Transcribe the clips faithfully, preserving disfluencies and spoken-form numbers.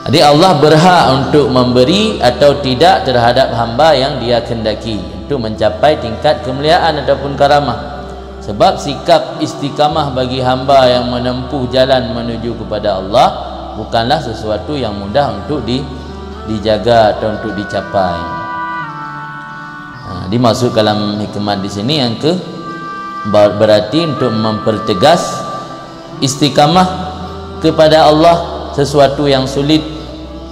Jadi Allah berhak untuk memberi atau tidak terhadap hamba yang Dia kehendaki untuk mencapai tingkat kemuliaan ataupun karamah. Sebab sikap istiqamah bagi hamba yang menempuh jalan menuju kepada Allah bukanlah sesuatu yang mudah untuk di-, dijaga atau untuk dicapai. Ha, dimaksud dalam hikmat di sini yang ke, ber-, berarti untuk mempertegas istiqamah kepada Allah sesuatu yang sulit,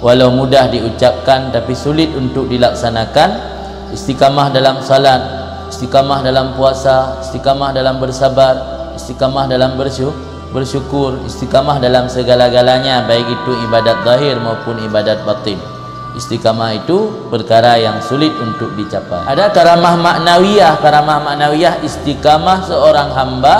walau mudah diucapkan tapi sulit untuk dilaksanakan. Istiqamah dalam salat, istiqamah dalam puasa, istiqamah dalam bersabar, istiqamah dalam bersyu-, bersyukur, istiqamah dalam segala-galanya, baik itu ibadat zahir maupun ibadat batin. Istiqamah itu perkara yang sulit untuk dicapai. Ada karamah maknawiyah. Karamah maknawiyah istiqamah seorang hamba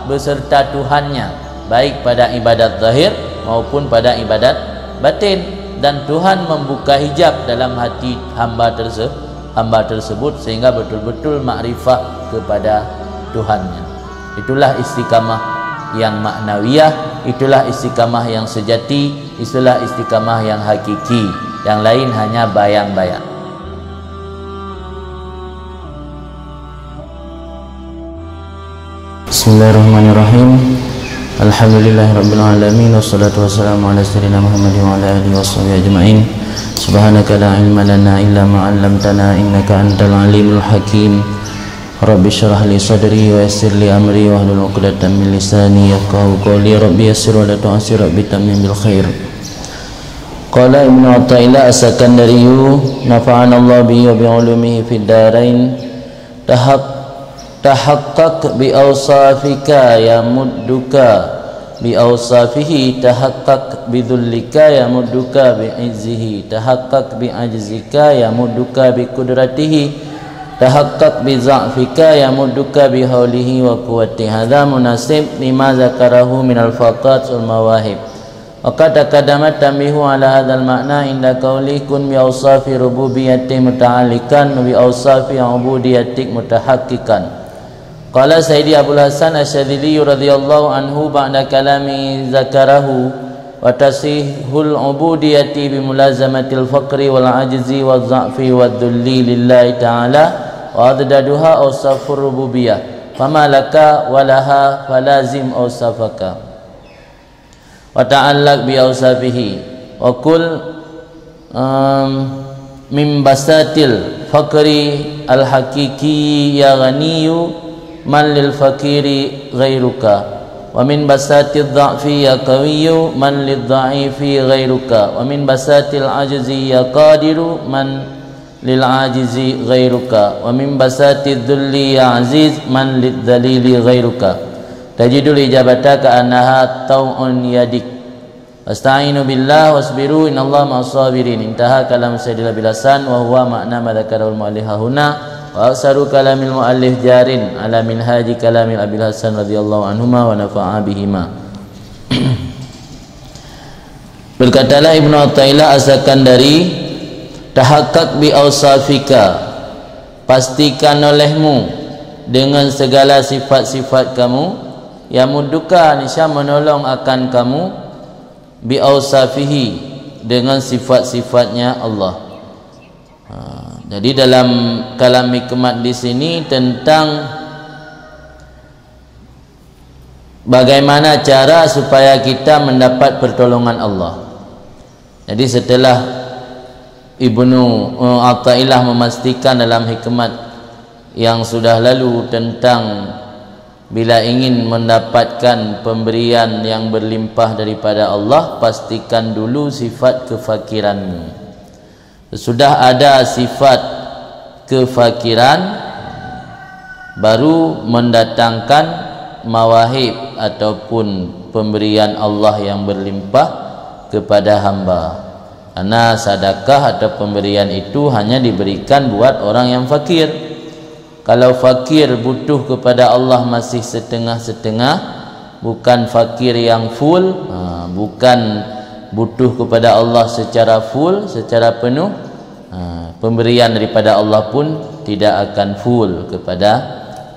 beserta Tuhannya, baik pada ibadat zahir maupun pada ibadat batin. Dan Tuhan membuka hijab dalam hati hamba terse-, hamba tersebut sehingga betul-betul makrifah kepada Tuhannya. Itulah istiqamah yang maknawiyah, itulah istiqamah yang sejati, itulah istiqamah yang hakiki. Yang lain hanya bayang-bayang. Bismillahirrahmanirrahim. Alhamdulillahirabbil alamin, wassalatu wassalamu ala sayyidina Muhammadin wa ala alihi washabihi ajmain. Subhanaka la ilma lana illa ma 'allamtana innaka antal alimul hakim. Rabbi shrah li sadri wa yassir li amri wahlul 'uqdatam min lisani yafqahu qawli. Rabbi yassir wa la tu'assir, Rabbi tammim bil khair. Qala Ibnu Athaillah As-Sakandariyu, nafa'anallahu bihi wa bi ulumihi fid darain. Tahaq-, tahaqqaq bi awsafika yamudduka bi awsafihi, tahaqqaq bi dhullika yamudduka bi izzihi, tahaqqaq bi ajzika yamudduka bi qudratihi, tahaqqaq bi dha'fika yamudduka bi haulihi wa quwwatihi. Hadza munasib lima dzakarahu minal faqat wal mawahib. Wa qad taqaddama tanbihu ala hadzal ma'na inda qauli kun bi awsafi rububiyyati muta'alliqan bi awsafi ubudiyyati mutahaqqiqan. Qala Sayyidi Abul Hasan Asy-Syadzili radhiyallahu anhu ba'da kalami dzakarahu, wa tasihhul ubudiyyati bi mulazamatil faqri wal ajzi wadh dha'fi wadh dhulli lillahi ta'ala, wa addaduha awsafur rububiyyah. Fama laka wa laha falazim awsafaka. Wa ta'allaq bi awsafihi. Wa qul, um, min basatil faqri al-haqiqi ya ghaniyyu man lil faqiri ghairuka. Wa min basatid dha'fi ya qawiyyu man lid dha'ifi ghairuka. Wa min basatil ajzi ya qadiru man lil ajizi ghairuka, wa min basatid dhulli ya aziz man lid dhalili ghairuka. Tajidul ijabata ka annaha tau'un yadik. Wasta'inu billah wasbiru innallaha ma'as sabirin. Intaha kalam Sayyidil Abil Hasan wa huwa ma'na ma dzakarahul mu'allif hahuna, wa aksaru kalamil mu'allif jarin ala minhaji kalamil Abil Hasan radhiyallahu anhuma wa nafa'a bihima. Berkatalah Ibnu Athaillah As-Sakandari, "Tahaqqaq bi ausafika, pastikan olehmu dengan segala sifat-sifat kamu, yamudduka, niscaya menolong akan kamu, bi ausafihi, dengan sifat-sifatnya Allah." Ha, jadi dalam kalam hikmat di sini tentang bagaimana cara supaya kita mendapat pertolongan Allah. Jadi setelah Ibnu, eh, Athaillah memastikan dalam hikmat yang sudah lalu tentang bila ingin mendapatkan pemberian yang berlimpah daripada Allah, pastikan dulu sifat kefakiranmu. Sesudah ada sifat kefakiran, baru mendatangkan mawahib ataupun pemberian Allah yang berlimpah kepada hamba. Karena sedekah atau pemberian itu hanya diberikan buat orang yang fakir. Kalau fakir butuh kepada Allah masih setengah-setengah, bukan fakir yang full, ha, bukan butuh kepada Allah secara full, secara penuh, ha, pemberian daripada Allah pun tidak akan full kepada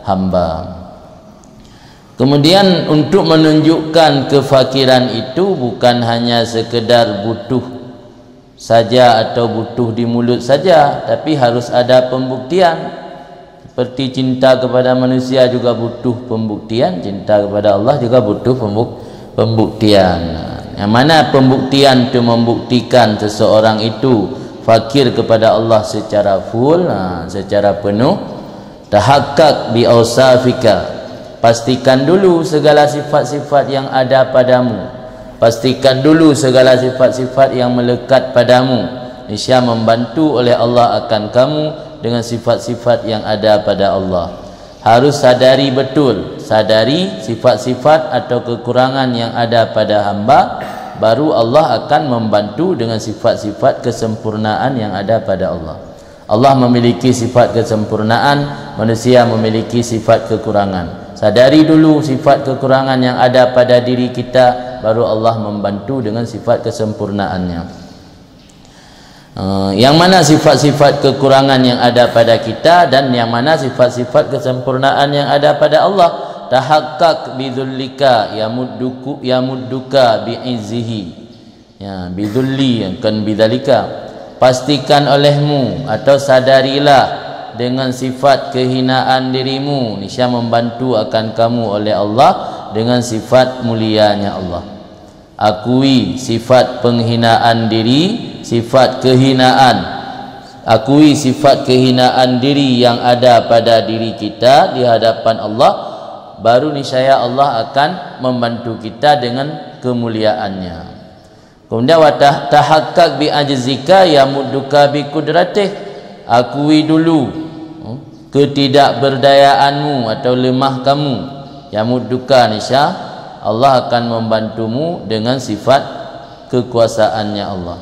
hamba. Kemudian, untuk menunjukkan kefakiran itu bukan hanya sekedar butuh saja atau butuh di mulut saja, tapi harus ada pembuktian. Seperti cinta kepada manusia juga butuh pembuktian, cinta kepada Allah juga butuh pembuk-, pembuktian. Yang mana pembuktian tu membuktikan seseorang itu fakir kepada Allah secara full, ha, secara penuh. Tahakkak bi ausafika. Pastikan dulu segala sifat-sifat yang ada padamu. Pastikan dulu segala sifat-sifat yang melekat padamu. Niscaya membantu oleh Allah akan kamu dengan sifat-sifat yang ada pada Allah. Harus sadari betul, sadari sifat-sifat atau kekurangan yang ada pada hamba, baru Allah akan membantu dengan sifat-sifat kesempurnaan yang ada pada Allah. Allah memiliki sifat kesempurnaan, manusia memiliki sifat kekurangan. Sadari dulu sifat kekurangan yang ada pada diri kita, baru Allah membantu dengan sifat kesempurnaannya. Eh, yang mana sifat-sifat kekurangan yang ada pada kita dan yang mana sifat-sifat kesempurnaan yang ada pada Allah? Tahakkak bidzullika yamudduku, yamudduka bi'izzihi. Ya, bidzulli, bukan bidzalika. Pastikan olehmu atau sadarilah dengan sifat kehinaan dirimu, niscaya membantu akan kamu oleh Allah dengan sifat mulianya Allah. Akui sifat penghinaan diri, sifat kehinaan. Akui sifat kehinaan diri yang ada pada diri kita di hadapan Allah, baru niscaya Allah akan membantu kita dengan kemuliaannya. Kemudian, wa tah-, tahakkak bi ajzika yamudduka bi qudratih. Akui dulu, hmm, ketidakberdayaanmu atau lemah kamu. Yamudduka, niscaya Allah akan membantumu dengan sifat kekuasaannya Allah.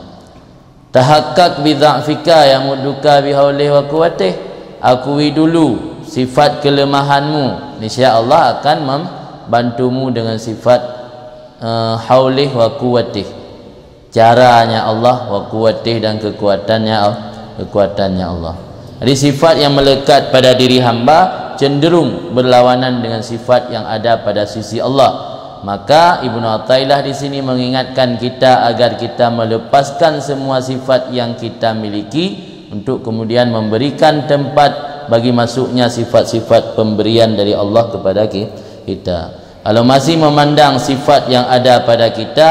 Tahakkak bi dha'fika yamudduka bi haulih wa quwwatih. Akui dulu sifat kelemahanmu, niscaya Allah akan membantumu dengan sifat, eh, haulih wa quwwatih. Caranya Allah, wa quwwatih, dan kekuatannya Al-, kekuatannya Allah. Jadi, sifat yang melekat pada diri hamba cenderung berlawanan dengan sifat yang ada pada sisi Allah. Maka, Ibnu Athaillah di sini mengingatkan kita agar kita melepaskan semua sifat yang kita miliki untuk kemudian memberikan tempat bagi masuknya sifat-sifat pemberian dari Allah kepada ki-, kita. Kalau masih memandang sifat yang ada pada kita,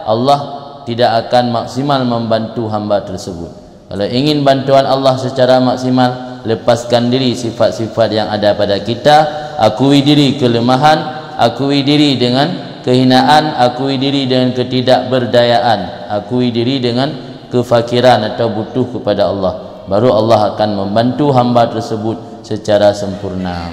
Allah tidak akan maksimal membantu hamba tersebut. Kalau ingin bantuan Allah secara maksimal, lepaskan diri sifat-sifat yang ada pada kita, akui diri kelemahan, akui diri dengan kehinaan, akui diri dengan ketidakberdayaan, akui diri dengan kefakiran atau butuh kepada Allah. Baru Allah akan membantu hamba tersebut secara sempurna.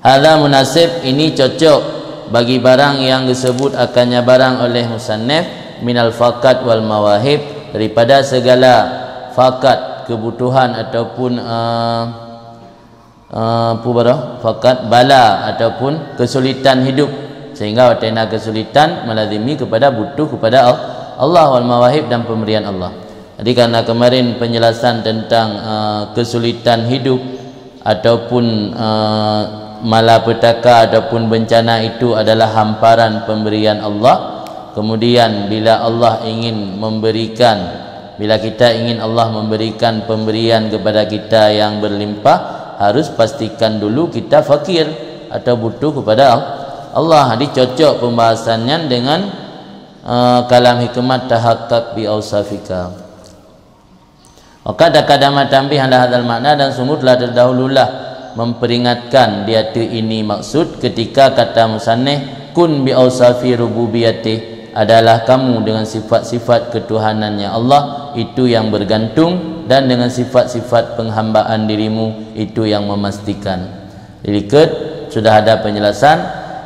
Hadza munasib, ini cocok bagi barang yang disebut akannya barang oleh musannif, minal fakat wal mawahib, daripada segala fakat, kebutuhan ataupun, eh, eh, apa barang? Fakat, bala ataupun kesulitan hidup, sehingga watée na kesulitan melazimi kepada butuh kepada Al-, Allah, wal mawahib, dan pemberian Allah. Jadi, karena kemarin penjelasan tentang, eh, kesulitan hidup ataupun, eh, malapetaka ataupun bencana itu adalah hamparan pemberian Allah. Kemudian, bila Allah ingin memberikan, bila kita ingin Allah memberikan pemberian kepada kita yang berlimpah, harus pastikan dulu kita fakir atau butuh kepada Allah. Jadi, cocok pembahasannya dengan, eh, kalam hikmat, tahakkak bi ausafika. Wa qad taqaddama tanbih ala hadzal makna, dan sungguh telah terdahululah memperingatkan di ateueh ini maksud ketika kata musannif, kun bi ausafi rububiyatih, adalah kamu dengan sifat-sifat ketuhanannya Allah itu yang bergantung, dan dengan sifat-sifat penghambaan dirimu itu yang memastikan. Di likot sudah ada penjelasan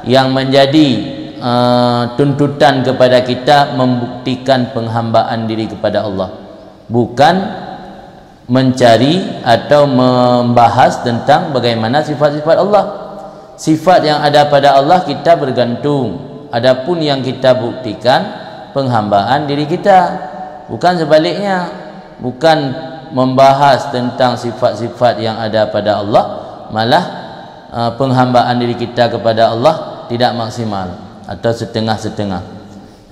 yang menjadi, eh, tuntutan kepada kita membuktikan penghambaan diri kepada Allah. Bukan mencari atau membahas tentang bagaimana sifat-sifat Allah. Sifat yang ada pada Allah kita bergantung. Adapun yang kita buktikan, penghambaan diri kita. Bukan sebaliknya. Bukan membahas tentang sifat-sifat yang ada pada Allah, malah, eh, penghambaan diri kita kepada Allah tidak maksimal atau setengah-setengah.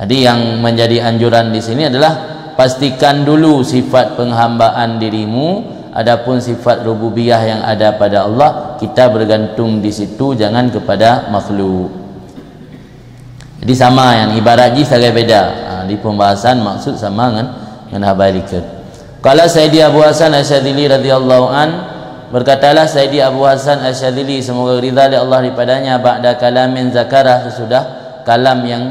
Jadi, yang menjadi anjuran di sini adalah Pastikan dulu sifat penghambaan dirimu, adapun sifat rububiyah yang ada pada Allah, kita bergantung di situ, jangan kepada makhluk. Jadi sama, yang ibarat jih sagai beda. Ha, di pembahasan maksud sama ngan, ngan haba likot. Qala Sayyidi Abu Hasan Asy-Syadzili radhiyallahu an, berkatalah Sayyidi Abu Hasan Asy-Syadzili, semoga ridha lé Allah daripadanya, ba'da kalamin zakarah, sesudah kalam yang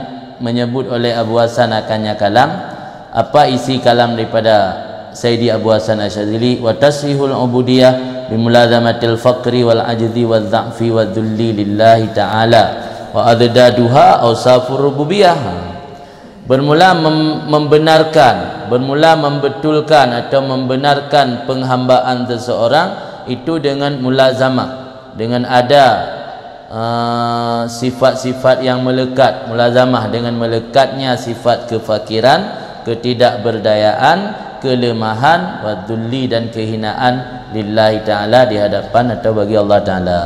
menyebut oleh Abu Hasan akannya kalam. Apa isi kalam daripada Sayyidi Abu Hasan Asy-Syadzili? "Wa tasihul ubudiyah bimulazamatil faqri wal ajzi wal dha'fi wadzulli lillahi ta'ala wa addaduha ausafur rububiyah." Bermula mem-, membenarkan, bermula membetulkan atau membenarkan penghambaan seseorang itu dengan mulazamah, dengan ada, eh, sifat-sifat yang melekat, mulazamah, dengan melekatnya sifat kefakiran, ketidakberdayaan, kelemahan, wadzulli, dan kehinaan lillahi ta'ala, di hadapan atau bagi Allah Ta'ala.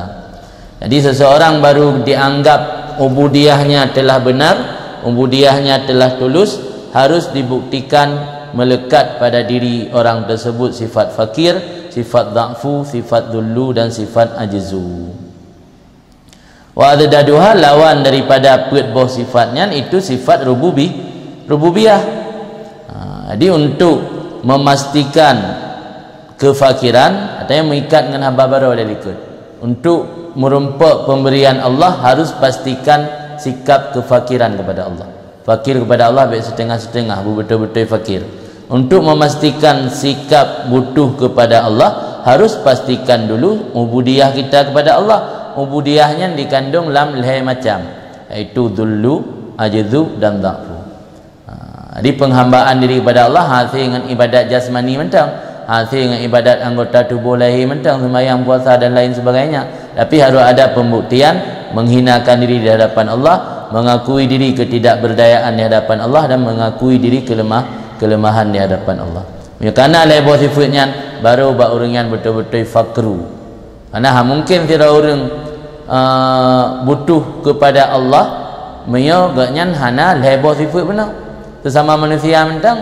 Jadi seseorang baru dianggap ubudiyahnya telah benar, ubudiyahnya telah tulus, harus dibuktikan melekat pada diri orang tersebut sifat fakir, sifat dha'fu, sifat dhullu, dan sifat ajzu. Wa addaduha, lawan daripada peuet boh sifat nyan, itu sifat rububi-, rububiyah. Ha, jadi untuk memastikan kefakiran, artinya mengikat dengan haba baroe lé likot. Untuk meureumpok pemberian Allah, harus pastikan sikap kefakiran kepada Allah. Fakir kepada Allah baik setengah-setengah, beutôi-beutôi fakir. Untuk memastikan sikap butuh kepada Allah, harus pastikan dulu ubudiyah kita kepada Allah. Ubudiyah nyan dikandung lam lhée macam, yaitu dhullu, ajzu, dan dha'fu. Ha, jadi penghambaan diri kepada Allah hase ngon ibadat jasmani mantong, hase ngon ibadat anggota tuboh lahé mantong, sembahyang, puasa, dan lain sebagainya. Tapi harus ada pembuktian menghinakan diri di hadapan Allah, mengakui diri ketidakberdayaan di hadapan Allah, dan mengakui diri kelemah-, kelemahan di hadapan Allah. Meunyoe kana lhée boh sifeut nyan, baru bak ureuëng nyan beutôi-beutôi fakru. Karena ha mungken sidroe ureuëng, eh, butuh kepada Allah, meunyoe gobnyan hana lhée boh sifeut bunoe. Sesama manusia mantong,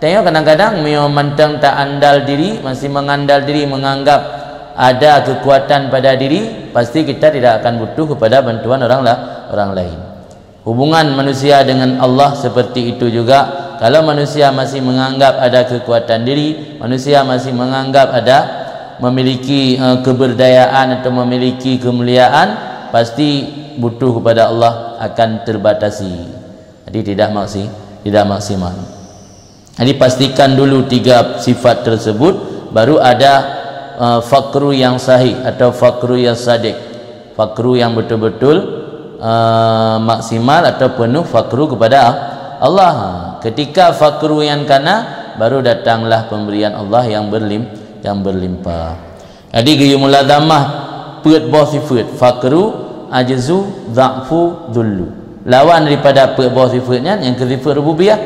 tanyoe kadang-kadang meunyoe mantong ta-andal diri, masih mengandal diri, menganggap ada kekuatan pada diri, pasti kita tidak akan butuh kepada bantuan orang la-, orang lain. Hubungan manusia dengan Allah seperti itu juga. Kalau manusia masih menganggap ada kekuatan diri, manusia masih menganggap ada memiliki, eh, keberdayaan atau memiliki kemuliaan, pasti butuh kepada Allah akan terbatasi. Jadi tidak maksi-, tidak maksimal. Jadi pastikan dulu tiga sifat tersebut, baru ada, eh, fakru yang sahih atau fakru yang sadik. Fakru yang betul-betul, eh, maksimal atau penuh fakru kepada Allah. Ketika fakru yang kana, baru datanglah pemberian Allah yang berlim-, yang berlimpah. Jadi geuyue mulazamah peuet boh sifeut, fakru, ajzu, dha'fu, dhullu. Lawan daripada peuet boh sifeut nyan, nyang keu sifeut rububiyah.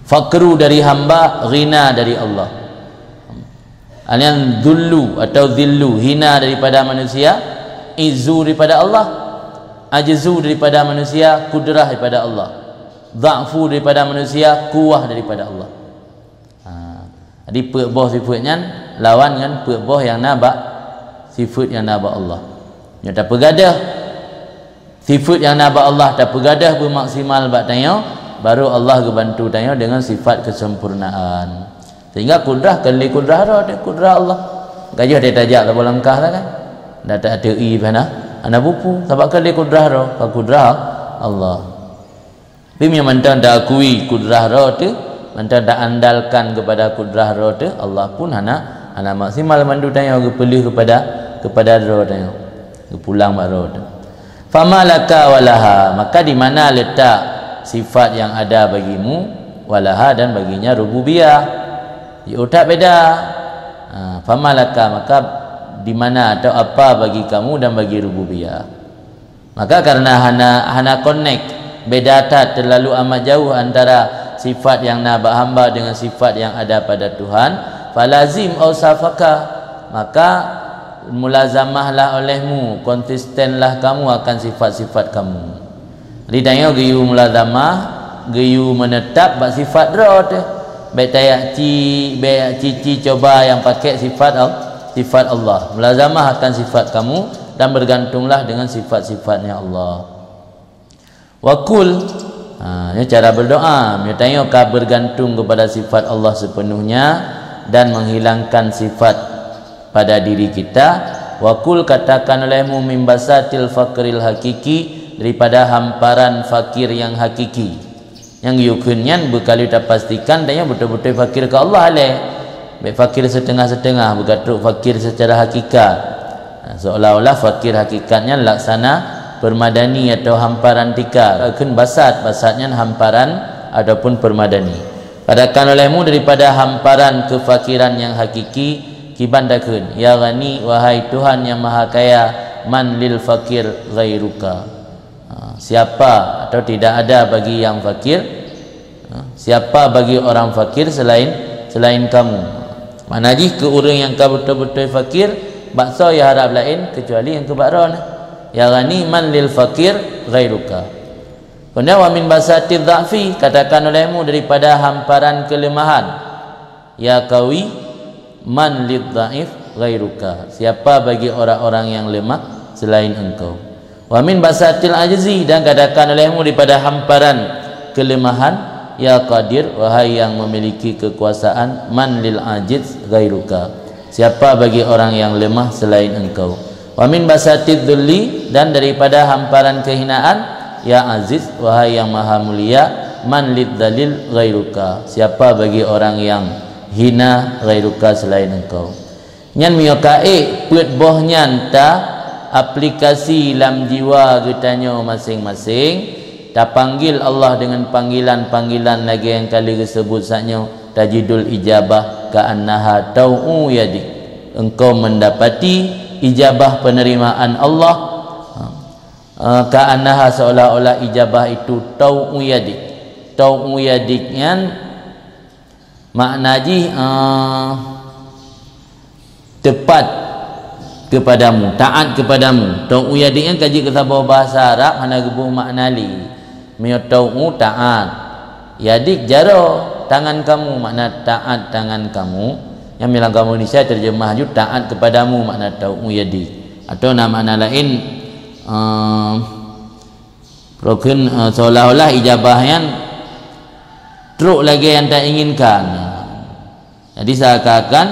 Fakru dari hamba, ghina dari Allah. Nyan dhullu atau dhillu, hina daripada manusia, izzu daripada Allah, ajzu daripada manusia, kudrah daripada Allah, dha'fu daripada manusia, kuwah daripada Allah. Ha. Jadi peuet boh sifeut nyan lawan ngon peuet boh nyang na bak sifeut nyang na bak Allah. Nyoe tapeugadah sifeut nyang na bak Allah, tapeugadah beumaksimal bak tanyoe, baru Allah geubantu tanyoe deungon sifat kesempurnaan. Sehingga kudrah kon lé kudrah droe, kudrah Allah. Gajoh teuh tajak saboh langkah lah kan. Dak ta-, ateuh ie hana, hana bupu, sabab kon lé kudrah droe, ka kudrah Allah. Tapi meunyoe mantong taakui kudrah droe teuh, mantong taandalkan kepada kudrah droe teuh, Allah pun hana, hana maksimal mandu tanyoe geupeuleueh kepada, kepada droe tanyoe, geupulang bak droe teuh. Fama laka walaha, maka di mana letak sifat yang ada bagimu, walaha, dan baginya rububiyah? Di utak beda. Ha, fama laka, maka di mana atau apa bagi kamu dan bagi rububiyah? Maka karena hana, hana connect, beda that, terlalu amat jauh antara sifat yang na bak hamba dengan sifat yang ada pada Tuhan, falazim ausafaka, maka mulazamahlah olehmu, konsistenlah kamu akan sifat-sifat kamu. Jadi tanyoe geuyue mulazamah, geuyue meuneutab bak sifat droe teuh. Bék tayak ci, bék yak cici coba nyang pakai sifat Al-, sifat Allah. Mulazamah akan sifat kamu dan bergantunglah dengan sifat-sifatnya Allah. Wa qul, ha, nyoe cara berdoa. Meunyoe tanyoe ka bergantung kepada sifat Allah sepenuhnya dan menghilangkan sifat pada diri kita, wa qul, katakan olehmu, min basatil faqril hakiki, daripada hamparan fakir yang hakiki. Nyang geuyue kheun nyan beukalue tapastikan tanyoe beutôi-beutôi fakir keu Allah lé. Bék fakir setengah-setengah, beuka trok fakir secara hakikat. Nah, seolah-olah fakir hakikat nyan laksana permadani atau hamparan tika. Kheun basat, basat nyan hamparan ataupun permadani. Katakan olehmu daripada hamparan kefakiran yang hakiki, kiban takheun, "Ya Ghani, wahai Tuhan yang Maha Kaya, man lil fakir ghairuka?" Ha, siapa atau tidak ada bagi yang fakir? Ha, siapa bagi orang fakir selain, selain kamu? Makna jih keu ureuëng nyang ka beutôi-beutôi fakir, bak soe ya harab laén kecuali nyang keu bak Droe. "Ya Ghani, man lil fakir ghairuka?" Kemudian, "Wa min basatidh dha'fi," katakan olehmu daripada hamparan kelemahan. "Ya Qawi, man lidh dhaif ghairuka?" Siapa bagi orang-orang yang lemah selain Engkau? "Wa min basatil ajzi," dan katakan olehmu daripada hamparan kelemahan, "Ya Qadir, wahai yang memiliki kekuasaan, man lil ajiz ghairuka?" Siapa bagi orang yang lemah selain Engkau? "Wa min basatidh dhulli," dan daripada hamparan kehinaan, "Ya Aziz, wahai yang Maha Mulia, man lidh dhalil ghairuka?" Siapa bagi orang yang hina ghairuka selain Engkau? Nyan meunyoe ka ék peuet boh nyan ta aplikasi lam jiwa geutanyoe maséng-maséng, tapanggil Allah deungon panggilan-panggilan lagée nyang ka lheueh geuseubut saat nyoe, tajidul ijabah ka'annaha tau'u yadik. Engkau mendapati ijabah penerimaan Allah, eh, ka'annaha, seolah-olah ijabah itu tau'u yadik. Tau'u yadik nyan makna jih, eh, tepat kepadamu, taat kepadamu. Tau'u yadik nyan ka jeuet keu saboh bahasa Arab hana geuboh makna lé. Meunyoe tau'u taat, yadik jaroe tangan kamu, makna taat tangan kamu. Nyang bilang kamu Indonesia terjemah ju taat kepadamu makna tau'u yadik. Atau na makna laén, eh, Rukun, eh, seolah-olah ijabah nyan trok lagée nyang ta inginkan. Jadi seakan-akan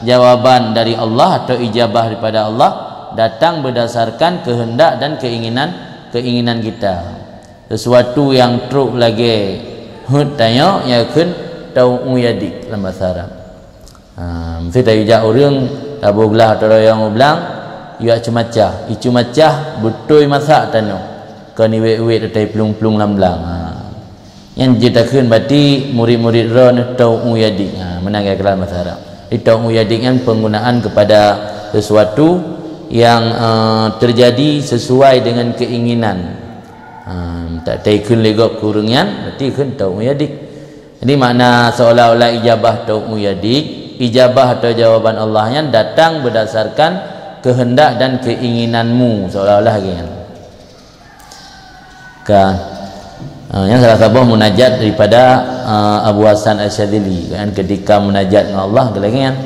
jawaban dari Allah atau ijabah daripada Allah datang berdasarkan kehendak dan keinginan, keinginan kita. Sesuatu yang trok lagée heuet tanyoe, nyan kheun tau'u yadik lam bahasa Arab. Ha, meusti tayue jak ureuëng, taboh glah atau royong u blang, yue ceumacah. Icu macah beutôi masak tanoh, kon iwet-iwet ateueh plueng-plueng lam blang. Ha. Nyan jeuet takheun bati murit-murit droe nyoe tau'u yadik. Ha, meunan gaya keulayan bahasa Arab. Jadi tau'u yadik nyan penggunaan kepada sesuatu yang, eh, terjadi sesuai dengan keinginan. Ha, tak taikheun lé gob keu ureuëng nyan, berarti kheun tau'u yadik. Jadi makna seolah-olah ijabah tau'u yadik, ijabah atau jawaban Allah nyan datang berdasarkan kehendak dan keinginanmu, seolah-olah gitu. Ka, ha, nyan salah saboh munajat daripada, ha, Abu Hasan Asy-Syadzili, kan, ketika munajat dengan Allah, geulangian.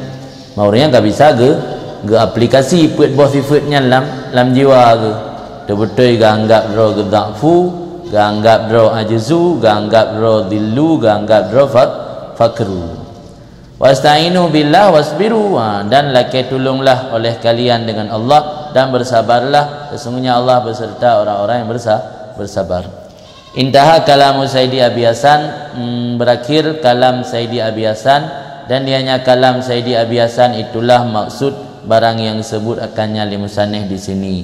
Maka ureuëng nyan ka bisa geu-, geuaplikasi peuet boh sifeut nyan lam, lam jiwa geuh. Teubeutôi geuanggap droe geudha'fu, geuanggap droe ajzu, geuanggap droe dhillu, geuanggap droe fak-, fakru. "Wasta'inu billah wasbiru," ha, dan lakée tulonglah oleh kalian dengan Allah dan bersabarlah, sesungguhnya Allah beserta orang-orang yang bersa-, bersabar. Intaha kalamu Sayyidi Abi Hasan, mm, berakhir kalam Sayyidi Abi Hasan, dan ianya kalam Sayyidi Abi Hasan itulah maksud barang yang disebut akannya lé musannif di sini.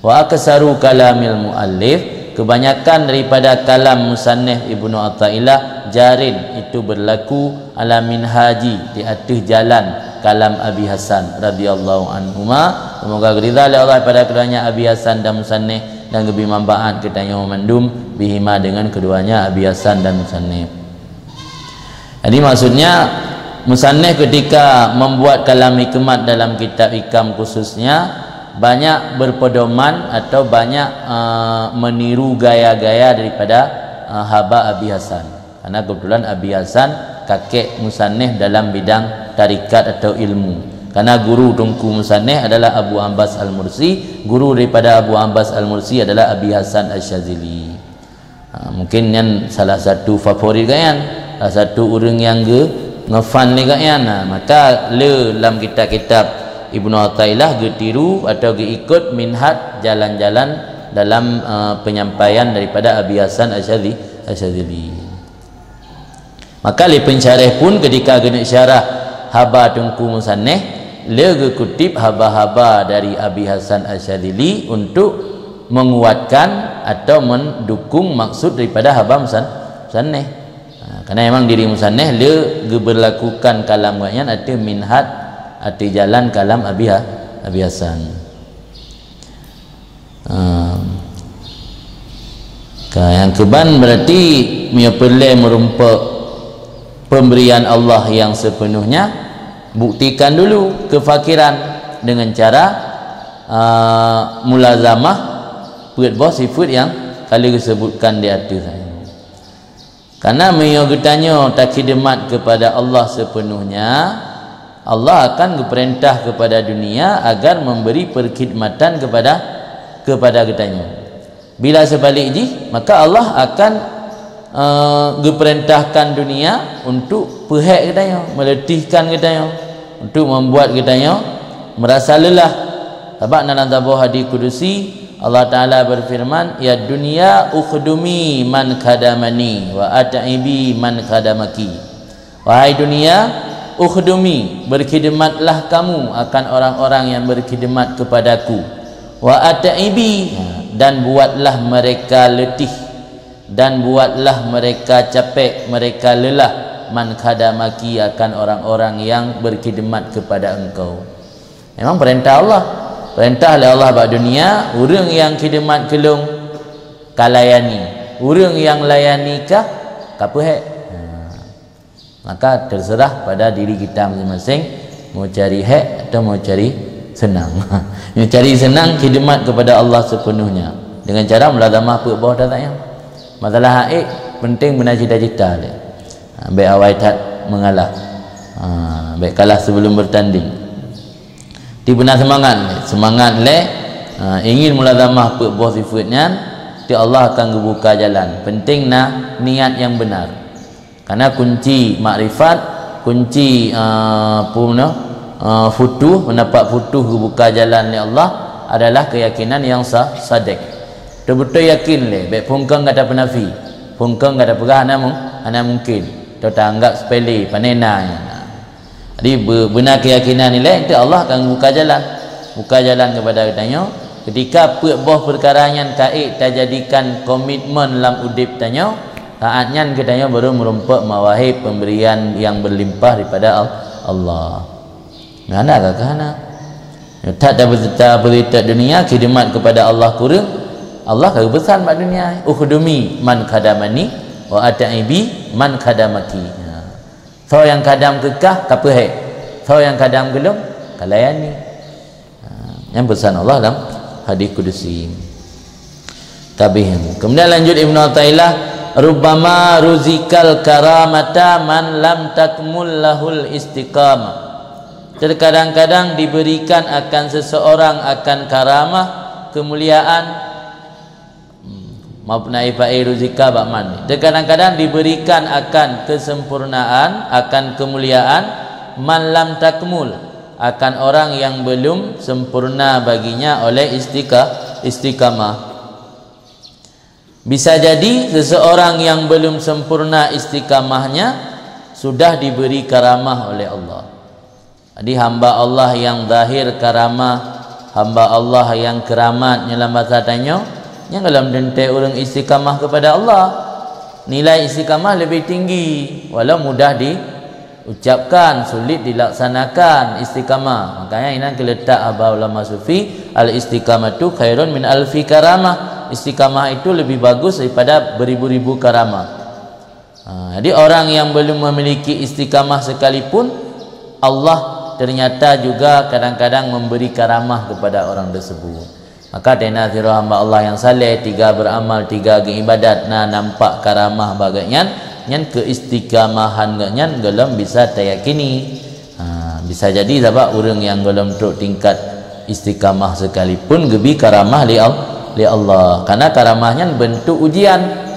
Wa aksaru kalamil muallif, kebanyakan daripada kalam musannif Ibnu Athaillah, jarin, itu berlaku, ala minhaji, di ateueh jalan kalam Abi Hasan radhiyallahu anhuma, semoga ridha lé Allah pada keduanya Abi Hasan dan musannif, dan geubri manfaat keu tanyoe mandum bihima dengan keduanya Abi Hasan dan musannif. Jadi maksudnya, musannif ketika membuat kalam hikmat dalam kitab Hikam khususnya, banyak berpedoman atau banyak, eh, meniru gaya-gaya daripada ah, haba Abi Hasan. Karena kebetulan Abi Hasan kakek musannif dalam bidang tarikat atau ilmu. Karena guru Teungku Musannif adalah Abu Abbas Al-Mursi, guru daripada Abu Abbas Al-Mursi adalah Abi Hasan Asy-Syadzili. Ha, mungkin nyan salah satu favorit gobnyan, salah satu ureuëng nyang ge-, ngefan lé gobnyan. Ha, maka le lam kitab-kitab Ibnu Athaillah geutiru atau geuikot minhaj jalan-jalan dalam, eh, penyampaian daripada Abi Hasan Asy-Syadzi-, Asy-Syadzili. Maka lé pensyarah pun ketika geuneuk syarah haba Teungku Musannif, le geukutip haba-haba dari Abi Hasan Asy-Syadzili untuk menguatkan atau mendukung maksud daripada haba musan-, musannif. Ha, karena memang diri musannif le geuberlakukan kalam gobnyan ateueh minhaj, ateueh jalan kalam Abi Ha-, Abi Hasan. Ha. Ka, nyang keuban berarti meunyoe peureulée meurumpok pemberian Allah yang sepenuhnya, buktikan dulu kefakiran dengan cara, ah, mulazamah peuet boh sifat yang ka lheueh geusebutkan di ateueh. Karena meunyoe geutanyoe takhidemat kepada Allah sepenuhnya, Allah akan geupeurintah kepada dunia agar memberi perkhidmatan kepada, kepada geutanyoe. Bila seubalik jih, maka Allah akan, eh, geupeurintahkan dunia untuk peuhék geutanyoe, meuleutihkan geutanyoe, untuk membuat geutanyoe merasa lelah. Sabab na lam saboh hadis kudusi, Allah Taala berfirman, "Ya dunya, ukhdumi man khadamani, wa at'ibi man khadamaki." Wahai dunia, ukhdumi, berkhidmatlah kamu akan orang-orang yang berkhidmat kepadaku. Wa at'ibi, dan buatlah mereka letih, dan buatlah mereka capek, mereka lelah, man khadamaki, akan orang-orang yang berkhidmat kepada engkau. Memang perintah Allah. Perintah lé Allah bak dunia, ureuëng nyang khidmat keu lôn ka layani. Ureuëng nyang layani kah, ka peuhék. Ha. Maka terserah pada diri kita masing-masing, mau cari hék atau mau cari senang. Mau cari senang, khidmat kepada Allah sepenuhnya dengan cara mulazamah peuet boh dasar nyan. Masalah haid penting beuna cita-cita lé. Ha, bék awai that mengalah. Ha, bék kalah sebelum bertanding. Ti beuna seumangat lé, seumangat lé, ha, ingin mulazamah peuet boh sifat nyan, ti Allah akan geubuka jalan. Penting na niat nyang benar. Karena kunci makrifat, kunci, eh, apa nama, eh, futuh, pendapat futuh geubuka jalan lé Allah adalah keyakinan yang sa-, sadek. Beutôi-beutôi yakin lé, bék phungkong gata peunafi. Phungkong gata peugah hana mung-, hana mungkin. Atau taanggap sepele, panena nyan. Jadi, be-, beuna keyakinan ilée, nanti Allah akan buka jalan. Buka jalan kepada geutanyoe. Ketika peuet boh peukara nyan ka ék tajadikan komitmen lam udeb tanyoe, saat nyan geutanyoe baru meurumpok mawahib pemberian yang berlimpah daripada Al-, Allah. Hana ka hana. That dah berita, berita dunia, khidmat kepada Allah kureueng, Allah ka geupeusan bak dunia, "Ukhdumi man khadamani wa at'ibi man khadamaki." Ha. Soe nyang khadam keu kah, ka peuhék. Soe nyang khadam keu lôn, ka layani. Ha, nyan peusan Allah lam hadis kudusi. Tabih. Kemudian lanjut Ibnu Athaillah, "Rubbama ruzikal karamata man lam takmul lahul istiqamah." Terkadang-kadang diberikan akan seseorang akan karamah, kemuliaan, Hmm. Maaf, naib fa'il ruzika bak man. Terkadang-kadang diberikan akan kesempurnaan, akan kemuliaan, man lam takmul, akan orang yang belum sempurna baginya oleh istika-, istiqamah. Bisa jadi seseorang yang belum sempurna istiqamahnya sudah diberi karamah oleh Allah. Jadi, hamba Allah nyang zahir karamah, hamba Allah nyang keuramat nyoe lam basa tanyoe, nyan gohlom teuntée ureuëng istiqamah kepada Allah. Nilai istiqamah lebih tinggi, walau mudah diucapkan, sulit dilaksanakan istiqamah. Makanya inan keuletak haba ulama sufi, "Al-istiqamatu khairun min alfi karamah." Istiqamah itu lebih bagus daripada beribu-ribu karamah. Ha, jadi orang yang belum memiliki istiqamah sekalipun, Allah ternyata juga kadang-kadang memberi karamah kepada orang tersebut. Maka teuingat sidroe hamba Allah nyang saleh, tiga beuramal, tiga geuibadat, na nampak karamah bak geuhnyan, nyan keuistiqamahan geuhnyan gohlom bisa tayakini. Ha, bisa jadi sabab ureuëng nyang gohlom trok tingkat istiqamah sekalipun geubi karamah lé Al-, lé Allah. Karena karamah nyan beuntuk ujian.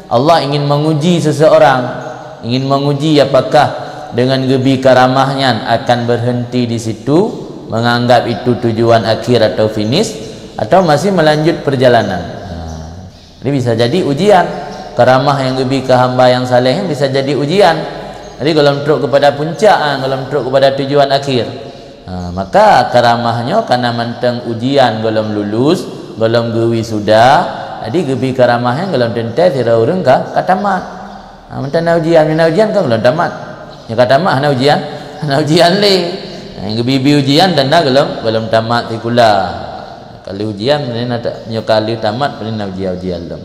Allah ingin menguji seseorang, ingin menguji apakah dengan geubi karamah nyan akan berhenti di situ, menganggap itu tujuan akhir atau finish, atau masih melanjut perjalanan. Ha. Jadi bisa jadi ujian. Karamah nyang geubi keu hamba nyang saleh nyan bisa jadi ujian. Jadi gohlom trok kepada puncak, ha, gohlom trok kepada tujuan akhir. Ha, maka karamah nyoe kana mantong ujian gohlom lulus, gohlom geuwisuda, jadi geubi karamah nyan gohlom teuntée sidroe ureuëng ka, ka tamat. Ha, mantong na ujian, na ujian kan gohlom tamat. Nyoe ka tamat hana ujian, hana ujian lé. Ha, geubi-bi ujian tanda gohlom, gohlom tamat sikula. Kalau ujian, nyoe ka lheueh tamat, paling na ujian-ujian lom.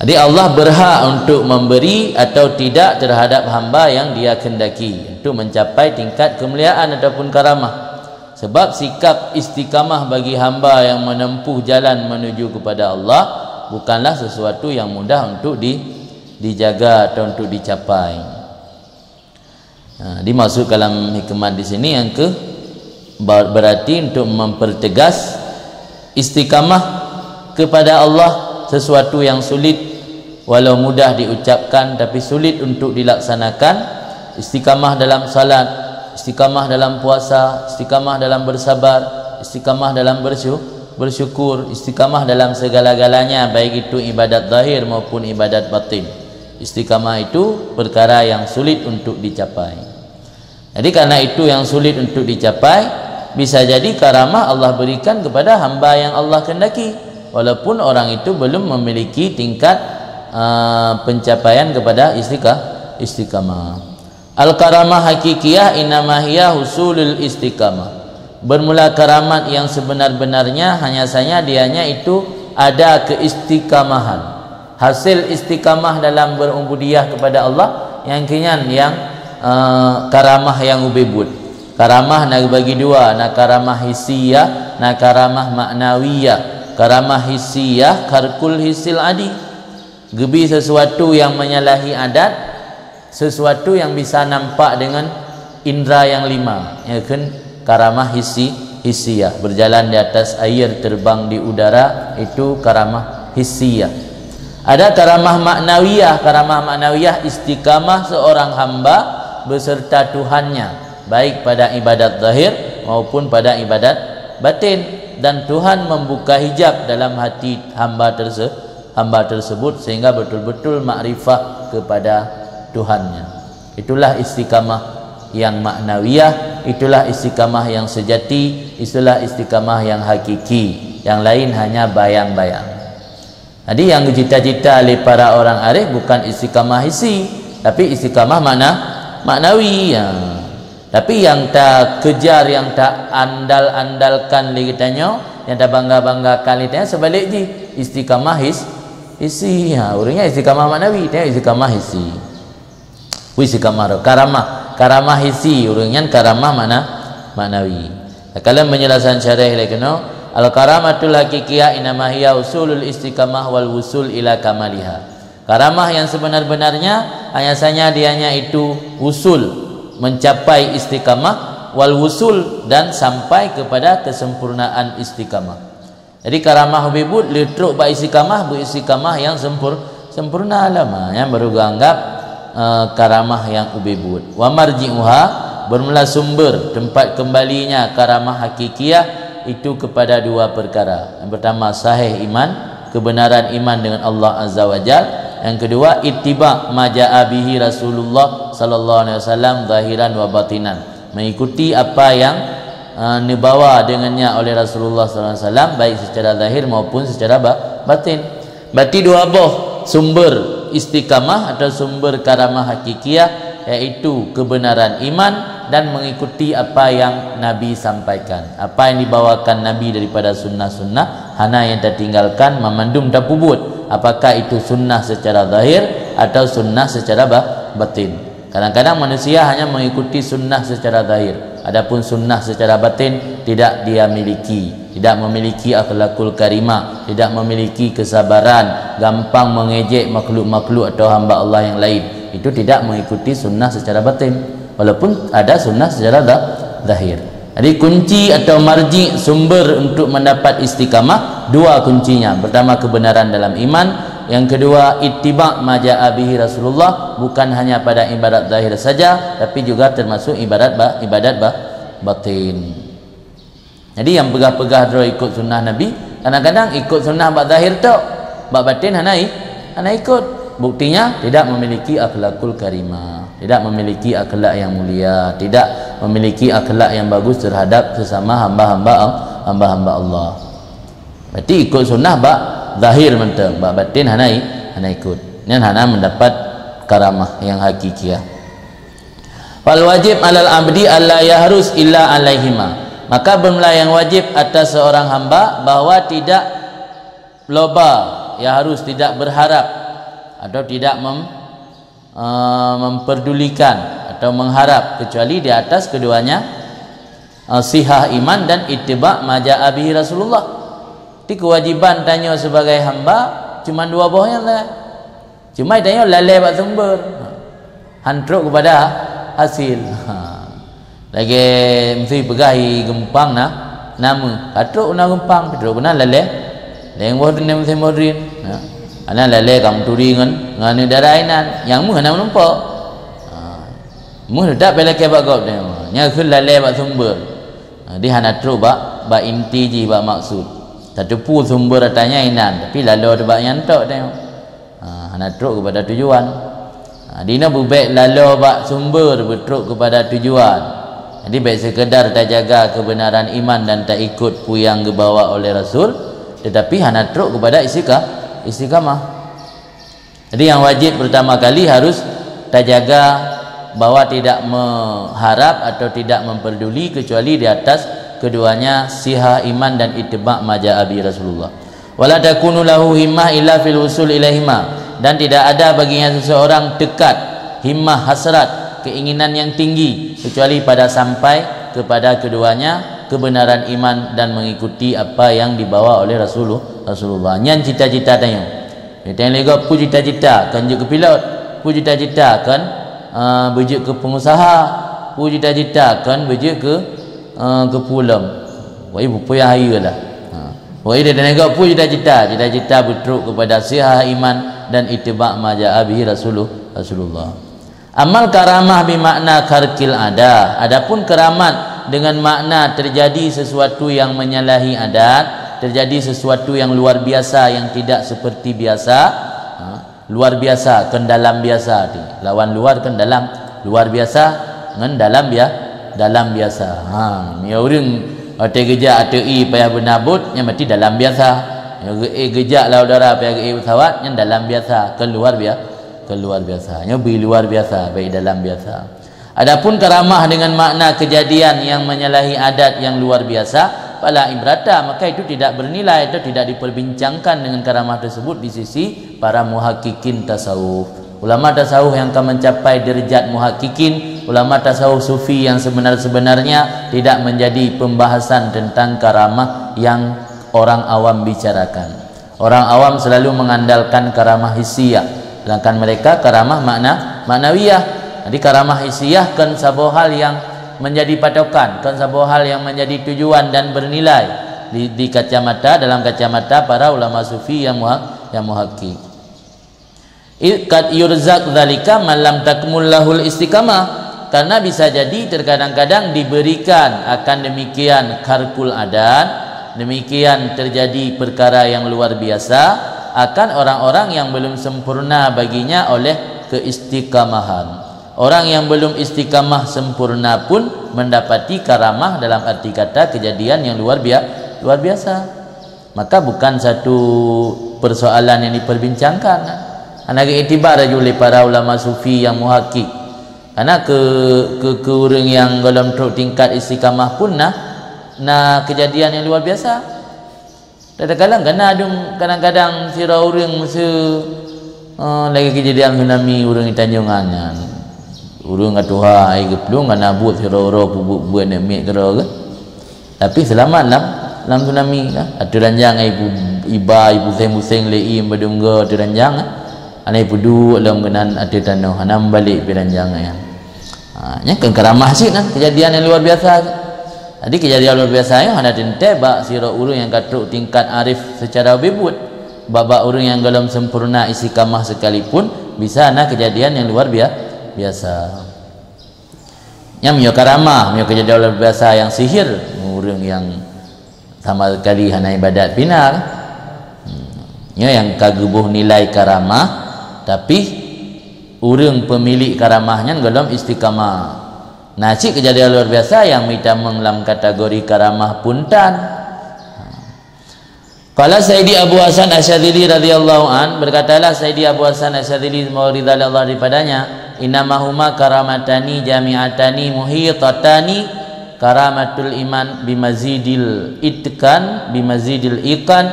Jadi Allah berhak untuk memberi atau tidak terhadap hamba yang Dia kehendaki untuk mencapai tingkat kemuliaan ataupun karamah. Sebab sikap istiqamah bagi hamba yang menempuh jalan menuju kepada Allah bukanlah sesuatu yang mudah untuk di-, dijaga atau untuk dicapai. Ha, dimaksud dalam hikmat di sini nyang keu ba-, berarti untuk mempertegas istiqamah kepada Allah sesuatu yang sulit, walau mudah diucapkan tapi sulit untuk dilaksanakan. Istiqamah dalam salat, istiqamah dalam puasa, istiqamah dalam bersabar, istiqamah dalam bersyu-, bersyukur, istiqamah dalam segala-galanya, baik itu ibadat zahir maupun ibadat batin. Istiqamah itu perkara yang sulit untuk dicapai. Jadi karena itu yang sulit untuk dicapai, bisa jadi karamah Allah berikan kepada hamba yang Allah kehendaki, walaupun orang itu belum memiliki tingkat, uh, pencapaian kepada istiqa-, istiqamah. Al-karamah hakikiyah innama hiya husulul istiqamah. Bermula karamat yang sebenar-benarnya hanya saja dianya itu ada keistiqamahan. Hasil istiqamah dalam berubudiyah kepada Allah, nyang keu nyan nyang, eh, karamah nyang ubé buet. Karamah na bagi dua, na karamah hissiyah, na karamah maknawiyah. Karamah hissiyah kharqul hissil adi. Geubi sesuatu yang menyalahi adat, sesuatu yang bisa nampak dengan indra yang lima, ya kan? Karamah hissi-, hissiyah, berjalan di atas air, terbang di udara, itu karamah hissiyah. Ada karamah maknawiyah. Karamah maknawiyah istiqamah seorang hamba beserta Tuhannya, baik pada ibadat zahir maupun pada ibadat batin, dan Tuhan membuka hijab dalam hati hamba terse-, hamba tersebut sehingga betul-betul makrifah kepada Tuhannya. Itulah istiqamah yang maknawiyah, itulah istiqamah yang sejati, itulah istiqamah yang hakiki. Yang lain hanya bayang-bayang. Jadi yang dicita-cita oleh para orang arif bukan istiqamah hissi, tapi istiqamah makna, maknawi. Ya. Tapi yang ta kejar, yang ta andal-andalkan lé geutanyoe, yang ta bangga-banggakan lé geutanyoe, sebalik jih, istiqamah his-, hissi. Ha, ureuëng nyan istiqamah maknawi, tengok istiqamah hissi. Wih, istiqamah tu. Karamah, karamah hissi, ureuëng nyan karamah makna, maknawi. Dalam penjelasan syarah lé keunoe, al-karamatul hakikiyah innama hiya usulul istiqamah wal wusul ila kamaliha. Karamah yang sebenar-benarnya hanya saja dianya itu usul, mencapai istiqamah, wal wusul, dan sampai kepada kesempurnaan istiqamah. Jadi karamah ubé buet leutrok bak istiqamah, beu istiqamah yang sempur-, sempurna lama, yang baru geuanggap, eh, karamah yang ubé buet. Wa marji'uha, bermula sumber, tempat kembalinya karamah hakikiyah itu kepada dua perkara. Yang pertama, sahih iman, kebenaran iman dengan Allah Azza wa Jal. Yang kedua, ittiba ma ja'a bihi Rasulullah sallallahu alaihi wasallam zahiran wa batinan. Mengikuti apa yang, uh, neubawa dengannya oleh Rasulullah sallallahu alaihi wasallam, baik secara zahir maupun secara ba-, batin. Berarti dua boh sumber istiqamah atau sumber karamah hakikiyah, yaitu kebenaran iman dan mengikuti apa yang Nabi sampaikan. Apa yang dibawakan Nabi daripada sunnah-sunnah, hana yang tertinggalkan, mamandum tapubuet. Apakah itu sunnah secara zahir atau sunnah secara ba-, batin? Kadang-kadang manusia hanya mengikuti sunnah secara zahir. Adapun sunnah secara batin tidak dia miliki, tidak memiliki akhlakul karimah, tidak memiliki kesabaran, gampang mengejek makhluk-makhluk atau hamba Allah yang lain. Itu tidak mengikuti sunnah secara batin, walaupun ada sunnah secara zahir. Jadi kunci atau marji sumber untuk mendapat istiqamah dua kuncinya. Pertama, kebenaran dalam iman. Yang kedua, ittiba ma ja'a bihi Rasulullah, bukan hanya pada ibadat zahir saja, tapi juga termasuk ibadat ba-, ibadat ba-, batin. Jadi yang peugah-peugah droe ikut sunnah Nabi, kadang-kadang ikut sunnah bak zahir tok, bak batin hana i-, hana ikut. Buktinya tidak memiliki akhlakul karimah, tidak memiliki akhlak yang mulia, tidak memiliki akhlak yang bagus terhadap sesama hamba-hamba hamba-hamba Allah. Berarti ikut sunnah bak zahir mantong, bak batin hana i-, hana ikut. Nyan hana mendapat karamah yang hakikiah. Fal wajib alal abdi alla yahrus illa alaihima. Maka bermula yang wajib atas seorang hamba bahwa tidak loba, yahrus, tidak berharap atau tidak mem-, eh, memperdulikan atau mengharap kecuali di atas keduanya, eh, sihah iman dan ittiba ma ja'a bihi Rasulullah. Jadi kewajiban tanyoe sebagai hamba cuma dua boh nyan lah. Cuma tanyoe lalée bak sumber. Han trok kepada hasil. Ha. Lagée meusi peugah i geumpang na, na meuh. Ka trok na geumpang, trok na lalée. Leng boh dunia meusi modrin. Ha. Ana lalée ka meuturi ngon, ngon aneuk dara inan. Nyang meuh hana meunumpok. Ha. Meuh teutap pih lakée bak gob tanyoe. Nyang kheun lalée bak sumber. Ha, di hana trok bak, bak inti jih, bak maksud. Tateupeue sumber ata nyan inan, tapi laloe teuh bak nyan tok tanyoe. Ha, hana trok kepada tujuan. Ha, dinoe beubek laloe bak sumber beutrok kepada tujuan. Jadi, bek sekedar tajaga kebenaran iman dan taikut peue nyang geubawa oleh Rasul, tetapi hana trok kepada istiqa-, istiqamah. Jadi, yang wajib pertama kali harus tajaga bahwa tidak mengharap atau tidak memperduli kecuali di atas keduanya sihah iman dan ittiba ma ja'a bihi Rasulullah. Wala takunu lahu himmah illa fil wusul ilaihima, dan tidak ada baginya seseorang tekad, himmah, hasrat, keinginan yang tinggi kecuali pada sampai kepada keduanya kebenaran iman dan mengikuti apa yang dibawa oleh Rasulullah, Rasulullah. Nyan cita-cita tanyoe. Tanyoe lé gob peue cita-cita, kon jeuet keu pilot, peue cita-cita, kon, eh, beujeuet keu pengusaha, peue cita-cita, kon beujeuet keu, eh, keu peue lom. Wai peue nyang hayeue lah. Ha. Wai tanyoe lé gob peue cita-cita, cita-cita beutrok kepada sihah iman dan ittiba ma ja'a bihi Rasulu-, Rasulullah. Amal karamah bimakna kharqil adah. Adapun keramat dengan makna terjadi sesuatu yang menyalahi adat, terjadi sesuatu yang luar biasa, yang tidak seperti biasa. Ha, luar biasa, kon dalam biasa teuh. Lawan luar kon dalam. Luar biasa ngon dalam bia-, dalam biasa. Ha, meunyoe ureuëng watée geujak ateueh ie payah beuna buet, nyan berarti dalam biasa. Meunyoe geu-, eh, geujak lam udara payah geu-, eh, pesawat, nyan dalam biasa, kon luar bia-, Keluar biasa. Nyoe bri luar biasa, baik dalam biasa. Adapun karamah dengan makna kejadian yang menyalahi adat yang luar biasa, fala ibrata, maka itu tidak bernilai atau tidak diperbincangkan dengan karamah tersebut di sisi para muhakkikin tasawuf. Ulama tasawuf yang akan mencapai derajat muhakkikin, ulama tasawuf sufi yang sebenar-sebenarnya tidak menjadi pembahasan tentang karamah yang orang awam bicarakan. Orang awam selalu mengandalkan karamah hissiyah, sedangkan mereka karamah makna, maknawiyah. Jadi karamah hissiyah kon saboh hal yang menjadi patokan, kon saboh hal yang menjadi tujuan dan bernilai di, di kacamata, dalam kacamata para ulama sufi yang muhak-, yang muhakkik. Id qad yurzaq dzalika man lam takmul lahul istiqamah. Karena bisa jadi terkadang-kadang diberikan akan demikian kharqul adat, demikian terjadi perkara yang luar biasa akan orang-orang yang belum sempurna baginya oleh keistiqamahan. Orang yang belum istiqamah sempurna pun mendapati karamah dalam arti kata kejadian yang luar bia-, luar biasa. Maka bukan satu persoalan yang diperbincangkan. Hana geuiktibar laju lé para ulama sufi yang muhakkik. Karena keu, keu, keu ureuëng nyang gohlom trok tingkat istiqamah pun na, na kejadian yang luar biasa. Kadang-kadang kana dum, kadang-kadang sidroe ureuëng meuseu, eh, lagée kejadian tsunami ureuëng di Tanjong nyan. Ureuëng ka tuha, ai geuplueng, ka na buet sidroe-droe peubuet-buet aneuk miet keudroe geuh. Tapi seulamat lam, lam tsunami kan. Ateueh ranjang ai iba, ipuseng-puseng lé ie badum goe ateueh ranjang kan. Hana ipeuduek lom keunan ateueh tanoh, hana meubalek pih ranjang nyan. Ha, nyan kan karamah cit kan, kejadian yang luar biasa. Jadi kejadian luar biasa nyoe hana teuntée bak sidroe ureuëng nyang ka trok tingkat arif secara ubé buet. Bak-bak ureuëng nyang gohlom sempurna istiqamah sekalipun, bisa na kejadian yang luar bia-, biasa. Nyang meunyoe karamah, meunyoe kejadian luar biasa nyang sihir, ureuëng nyang sama sekali hana ibadat pih na. Hmm. Nyoe nyang ka geuboh nilai karamah, tapi ureuëng peumilék karamah nyan gohlom istiqamah. Na cit kejadian luar biasa nyang meutamong lam kategori karamah pun tan. Qala Sayyidi Abu Hasan Asyadzili radhiyallahu an, berkatalah Sayyidi Abu Hasan Asyadzili, semoga ridha Allah daripadanya, "Innama huma karamatani jami'atani muhitatani, karamatul iman bimazidil itqan, bimazidil iqan,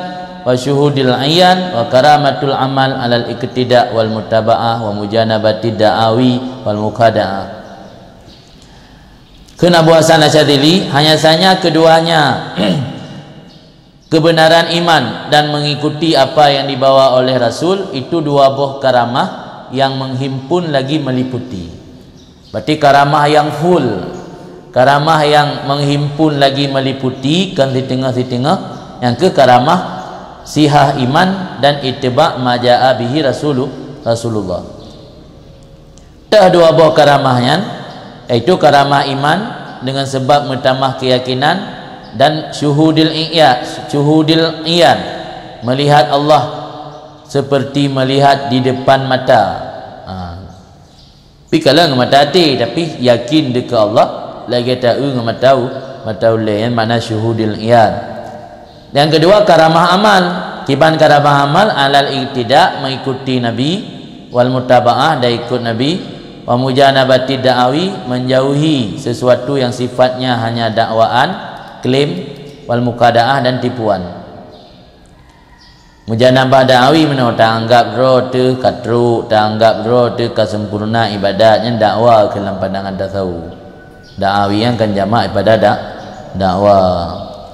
wa syuhudil iyan, wa karamatul amal alal iqtida wal mutaba'ah wa mujanabatid da'awi wal mukhada'ah." Kheun Abu Hasan Asyadzili, hanya saja keduanya kebenaran iman dan mengikuti apa yang dibawa oleh Rasul itu dua boh karamah yang menghimpun lagi meliputi. Berarti karamah yang full, karamah yang menghimpun lagi meliputi, kan siteungoh-siteungoh, nyang keu karamah sihah iman dan ittiba ma jaa bihi Rasulu-, Rasulullah. Teuh dua boh karamah nyan, yaitu karamah iman dengan sebab meutamah keyakinan dan syuhudil iya, syuhudil iyan, melihat Allah seperti melihat di depan mata. Ha. Pi kalon ngon mata até, tapi yakin deukeu Allah lagée taeu ngon mata u-, mata ulée, nyan makna syuhudil iyan. Nyang keudua, karamah amal. Kiban karamah amal, alal iqtida, mengikuti Nabi, wal mutaba'ah, dan ikut Nabi, wa mujanabatid da'awi, menjauhi sesuatu yang sifatnya hanya dakwaan, klaim, wal mukada'ah, dan tipuan. Mujanabah da'awi meunoe, taanggab droe teuh ka trok, taanggab droe teuh ka sempurna ibadat, nyan dakwa keu lam pandangan tasawuf. Da'awi nyan kan jamak daripada da-, dakwa.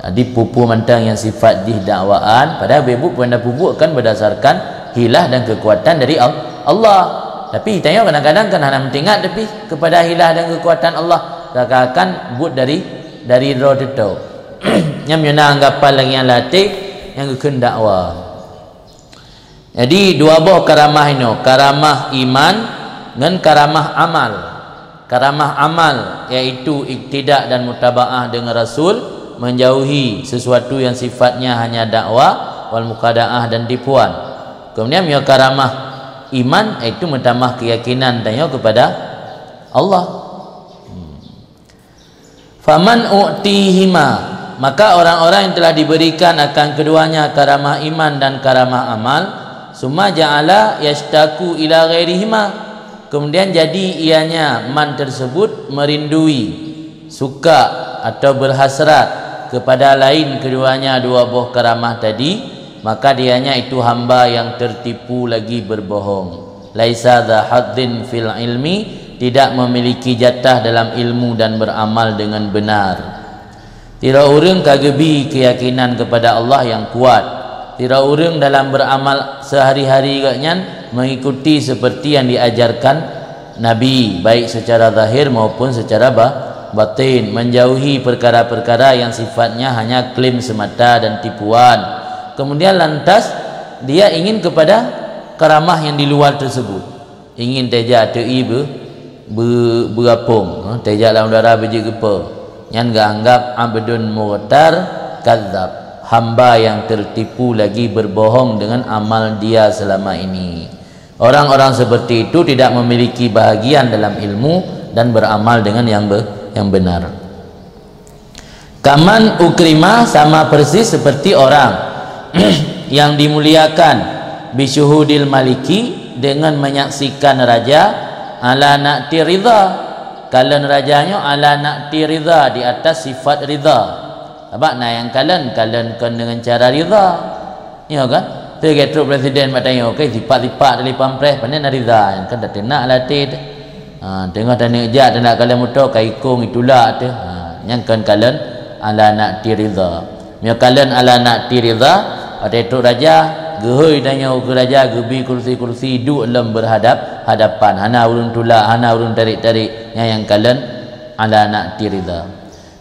Jadi, peue-peue mantong nyang sifat jih dakwaan, padahai beubuet, peue nyang peubuet kan berdasarkan hilah dan kekuatan dari Al-, Allah. Tapi tanyoe kadang-kadang kan hana meutingat tapi kepada hilah dan kekuatan Allah, seakan-akan buet dari, dari droe teuh. Nyan meunyoe na anggapan lagée nyan lam até, nyan geukheun dakwa. Jadi, dua boh karamah inoe, karamah iman ngon karamah amal. Karamah amal, yaitu iktida dan mutaba'ah dengan Rasul, menjauhi sesuatu yang sifatnya hanya dakwa, wal mukada'ah dan tipuan. Kemudian, meunyoe karamah iman, yaitu meutamah keyakinan tanyoe kepada Allah. Faman u'tihima, maka orang-orang yang telah diberikan akan keduanya karamah iman dan karamah amal, summa ja'ala yashtaku ila ghairihima, kemudian jadi ianya man tersebut merindui, suka atau berhasrat kepada lain keduanya dua boh karamah tadi, maka dianya itu hamba yang tertipu lagi berbohong. Laisa dza hadzin fil ilmi, tidak memiliki jatah dalam ilmu dan beramal dengan benar. Sidroe ureuëng ka geubi keuyakinan kepada Allah nyang kuat. Sidroe ureuëng dalam beramal sehari-hari gobnyan mengikuti seperti yang diajarkan Nabi, baik secara zahir maupun secara ba-, batin, menjauhi perkara-perkara yang sifatnya hanya klaim semata dan tipuan. Kemudian lantas dia ingin kepada karamah yang di luar tersebut. Ingin tajak ateueh ie beu-, beu-, beugapông, ha, tajak lam udara beujeuet geupeue. Nyan geuanggap abdun mughtar kadzab, hamba yang tertipu lagi berbohong dengan amal dia selama ini. Orang-orang seperti itu tidak memiliki bahagian dalam ilmu dan beramal dengan yang be-, yang benar. Kaman ukrima, sama persis seperti orang yang dimuliakan, bisyuhudil maliki, dengan menyaksikan raja, ala na'ti ridha, kalon raja nyoe ala na'ti ridha, di atas sifat ridha. Sabab na nyang kalon, kalon kon dengan cara ridha. Ya kan? Teuka trok presiden bak tanyoe, "Oke, sipak-sipak dari pampres, pane na ridha." Kan dak teunak latih teuh. Ha, teungoh taneuk jak, taneuk kalon moto, ka ikong itulak teuh. Ha, nyan kon kalon ala na'ti ridha. Meunyoe kalon ala na'ti ridha, watée trok raja, geuhôi tanyoe keu raja, geubi kursi-kursi, duek lom berhadap-hadapan. Hana ureuëng tulak, hana ureuëng tarék-tarék. Nyan nyang kalon ala na'ti ridha.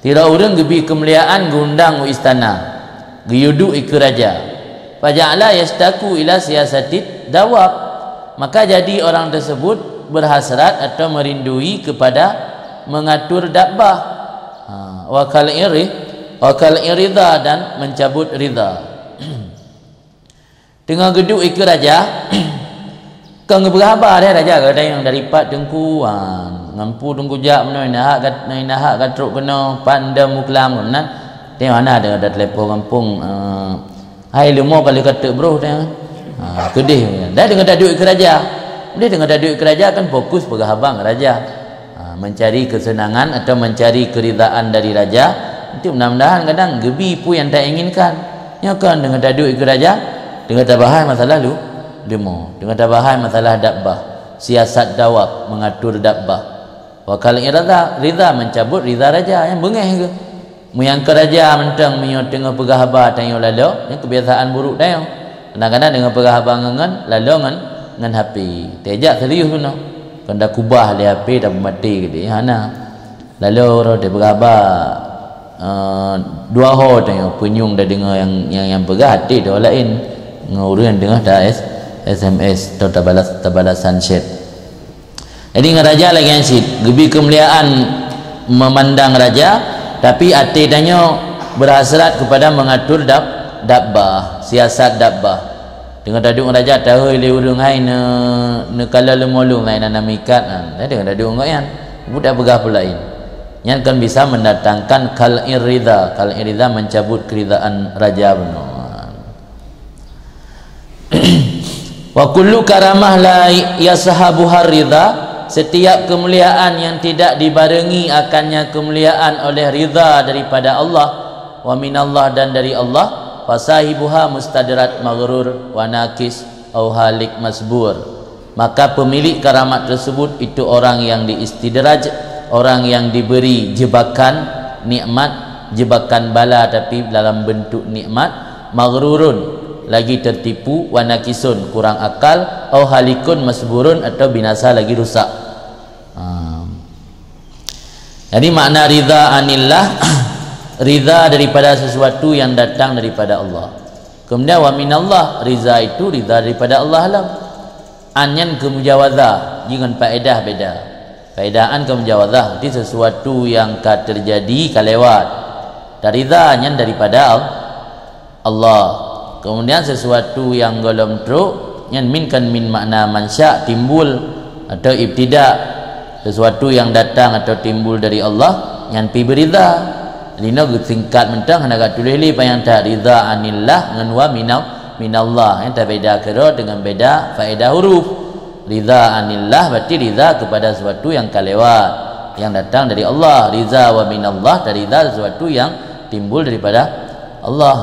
Sidroe ureuëng geubi keumuliaan, geuundang u istana, geuyue duek ikeue raja. Faja'ala yashtaqu ila siyasatid dawab. Maka jadi orang tersebut berhasrat atau merindui kepada mengatur dabbah. Ha, wa kal iri-, wa kal irida, dan mencabut ridha. Teungoh geuduek ikeue raja, kon geupeugah haba deh raja, gata nyang dari pat teungku, ha, ngon peue teungku jak meunoe, na hak gat-, na hak ka trok keunoe, pat ndam muklam, meunan. Teungoh hana, teungoh tatelepon gampông, eh, "Hai leumo, ka lheueh ka teuk broh," teungoh. Ha, keudeh. Dah teungoh taduek ikeue raja. Deh teungoh taduek ikeue raja kan fokus peugah haba ngon raja. Ha, mencari kesenangan atau mencari keridaan dari raja, itu mudah-mudahan kadang geubi peue nyang tainginkan. Nyoe kan teungoh taduek ikeue raja, teungoh tabahai masalah lu-, leumo, teungoh tabahai masalah dabbah, siasat dawab, mengatur dabbah. Wa kal irada, ridha, mencabut ridha raja, nyang beungéh keuh. Meunyoe keu raja mantong, meunyoe teungoh peugah haba tanyoe laloe, nyan kebiasaan buruk tanyoe. Kadang-kadang teungoh peugah haba ngon, ngon, laloe ngon, ngon H P. Teuh jak serius bunoe. Kon takubah lé H P, tapeumaté keudeh, hana. Laloe uroe teuh peugah haba, eh, dua ho tanyoe, peunyueng tadeungoe nyang, nyang, nyang peugah, até dua laén. Ngon ureuëng teungoh ta-S-, S M S atau tabalas, tabalasan chat. Jadi ngon raja lagée nyan cit, geubi keumuliaan memandang raja, tapi até tanyoe berhasrat kepada mengatur dab-, dabbah, siasat dabbah. Teungoh taduek ngon raja, tahôi lé ureuëng, "Hai, neu-, neukalon leumo lôn, hai, na, na mikat," nah, teungoh taduek ngon nyan, buet peugah peue laén. Nyan kan bisa mendatangkan kal irida, kal irida mencabut keridaan raja bunoe. Wa kullu karamah la yashabuha ridha, setiap kemuliaan yang tidak dibarengi akannya kemuliaan oleh ridha daripada Allah, wa minallah, dan dari Allah, fasahibuha mustadraj maghrur wa nakis au halik masbur. Maka pemilik karamat tersebut itu orang yang diistidraj, orang yang diberi jebakan nikmat, jebakan bala tapi dalam bentuk nikmat, maghrurun, lagi tertipu, wa nakisun, kurang akal, au halikun, masburun, atau binasa, lagi rusak. Ha. Jadi makna ridha anillah, ridha daripada sesuatu yang datang daripada Allah. Kemudian wa minallah, ridha itu ridha daripada Allah lah. An nyan keu mujawazah, jih ngon faedah beda. Faedah an keu mujawazah, berarti sesuatu yang ka terjadi, ka lewat. Taridha nyan daripada Al-, Allah. Kemudian sesuatu yang gohlom trok, nyan min kan min makna mansya, timbul, atau ibtida. Sesuatu yang datang atau timbul dari Allah, nyan pi beuridha. Jadi nyoe geusingkat mantong, hana geutuléh lé panyang that, ridha anillah ngon wa minal-, minallah. Nyan tabeda keudroe deungon beda faedah huruf. Ridha anillah berarti ridha kepada sesuatu yang ka lewat, yang datang dari Allah. Ridha wa minallah, taridha sesuatu yang timbul daripada Allah.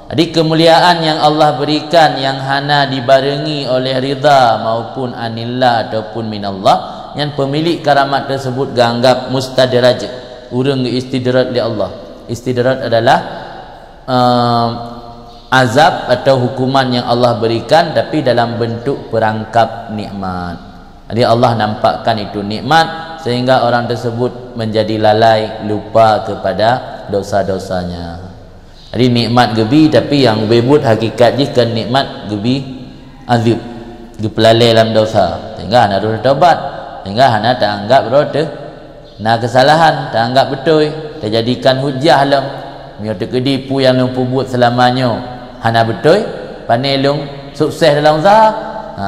Jadi kemuliaan yang Allah berikan yang hana dibarengi oleh ridha maupun anillah ataupun minallah, nyan pemilik karamat tersebut geuanggap mustadraj, ureuëng geuistidraj lé Allah. Istidraj adalah, ehm, azab atau hukuman yang Allah berikan tapi dalam bentuk perangkap nikmat. Jadi Allah nampakkan itu nikmat sehingga orang tersebut menjadi lalai, lupa kepada dosa-dosanya. Jadi nikmat geubi, tapi nyang beubuet hakikat jih kon nikmat, geubi azab, geupeulalée lam dosa, sehingga hana rôh taubat, sehingga hana taanggap droe teuh na keusalahan, taanggap beutôi, tajadikan hujah lom. Meunyoe teukeudi peue nyang lôn peubuet seulama nyoe hana beutôi, pane lôn sukses dalam usaha, ha,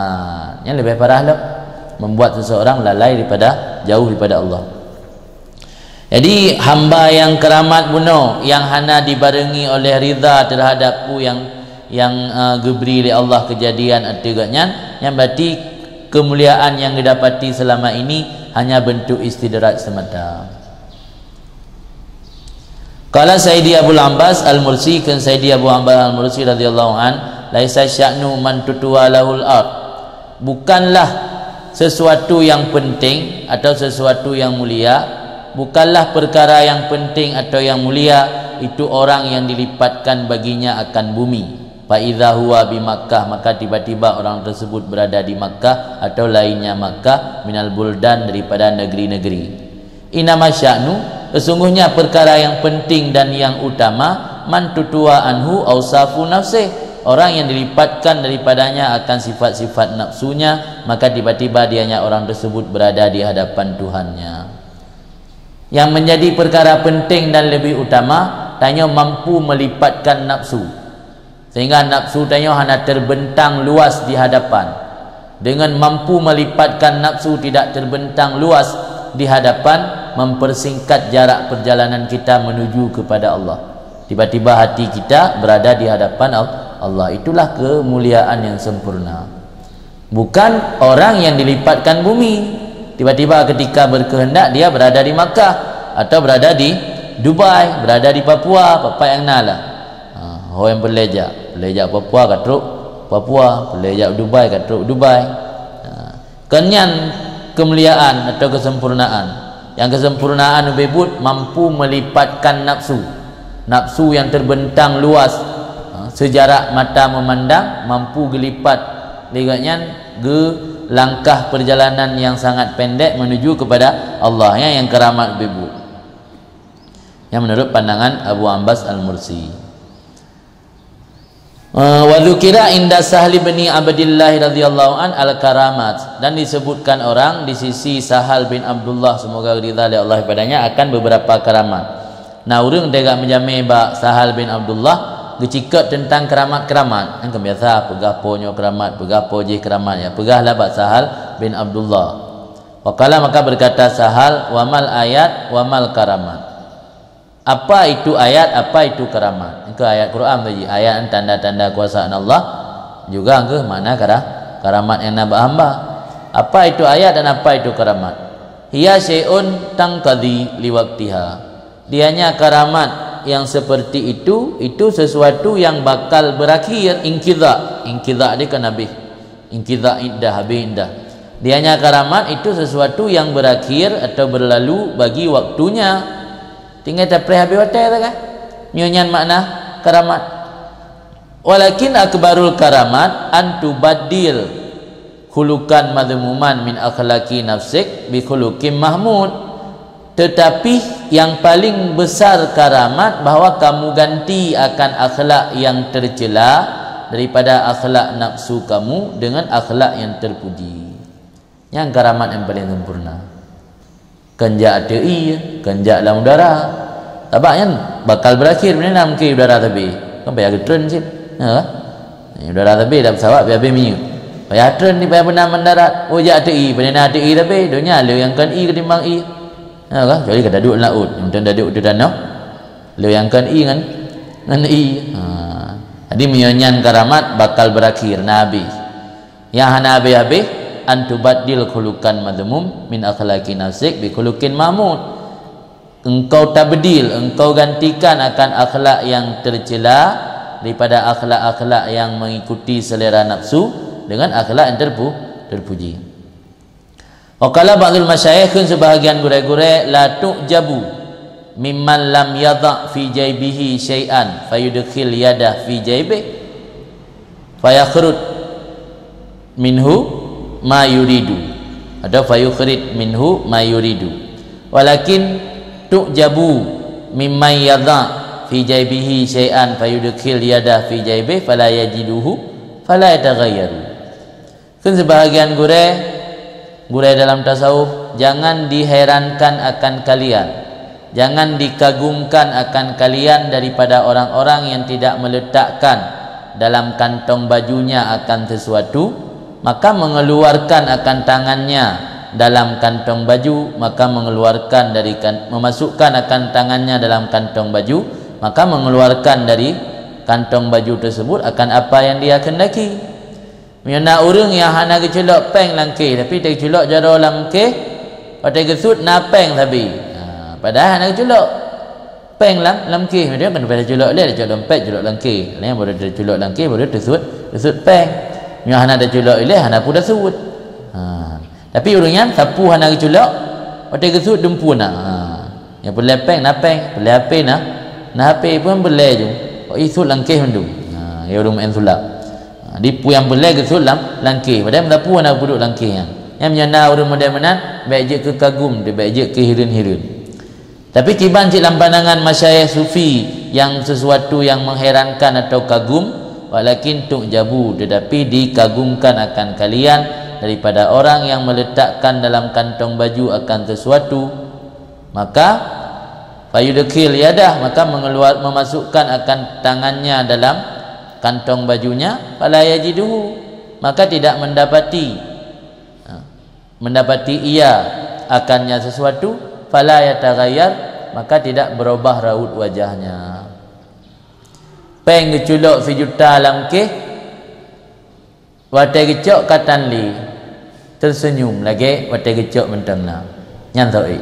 nyan leubeh parah lom, membuat seseorang lalai daripada, jauh daripada Allah. Jadi hamba nyang keuramat bunoe nyang hana dibarengi oleh ridha terhadap peue nyang, nyang, eh, geubri lé Allah keujadian ateueh gobnyan, nyan berarti keumuliaan nyang geudapati seulama ini hanya bentuk istidraj semata. Qala Sayyidi Abul Abbas Al-Mursi, kheun Sayyidi Abu Abbas Al-Mursi radhiyallahu an, "Laisa sya'nu man tutwa lahul ard." Bukanlah Sesuatu yang penting atau sesuatu yang mulia bukanlah perkara yang penting atau yang mulia, itu orang yang dilipatkan baginya akan bumi. Fa idza huwa bi Makkah, maka tiba-tiba orang tersebut berada di Makkah atau lainnya Makkah, minal buldan, daripada negeri-negeri. Innama sya'nu, sesungguhnya perkara yang penting dan yang utama, man tutuwa anhu ausafu nafsih, orang yang dilipatkan daripadanya akan sifat-sifat nafsunya, maka tiba-tiba dianya orang tersebut berada di hadapan Tuhannya. Yang menjadi perkara penting dan lebih utama, tanyoe mampu melipatkan nafsu, sehingga nafsu tanyoe hana terbentang luas di hadapan. Dengan mampu melipatkan nafsu tidak terbentang luas di hadapan, mempersingkat jarak perjalanan kita menuju kepada Allah. Tiba-tiba hati kita berada di hadapan Al-, Allah. Itulah kemuliaan yang sempurna. Bukan orang yang dilipatkan bumi. Tiba-tiba ketika berkehendak, dia berada di Makkah atau berada di Dubai, berada di Papua, papat nyang na lah. Ha, ho nyang peulejak, peulejak Papua ka trok Papua, peulejak Dubai ka trok Dubai. Ha, kon nyan kemuliaan atau kesempurnaan. Yang kesempurnaan ubé buet mampu melipatkan nafsu. Nafsu yang terbentang luas, ha, sejarak mata memandang, mampu geulipat. Lé gobnyan geulangkah perjalanan yang sangat pendek menuju kepada Allah. Nyan nyang keramat ubé buet. Yang menurut pandangan Abu Ambas Al-Mursi. Eh, wa dzukira inda Sahli bin Abdillah radhiyallahu an al-karamat, dan disebutkan orang di sisi Sahal bin Abdullah, semoga ridha lé Allah padanya, akan beberapa keramat. Na ureuëng teuga meujamé bak Sahal bin Abdullah, geucikot tentang keramat-keramat. Nyang ka biasa peugah po nyoe keramat, peugah po jih keramat, ya, peugahlah bak Sahal bin Abdullah. Waqala, maka berkata Sahal, "Wa mal ayat, wa mal karamat." Apa itu ayat, apa itu keramat? Ke ayat Quran tadi, ayat tanda-tanda kuasa Allah, juga ke makna kara-, keramat yang na bak hamba. Apa itu ayat dan apa itu keramat? Hiya syai'un tangqadhi liwaqtiha. Dianya keramat yang seperti itu, itu sesuatu yang bakal berakhir, inqidha. Inqidha dia kan habis. Inqidha iddah, habis iddah. Dianya keramat itu sesuatu yang berakhir atau berlalu bagi waktunya. Tinggai tapreh habis watée sagai. Nyoe nyan makna keramat. Walakin akbarul karamat an tubaddil khuluqan madhmuman min akhlaqi nafsik bi khuluqin mahmud. Tetapi yang paling besar karamat bahwa kamu ganti akan akhlak yang tercela daripada akhlak nafsu kamu dengan akhlak yang terpuji. Nyang karamat nyang paling sempurna. Kon jak ateueh ié, kon jak lam udara. Sabab nyan bakal berakhir, meunyoe na mungken udara sabe. Kan payah geutreun cit. Ha? Udara sabe dah pesawat, payah habéh minyeuk. Payah treun ni, payah beuna mendarat. Oh, jak ateueh ié, pane na ateueh ié sabe. Donya le nyang kon ié ketimbang ié. Ha, kan? Kecuali ka taduek lam laôt. Nyang mantong taduek di tanoh. Le nyang kon ié ngon, ngon ié. Ha. Jadi, meunyoe nyan karamat bakal berakhir, na habéh. Nyang hana habéh-habéh, an tubaddil khuluqan madhmum min akhlaqi nafsik bi khuluqin mahmud. Engkau tabdil, engkau gantikan akan akhlak yang tercela daripada akhlak-akhlak yang mengikuti selera nafsu dengan akhlak yang terpu-, terpuji. Wa qala ba'dul masyayikh, kheun sebahagian gurée-gurée, la tu'jabu mimman lam yadha fi jaibihi syai'an fayudkhil yadah fi jaibih fayakhruj minhu ma yuridu, atau fayukhrij minhu ma yuridu. Walakin tu'jabu mimman yadha fi jaibihi syai'an fayudkhil yadah fi jaibih fala yajiduhu fala yataghayyaru. Kheun sebahagian gurée, gurée dalam tasawuf, jangan diherankan akan kalian, jangan dikagumkan akan kalian daripada orang-orang yang tidak meletakkan dalam kantong bajunya akan sesuatu, maka mengeluarkan akan tangannya dalam kantong baju, maka mengeluarkan dari kan-, memasukkan akan tangannya dalam kantong baju, maka mengeluarkan dari kantong baju tersebut akan apa yang dia kehendaki. Meunyoe na ureuëng nyang hana geuculok péng lam kéh, tapi teuculok jaroe lam kéh, watée geusut na péng sabe. Ha, padahai hana geuculok péng lam, lam kéh. Meunyoe kan pada culok lé, culok dompet, culok lam kéh. Nyan baru teuculok lam kéh, baru teusut, teusut péng. Meunyoe hana teuculok ilée, hana peue teusut. Ha. Tapi ureuëng nyan sapu hana geuculok, watée geusuet dumpu na. Ha. Nyang peureulée péng na péng, peureulée H P na, na H P pun peureulée ju. Oh, isuet langkéh mandum. Ha, ya ureuëng main sulap. Ha, di peue nyang peureulée geusuet lam langkéh. Padahai sapu hana geupeudok langkéh nyan. Nyang meunyoe na ureuëng model meunan, bék jeuet keu kagum, bék jeuet keu hireuen-hireuen. Tapi kiban cit lam pandangan masyayikh sufi nyang sesuatu yang mengherankan atau kagum, walakin tu'jabu, tetapi dikagumkan akan kalian daripada orang yang meletakkan dalam kantong baju akan sesuatu, maka fayudkhil yadah, maka mengeluar, memasukkan akan tangannya dalam kantong bajunya, fala yajiduhu, maka tidak mendapati, ha, mendapati ia akannya sesuatu, fala yataghayyar, maka tidak berubah raut wajahnya. Péng geuculok sijuta lam kéh, watée geucok ka tan lé, tersenyum lagée watée geucok mantong na. Nyan soe.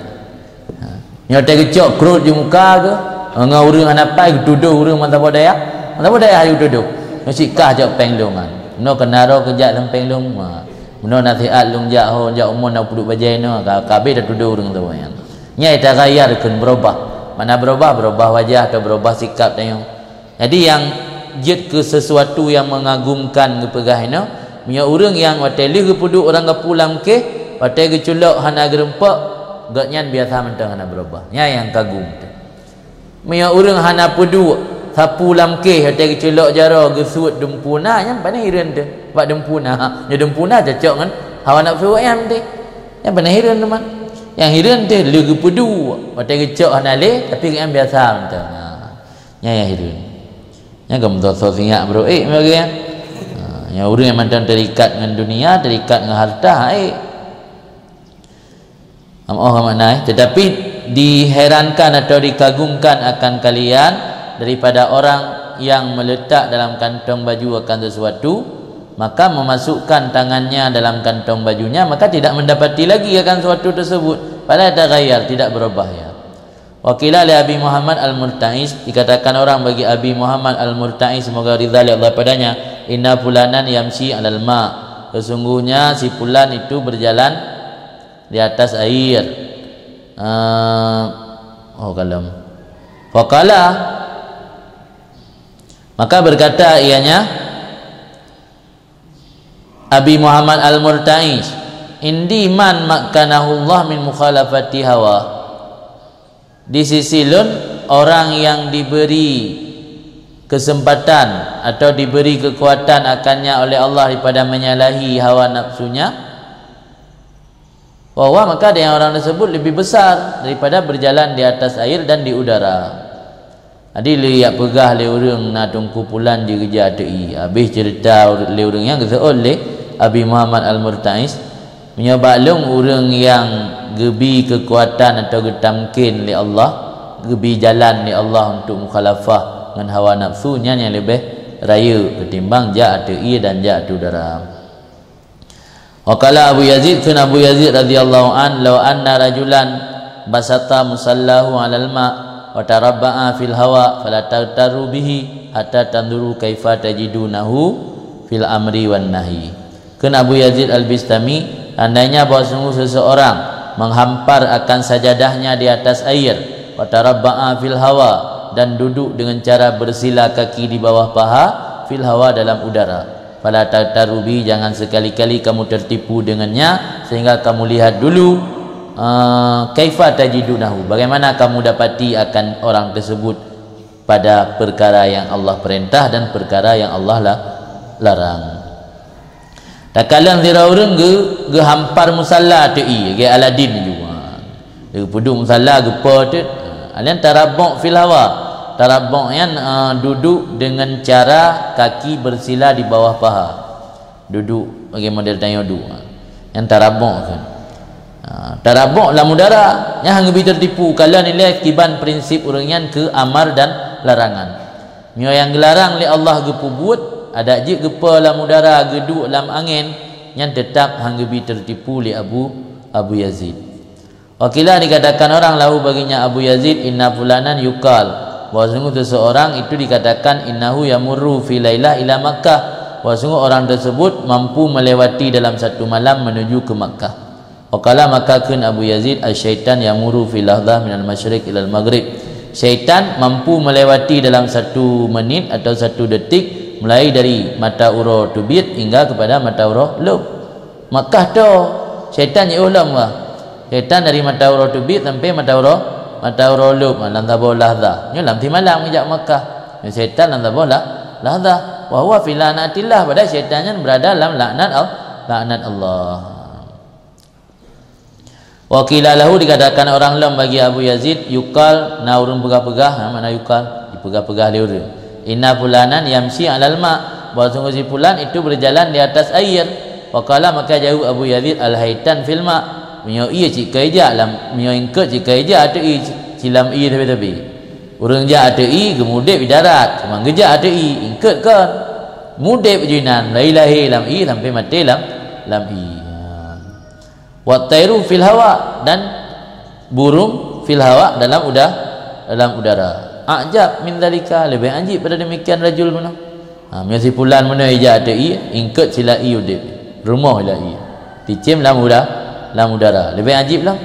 Ha. Nyoe watée geucok krot di muka geuh, ngon ureuëng hana pai geutudoh ureuëng mantong dayah. Mantong dayah ayu tudoh. Nyoe sikah cok péng lôn kan. Meunoe keunaro keujak lam péng lôn. Ha. Meunoe nasihat lôn jak ho, jak umu na peuduek bajée nyoe, ka, ka habéh tatudoh ureuëng tu nyan. Nyan taghayyar kheun, berubah. Makna berubah, berubah wajah atau berubah sikap tanyoe. Jadi nyang jeuet keu sesuatu yang mengagumkan geupeugah inoe, meunyoe ureuëng nyang watée lheueh geupeuduek ureuëng gapu lam kéh, watée geuculok hana geurumpok, gobnyan biasa mantong hana berubah. Nyan nyang kagum tu. Meunyoe ureuëng hana peuduek sapu lam kéh, watée geuculok jaroe geusuet dumpu na, nyan pane hireuen teuh. Bak dumpu na, nyoe dumpu na cocok ngon hawa nafsu awaknyan teuh. Nyan pane hireuen teuma. Nyang hireuen teuh lheueh geupeuduek, watée geucok hana lé, tapi gobnyan biasa mantong. Ha. Nyan nyang hireuen. Nyan ka meusoe-soe sinyak bro, eh, bagi nyan. Ha, nyang ureuëng nyang mantong terikat ngon dunia, terikat ngon harta, eh. Am oh makna, eh. Tetapi diherankan atau dikagumkan akan kalian daripada orang yang meletak dalam kantong baju akan sesuatu, maka memasukkan tangannya dalam kantong bajunya, maka tidak mendapati lagi akan sesuatu tersebut. Fala yataghayyar, tidak berubah ia. Wa qila li Abi Muhammad Al-Murta'is, dikatakan orang bagi Abi Muhammad Al-Murta'is, semoga ridha lé Allah padanya, "Inna fulanan yamshi 'alal ma'." Sesungguhnya si fulan itu berjalan di atas air. Eh, oh, kalem. Faqala, maka berkata ianya, Abi Muhammad Al-Murta'is, "Indi man makkanahullah min mukhalafati hawa." Di sisi lôn, orang yang diberi kesempatan atau diberi kekuatan akannya oleh Allah daripada menyalahi hawa nafsunya, bahwa maka ada yang orang tersebut lebih besar daripada berjalan di atas air dan di udara. Jadi lé jak peugah lé ureuëng na teungku pulan jih geujak ateueh ié. Habéh ceurita lé ureuëng nyan geuseuôt lé Abi Muhammad Al-Murta'is, meunyoe bak lôn ureuëng nyang geubi keukuatan atau geutamken lé Allah, geubi jalan lé Allah untuk mukhalafah ngon hawa nafsu, nyan nyang leubeh rayeuk ketimbang jak ateueh ié dan jak ateueh udara. Wa qala Abu Yazid, kheun Abu Yazid radhiyallahu an, "Law anna rajulan basata musallahu 'alal ma' wa tarabba'a fil hawa, fala taghtaru bihi hatta tanzuru kaifa tajidunahu fil amri wan nahyi." Kheun Abu Yazid Al-Bistami, "Andainya bahwa sungguh seseorang menghampar akan sajadahnya di atas air, wa tarabba'a fil hawa, dan duduk dengan cara bersila kaki di bawah paha, fil hawa, dalam udara, fala taghtaru bi, jangan sekali-kali kamu tertipu dengannya, sehingga kamu lihat dulu, eh, kaifa tajidunahu, bagaimana kamu dapati akan orang tersebut pada perkara yang Allah perintah dan perkara yang Allah la-, larang." Takalon sidroe ureuëng geu-, geuhampar musalla ateueh ié, lagée Aladin juga. Geupeuduek musalla, geupo teuk. Alien tarabok fil hawa. Tarabok nyan, eh, duduk dengan cara kaki bersila di bawah paha. Duduk bagi model tanyoe duek. Nyan tarabok kan. Ha, tarabok lam udara. Nyan han geubi tertipu. Kalon ilée kiban prinsip ureuëng nyan keu amar dan larangan. Meunyoe nyang geularang lé Allah geupeubuet, adak jeuet geupo lam udara, geuduek lam angén, nyan teutab han geubi tertipu lé Abu, Abu Yazid. Wa qila, dikatakan orang lahu baginya Abu Yazid, "Inna fulanan yuqal," bahwa sungguh seseorang itu dikatakan, "Innahu yamurru fi lailah ila Makkah," bahwa sungguh orang tersebut mampu melewati dalam satu malam menuju ke Makkah. Qala, maka kheun Abu Yazid, "Asy-syaitan yamuru fi lahdzah minal masyriq ilal maghrib." Syaitan mampu melewati dalam satu menit atau satu detik, mulai dari mata uroe teubiet hingga kepada mata uroe lom. Makkah to, syaitan jiôh lom bah. Syaitan dari mata uroe teubiet sampai mata uroe, mata uroe lom, ha, lam saboh lahdzah. Nyoe lam simalam geujak Makkah. Nyoe syaitan lam saboh lah, lahdzah. Wa huwa fi la'natillah, padahal syaitan nyan berada lam laknat Al-, laknat Allah. Wa qila lahu, dikatakan orang lom bagi Abu Yazid, yuqal, na ureuëng peugah-peugah, ha, makna yuqal, dipeugah-peugah lé ureuëng. Inna fulanan yamshi alal ma, bahwa sungguh si fulan itu berjalan di atas air. Wa qala, maka jaweueb Abu Yazid, al-haitan fil ma, meunyoe ie cit ka ijak lam, meunyoe ingkot cit ka ijak ateueh ie, ci-, ci lam ie tapi-tapi. Ureuëng jak ateueh ie, geumudeb di darat, cuma geujak ateueh ie, ingkot kon. Mudeb jinan, lahé-lahé lam ie sampai maté lam, lam ie. Wat tairu fil hawa, dan burung fil hawa, dalam uda-, dalam udara. Ajab min dzalika, lebih ajib pada demikian rajul meunoe. Ha, meunyoe si fulan meunoe ijak ateueh ie, ingkot sila ie udeb. Rumoh ila ie. Ticém lam uda-, lam udara. Lebih ajib lah.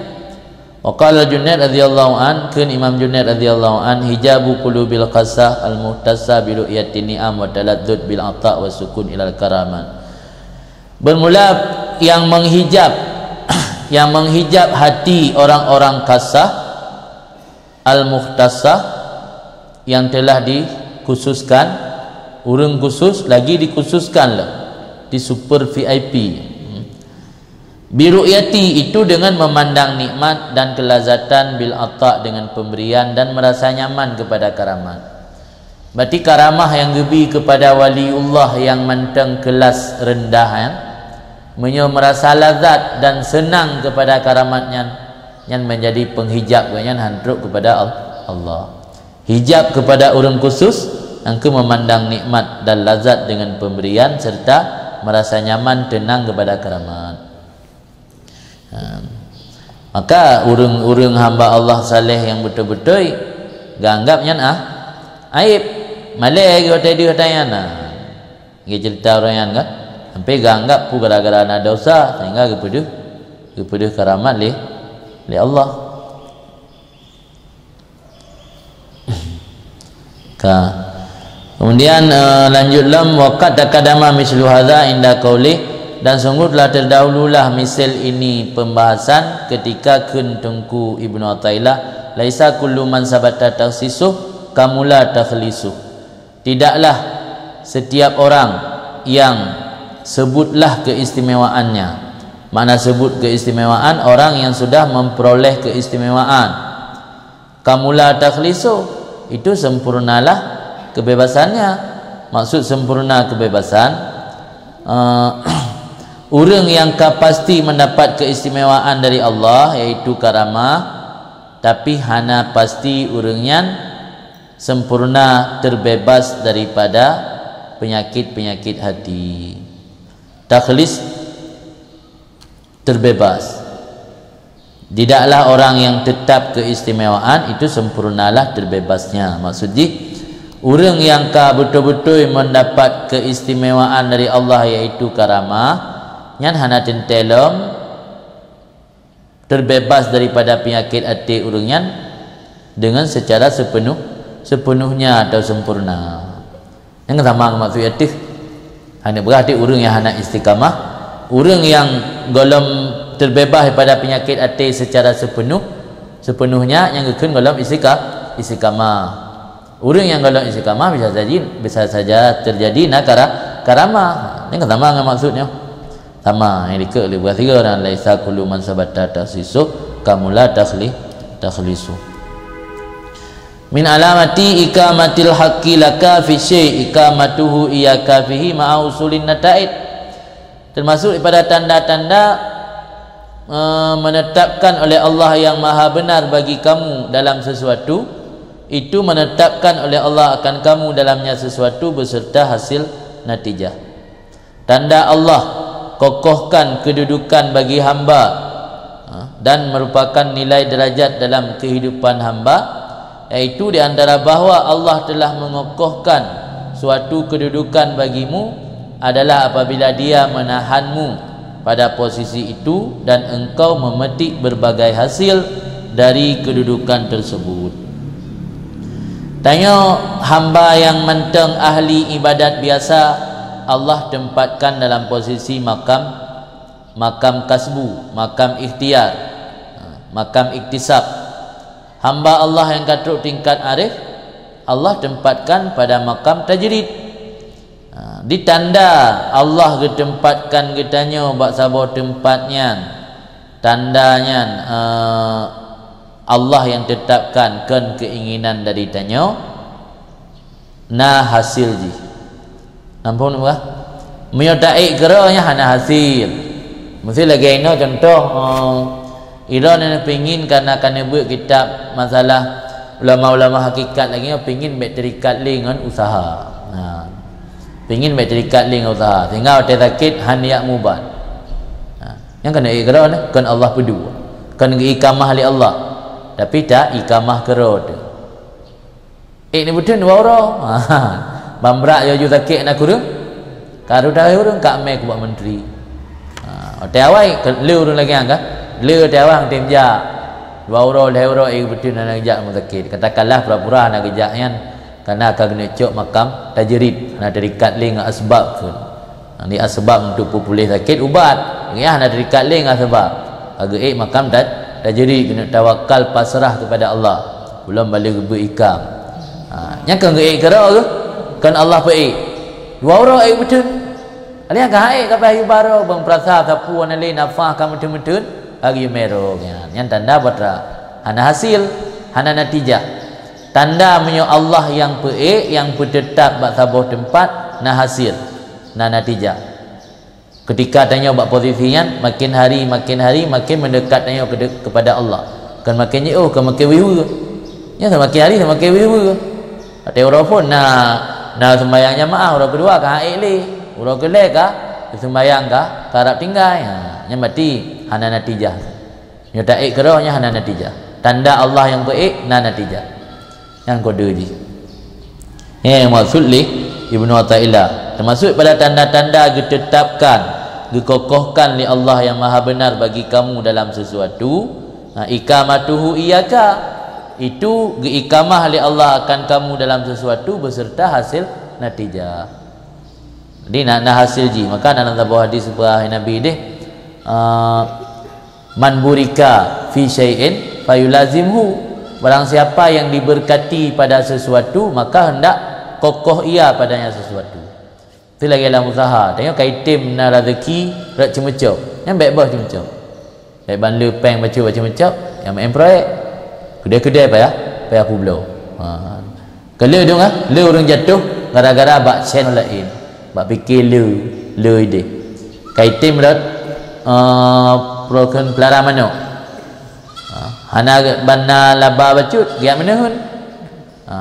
Wa qala Junaid radhiyallahu an, kheun Imam Junaid radhiyallahu an, hijabu qulubil qasah al-muhtassa bi ru'yati ni'am wa taladzudz bil ata wa sukun ilal karamat. Bermula yang menghijab, yang menghijab hati orang-orang qasah, al-muhtassa, yang telah dikhususkan, ureuëng khusus lagi dikhususkan lah, di super V I P. Bi ru'yati, itu dengan memandang nikmat dan kelazatan, bil ata, dengan pemberian dan merasa nyaman kepada karamat. Berarti karamah yang geubi kepada waliullah yang mantong kelas rendah, ya, meunyoe merasa lazat dan senang kepada karamat nyan, nyan menjadi penghijab geuh nyan han trok kepada Al-, Allah. Hijab kepada ureuëng khusus, nyang keu memandang nikmat dan lazat dengan pemberian serta merasa nyaman tenang kepada karamat. Ha. Maka ureuëng-ureuëng hamba Allah saleh nyang beutôi-beutôi geuanggap nyan ah, aib. Malée geuh watée deuh tanyan na. Geucerita ureuëng nyan kan, sampai geuanggap peue gara-gara na dosa sehingga geupeudeuh, geupeudeuh karamat lé, lé Allah. Ka. Kemudian, eh, lanjut lom, waqad taqaddama mislu hadza inda qaulih, dan sungguh telah terdahululah misal ini pembahasan ketika kheun Teungku Ibnu Athaillah, "Laisa kullu man sabata takhsisuh kamula takhlisuh." Tidaklah setiap orang yang sebutlah keistimewaannya. Makna sebut keistimewaan, orang yang sudah memperoleh keistimewaan. Kamula takhlisu, itu sempurnalah kebebasannya. Maksud sempurna kebebasan, eh, ureuëng nyang ka pasti mendapat keistimewaan dari Allah, yaitu karamah, tapi hana pasti ureuëng nyan sempurna terbebas daripada penyakit-penyakit hati. Takhlis, terbebas. Tidaklah orang yang tetap keistimewaan itu sempurnalah terbebasnya. Maksud jih, ureuëng nyang ka beutôi-beutôi mendapat keistimewaan dari Allah, yaitu karamah, nyan hana teuntée lom terbebas daripada penyakit até ureuëng nyan dengan secara sepenuh, sepenuhnya atau sempurna. Nyang sama ngon maksud ateueh. Hana berarti ureuëng nyang hana istiqamah, ureuëng nyang gohlom terbebas daripada penyakit até secara sepenuh, sepenuhnya nyang geukheun gohlom istiqa-, istiqamah. Ureuëng nyang gohlom istiqamah bisa saja, bisa saja terjadi na kara-, karamah. Nyang sama ngon maksud nyoe. Sama, nyang dikeue lé buah tiga dan laisa kullu man sabata takhsisuh kamula takhli-, takhlisu. Min alamati iqamatil haqqi laka fi syai' iqamatuhu iyyaka fihi ma'a husulin nataid. Termasuk daripada tanda-tanda, eh, menetapkan oleh Allah yang maha benar bagi kamu dalam sesuatu, itu menetapkan oleh Allah akan kamu dalamnya sesuatu beserta hasil natijah. Tanda Allah kokohkan kedudukan bagi hamba, ha, dan merupakan nilai derajat dalam kehidupan hamba, yaitu di antara bahwa Allah telah mengokohkan suatu kedudukan bagimu adalah apabila Dia menahanmu pada posisi itu dan engkau memetik berbagai hasil dari kedudukan tersebut. Tanyoe hamba nyang mantong ahli ibadat biasa, Allah tempatkan dalam posisi makam, makam kasbu, makam ikhtiar, ha, makam iktisab. Hamba Allah nyang ka trok tingkat arif, Allah tempatkan pada makam tajrid. Ha, di tanda Allah geutempatkan geutanyoe bak saboh teumpat nyan, tanda nyan, eh, Allah nyang tetapkan, kon keinginan dari tanyoe, na hasil jih. Nampak tak? Meunyoe taék keudroe nyan hana hasil. Meusti lagée inoe contoh, eh, Droeneuh pingin kana ka neubeuet kitab masalah ulama-ulama hakikat lagée nyoe, pingin bék teuikat lé ngon useuha. Ha. Pingin bék teuikat lé ngon useuha. Sehingga watée sakét hana jak mubat. Ha. Nyang keuneuk ék keudroe nyan, kon Allah peudua. Kon geuikamah lé Allah. Tapi ta ikamah keudroe teuh. Ék ni beutôi dua uroe. Ha. Ban brat laju sakét na kureueng. Ka rhot ureuëng ka mé keu bak menteri. Ha, watée awai ke-, le ureuëng lagée nyan ka. Le watée awai tem jak. Dua uroe, lhée uroe ék beutôi na geujak rumoh sakét. Katakanlah pura-pura na geujak nyan karena ka geuneuk cok makam tajrid, na teuikat lé ngon asbab kheun. Nyang di asbab untuk peupuléh sakét ubat. Nyang hana teuikat lé ngon asbab. Ka geuék makam ta-, tajrid, keuneuk tawakal pasrah kepada Allah. Ulôn balik geubeuet ikam. Ha, nyang kon geuék keudroe geuh, kon Allah peuék. Dua uroe ék beutôi. Alih ka ék ka payah yue baroe, bang peurasa sapeue na lé nafah ka meuteun-meuteun, ka geuyue mero nyan. Nyan tanda batra hana hasil, hana natijah. Tanda meunyoe Allah nyang peuék, nyang peuteutap bak saboh teumpat, na hasil, na natijah. Ketika tanyoe bak posisi nyan, makin hari, makin hari, makin mendekat tanyoe kede-, kepada Allah. Kon makin jiôh, kon makin wiewe. Nyan semakin hari, semakin wiewe. Watée uroe phon na, na sembahyang jamaah, uroe keudua ka han ék lé. Uroe keulhée ka, sembahyang ka, karab tinggai. Ha, nyan berarti hana natijah. Nyoe taék keudroe nyan hana natijah. Tanda Allah nyang peuék na natijah. Nyang kode jih. Nyang maksud lé Ibnu Athaillah, termasuk pada tanda-tanda geutetapkan, geukokohkan lé Allah nyang Maha Benar bagi kamu dalam sesuatu, ha, iqamatuhu iyyaka, itu geuikamah lé Allah akan kamu dalam sesuatu beserta hasil natijah. Jadi na, na hasil jih. Maka dalam saboh hadis peugah Nabi deh, ah, "Man burika fi syai'in fayulazimhu." Barang siapa yang diberkati pada sesuatu, maka hendak kokoh ia padanya sesuatu. Itu lagée lam useuha. Tanyoe ka item na rezeki rot ceumeucok. Nyan bék boh ceumeucok. Bék ban le péng bacut-bacut ceumeucok, nyang meu'en proyek. Keudeh-keudeh payah, payah peubloe. Ha. Ka le dong ah, le ureuëng jatoh gara-gara bak sen laén, bak pike le, le ideh. Ka item rot, eh, program pelara manok. Ha, hana ban na laba bacut, geujak meuneuheun. Ha,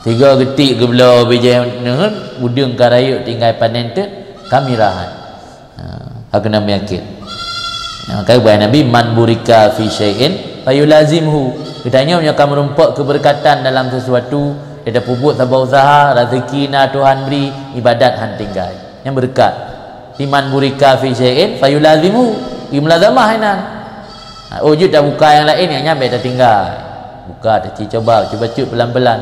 sigoe geutik geubloe bijéh neuheun, udeueng ka rayeuk tinggai panen teuk, ka mirah. Ha, ka keunong peunyakét. Nyang ka geupeugah Nabi, "Man burika fi syai'in fayulazimhu." Geutanyoe meunyoe ka meurumpok keubeureukat dalam sesuatu, teupeubeuet saboh useuha, rezeki na Tuhan bri, ibadat han tinggai. Nyan beureukat. "Man burika fi syai'in fayulazimhu." Imulazamah inan. Ha, oh, jeuet tabuka nyang laén, nyang nyan bék tatinggai. Buka, taci coba, cuba cut pelan-pelan.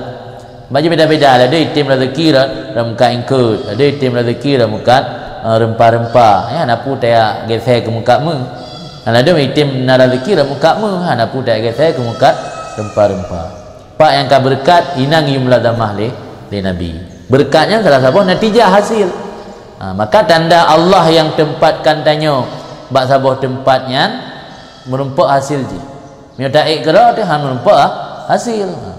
Baju beda-beda, ada item rezeki ra-, rameukat ingkot, ada item rezeki rameukat, eh, rempah-rempah. Ya, hana peue tajak gesé keu mukat meuh. Nah, ladom item na rezeki rameukat meuh, hana peue tajak gesé keu mukat rempah-rempah. Pak nyang ka beureukat, inan geuyue mulazamah lé, lé Nabi. Beureukat nyan salah saboh natijah hasil. Ha, maka tanda Allah nyang tempatkan tanyoe bak saboh teumpat nyan meurumpok hasil jih. Meunyoe taék keudroe teuh han meurumpok ha-, hasil. Ha.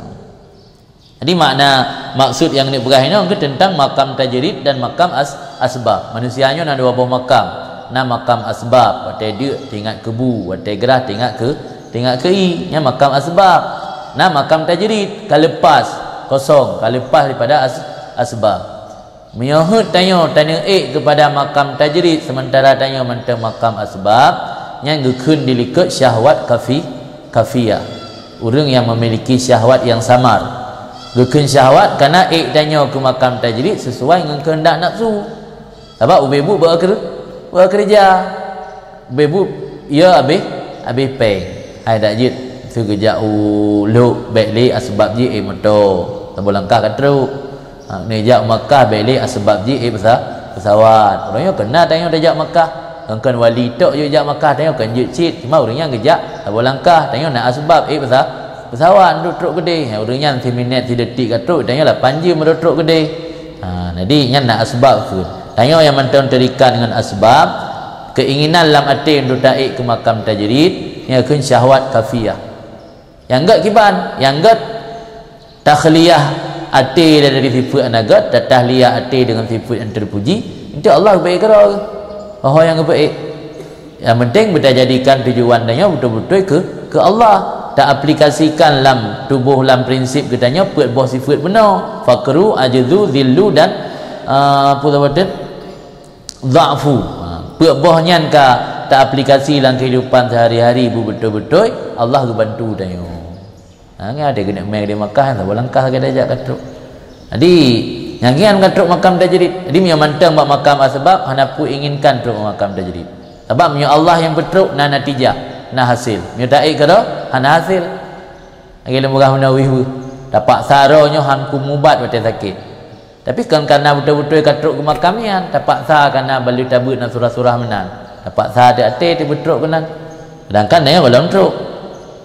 Jadi makna maksud nyang neupeugah inoe keuh teuntang makam tajrid dan makam as-, asbab. Manusia nyoe na dua boh makam. Na makam asbab, watée deuk teuingat keu bu, watée grah teuingat keu, teuingat keu ié, nyan makam asbab. Na makam tajrid, ka leupas, kosong, ka leupas daripada as-, asbab. Meunyoe heuet tanyoe taneuék keupada makam tajrid seumeuntara tanyoe mantong makam asbab, nyan geukheun dilikot syahwat kafi-, kafiyah. Ureuëng nyang memiliki syahwat nyang samar. Geukheun syahwat kana ék tanyoe keu makam tajrid sesuai ngon keuheundak nafsu. Sabab ubé buet beu-, beukeureuja. Beubu, ya abéh, abéh péng. Hai dak jeuet, seugeujak u Lhok, bék lé asbab jih ék moto, saboh langkah ka trok. Ha, neujak u Makkah, bék lé asbab jih ék peusa-, peusawat. Ureuëng nyoe keuna tanyoe tajak Makkah. Kon wali tok jeuet jak Makkah, tanyoe kon jeuet cit. Cuma ureuëng nyan geujak saboh langkah, tanyoe na asbab ék peusa-, peusawat untuk trok keudéh. Ha, ureuëng nyan siminét sidetik ka trok, tanyoe lapan jeuem baru trok keudéh. Ha, jadi nyan na asbab kheun. Tanyoe nyang mantong terikat ngon asbab, keinginan lam até untuk taék keu makam tajrid, nyan kheun syahwat khafiyah. Nyang gét kiban, nyang gét takhliyah até dari sifeuet hana gét, tatahliya até dengan sifeuet yang terpuji, itu Allah geupeugah keudroe. Ho nyang geupeugah. Yang penting beutajadikan tujuan tanyoe beutôi-beutôi keu, keu Allah. Taaplikasikan lam tuboh, lam prinsip geutanyoe peuet boh sifeuet bunoe. Faqru, ajzu, zillu dan, ah, apa tu? Dha'fu. Ha, peuet boh nyan ka taaplikasi lam kehidupan sehari-hari beubeutôi-beutôi, Allah geubantu tanyoe. Ha, nyan ada keuneuk mé di Makkah, saboh langkah lagée tajak ka trok. Jadi, nyang ngian ka trok makam tajrid. Jadi, meunyoe mantong bak makam asbab, hana peue inginkan trok makam tajrid. Sabab meunyoe Allah nyang peutrok, na natijah, na hasil. Meunyoe taék keudroe, hana hasil. Lagée lôn peugah meunan wih-wih. Tapaksa droe nyoe han kumubat watée sakét. Tapi kon kareuna beutôi-beutôi ka trok keu makam nyan, tapaksa kareuna bali tabeuet na surah-surah meunan. Tapaksa teuh até teuh beutrok keunan. Sedangkan tanyoe gohlom trok.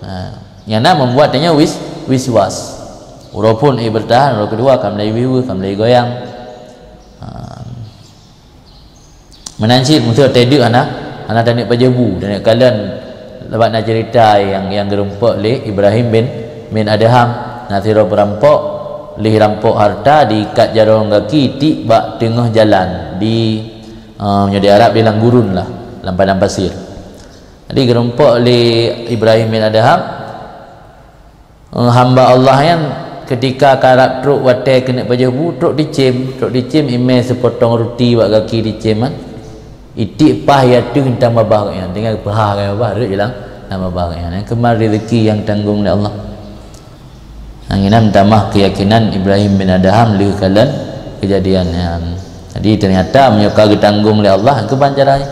Ha, nyang na membuat tanyoe wis-, wiswas. Uroe phon ék beurtahan, uroe keudua ka mulai wih-wih, ka mulai goyang. Ha. Meunan cit, meuseu teudeuk hana, hana taneuk pajoh bu, taneuk kalon. Sabab na cerita nyang, nyang geurumpok lé Ibrahim bin, bin Adham. Na sidroe peurampok, lheueh rampok harta, diikat jaroe ngon gaki, tiek bak teungoh jalan di, eh, meunyoe di Arab di lam gurun lah, lam padang pasir. Jadi geurumpok lé Ibrahim bin Adham, Eh, hamba Allah nyan keutika karab trok watée keuneuk pajoh bu, trok dicém, trok dicém imé seupotong ruti bak gaki dicém nyan. Itiek paih ateueh nyan babah gobnyan, tinggai peuha gobnyan babah rhot jalan lam babah gobnyan. Nyan keumah rezeki nyang tanggong lé Allah. Nyang inan meutamah keuyakinan Ibrahim bin Adham lheueh kalon keujadian nyan. Jadi, teunyata meunyoe ka geutanggong lé Allah, keuban cara nyan.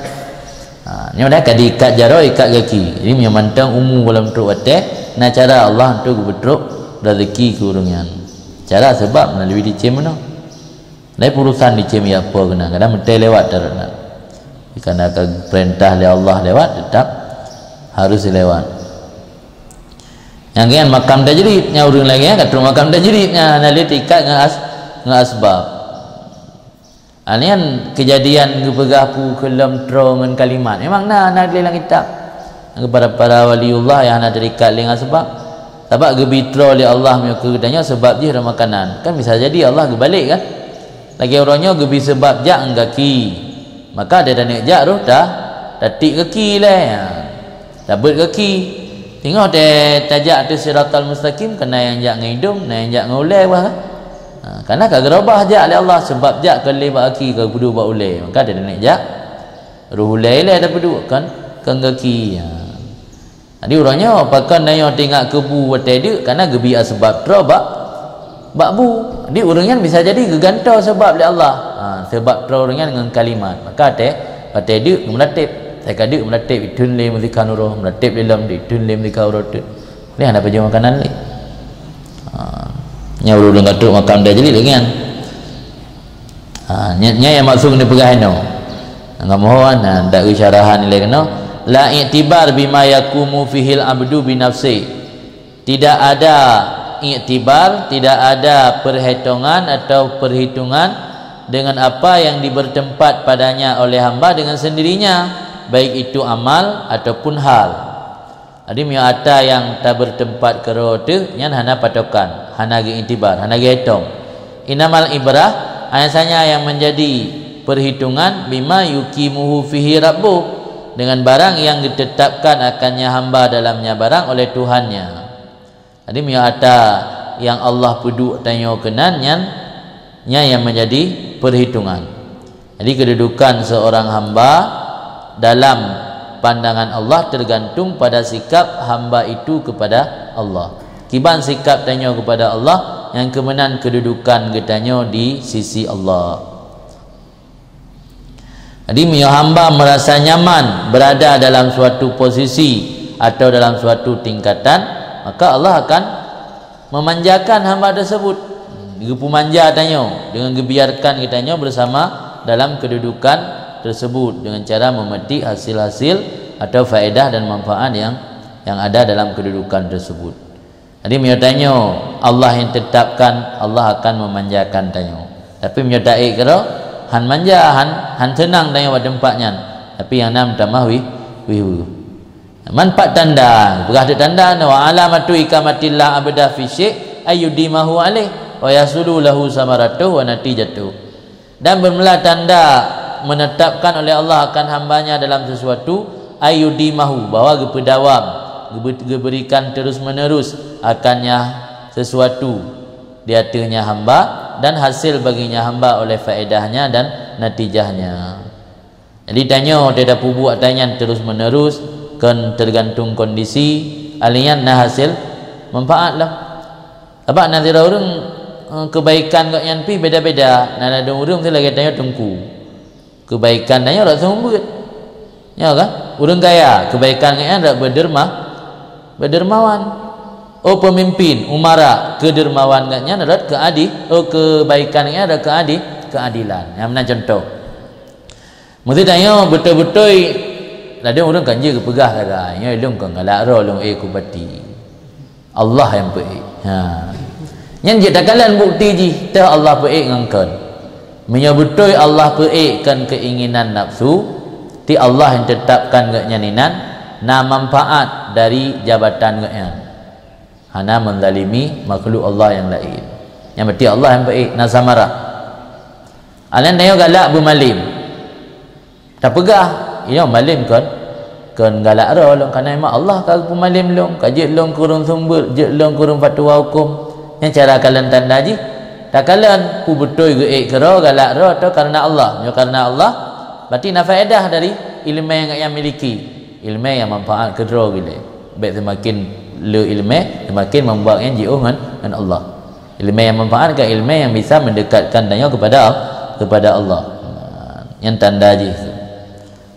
Ha, nyoe dah ka diikat jaroe, ikat gaki. Jadi, meunyoe mantong umu gohlom trok watée, na cara Allah untuk geupeutrok rezeki keu ureuëng nyan. Cara seubab meulalu dicém meunoe. Laén urusan dicém ya po keunan, kadang meutai lewat tarot na. Karena ka geupeurintah lé Allah lewat, tetap harus lewat. Nyang ngian makam tajrid, nyang ureuëng lagée nyan ka trok makam tajrid, nyan hana lé teuikat ngon as-, ngon asbab. Ha, nyan keujadian geupeugah peue keu lom troe ngon kalimat. Memang na, na lé lam kitab. Keu para-para waliullah nyang hana teuikat lé ngon asbab. Sabab geubi troe lé Allah meunyoe keu geutanyoe sabab jih adalah makanan. Kan bisa jadi Allah geubalek kan? Lagée uroe nyoe geubi sabab jak ngon gaki. Maka dia taneuk jak roh ta, tatiek gaki lé. Ha. Tabeuet gaki. Teungoh tée tajak ateueh siratal mustaqim, keu na nyang jak ngon idong, na nyang jak ngon ulée bah. Ha, karena ka geurubah jak lé Allah, sabab jak kon lé bak gaki, ka geupeuduek bak ulée. Maka teuneuk jak roh ulée ilée tapeuduek kon, kon gaki. Ha. Jadi uroe nyoe pakon tanyoe teuingat keu bu watée deuk, karena geubi asbab troe bak bak bu. Jadi ureuëng nyan bisa jadi geugantoe sabab lé Allah. Ha, sabab troe ureuëng nyan ngon kalimat. Maka watée, watée deuk meuratéb. Watée ka deuk meuratéb, iteun lé meusika uroe, meuratéb lé lom deuk, iteun lé meusika uroe teuk. Lé hana pajoh makanan lé. Ha, nyan ureuëng ka trok makam tajrid lagée nyan. Ha, nyan, nyan nyang maksud neupeugah inoe. Ngon mohon, ha, dak isyarahan ilée keunoe. La i'tibar bima yaqumu fihil abdu binafsi. Tidak ada iktibar, tidak ada perhitungan atau perhitungan dengan apa yang dibertempat padanya oleh hamba dengan sendirinya, baik itu amal ataupun hal. Jadi, meunyoe ata nyang tabeurteumpat keudroe teuh, nyan hana patokan, hana geuiktibar, hana geuhitong. Innamal ibrah, hanya saja yang menjadi perhitungan bima yuqimuhu fihi rabbuh, dengan barang yang ditetapkan akannya hamba dalamnya barang oleh Tuhannya. Jadi, meunyoe ata nyang Allah peuduek tanyoe keunan nyan, nyan nyang menjadi perhitungan. Jadi, kedudukan seorang hamba dalam pandangan Allah tergantung pada sikap hamba itu kepada Allah. Kiban sikap tanyoe kepada Allah, nyang keu meunan kedudukan geutanyoe di sisi Allah. Jadi, meunyoe hamba merasa nyaman berada dalam suatu posisi atau dalam suatu tingkatan, maka Allah akan memanjakan hamba tersebut. Geupumanja tanyoe dengan gebiarkan geutanyoe bersama dalam kedudukan tersebut dengan cara memetik hasil-hasil atau faedah dan manfaat yang, yang ada dalam kedudukan tersebut. Jadi, meunyoe tanyoe Allah yang tetapkan, Allah akan memanjakan tanyoe. Tapi meunyoe taék keudroe, han manja, han, han seunang tanyoe bak teumpat nyan. Tapi nyang na meutamah wih, wih, wih. Manfaat tanda, peugah teuk tanda, "Wa alamatu ikamatillah abda fi syai' ayyudimahu alaih wa yasulu lahu samaratuh wa natijatuh." Dan bermula tanda menetapkan oleh Allah akan hambanya dalam sesuatu, ayyudimahu, bahwa geupeudawam, gebe-, geuberikan terus-menerus akannya sesuatu di ateuehnya hamba, dan hasil baginya hamba oleh faedahnya dan natijahnya. Jadi, tanyoe teutab peubuet tanyan terus-menerus, kon tergantung kondisi, alian na hasil manfaat lah. Sabab na sidroe ureuëng, eh, kebaikan gobnyan pih beda-beda. Na ladôm ureuëng tu lagée tanyoe teungku. Kebaikan tanyoe rot seumeubeuet. Nyoe kan? Ureuëng kaya, kebaikan gobnyan rot beuderma, beudermawan. Oh pemimpin, umara, keudermawan gobnyan rot keadi-, oh kebaikan gobnyan rot keadi-, keadilan. Nyang meunan contoh. Meuseuti tanyoe beutôi-beutôi, ladôm ureuëng kan jeuet geupeugah sagai, "Nyoe lôn kon galak droe lôn ék keu bupati. Allah nyang peuék." Ha. Nyan jeuet takalon bukti jih, teuh Allah peuék ngon kon. Meunyoe beutôi Allah peuék kon keinginan nafsu, ti Allah nyang tetapkan gobnyan inan, na manfaat dari jabatan gobnyan. Hana menzalimi makhluk Allah nyang laén. Nyang berarti Allah nyang peuék, na samarah. Alan tanyoe galak beumalém. Tapeugah, "Nyoe malém kon, kon galak droe lôn, kareuna memang Allah ka geupeumalém lôn, ka jeuet lôn keu ureuëng seumeubeuet, jeuet lôn keu ureuëng fatwa huköm." Nyan cara kalon tanda jih. Takalon, peue beutôi geuék keudroe, galak droe, atau kareuna Allah. Nyoe kareuna Allah, berarti na faedah dari ileumé nyang gobnyan miliki. Ileumé nyang manfaat keudroe geuh lé. Bék seumaken le ileumé, seumaken membuat nyan jiôh ngon, ngon Allah. Ileumé nyang manfaat kan ileumé nyang bisa mendekatkan tanyoe kepada, kepada Allah. Nyan tanda jih.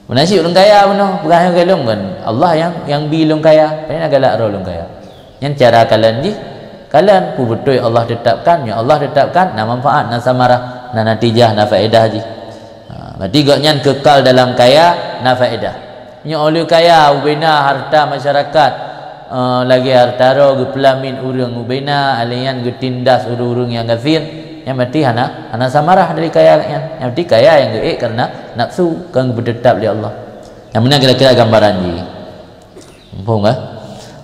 Meunan cit ureuëng kaya bunoe, peugah nyoe keu lôn kan, Allah nyang, nyang bi lôn kaya, pane na galak droe lôn kaya. Nyan cara kalon jih, kalon peue beutôi Allah tetapkan, nyoe Allah tetapkan, na manfaat, na samarah, na natijah, na faedah jih. Ha, berarti gobnyan kekal dalam kaya, na faedah. Nyoe óh lheueh kaya, ubena harta masyarakat, eh, lagée harta droe geupeulamin ureuëng ubena, alèh nyan geutindas ureuëng-ureuëng nyang gasien, nyan berarti hana, hana samarah dari kaya nyan. Nyan berarti kaya nyang geuék kareuna nafsu, kon geupeuteutap lé Allah. Nyang meunan kira-kira gambaran jih. Muphom kah?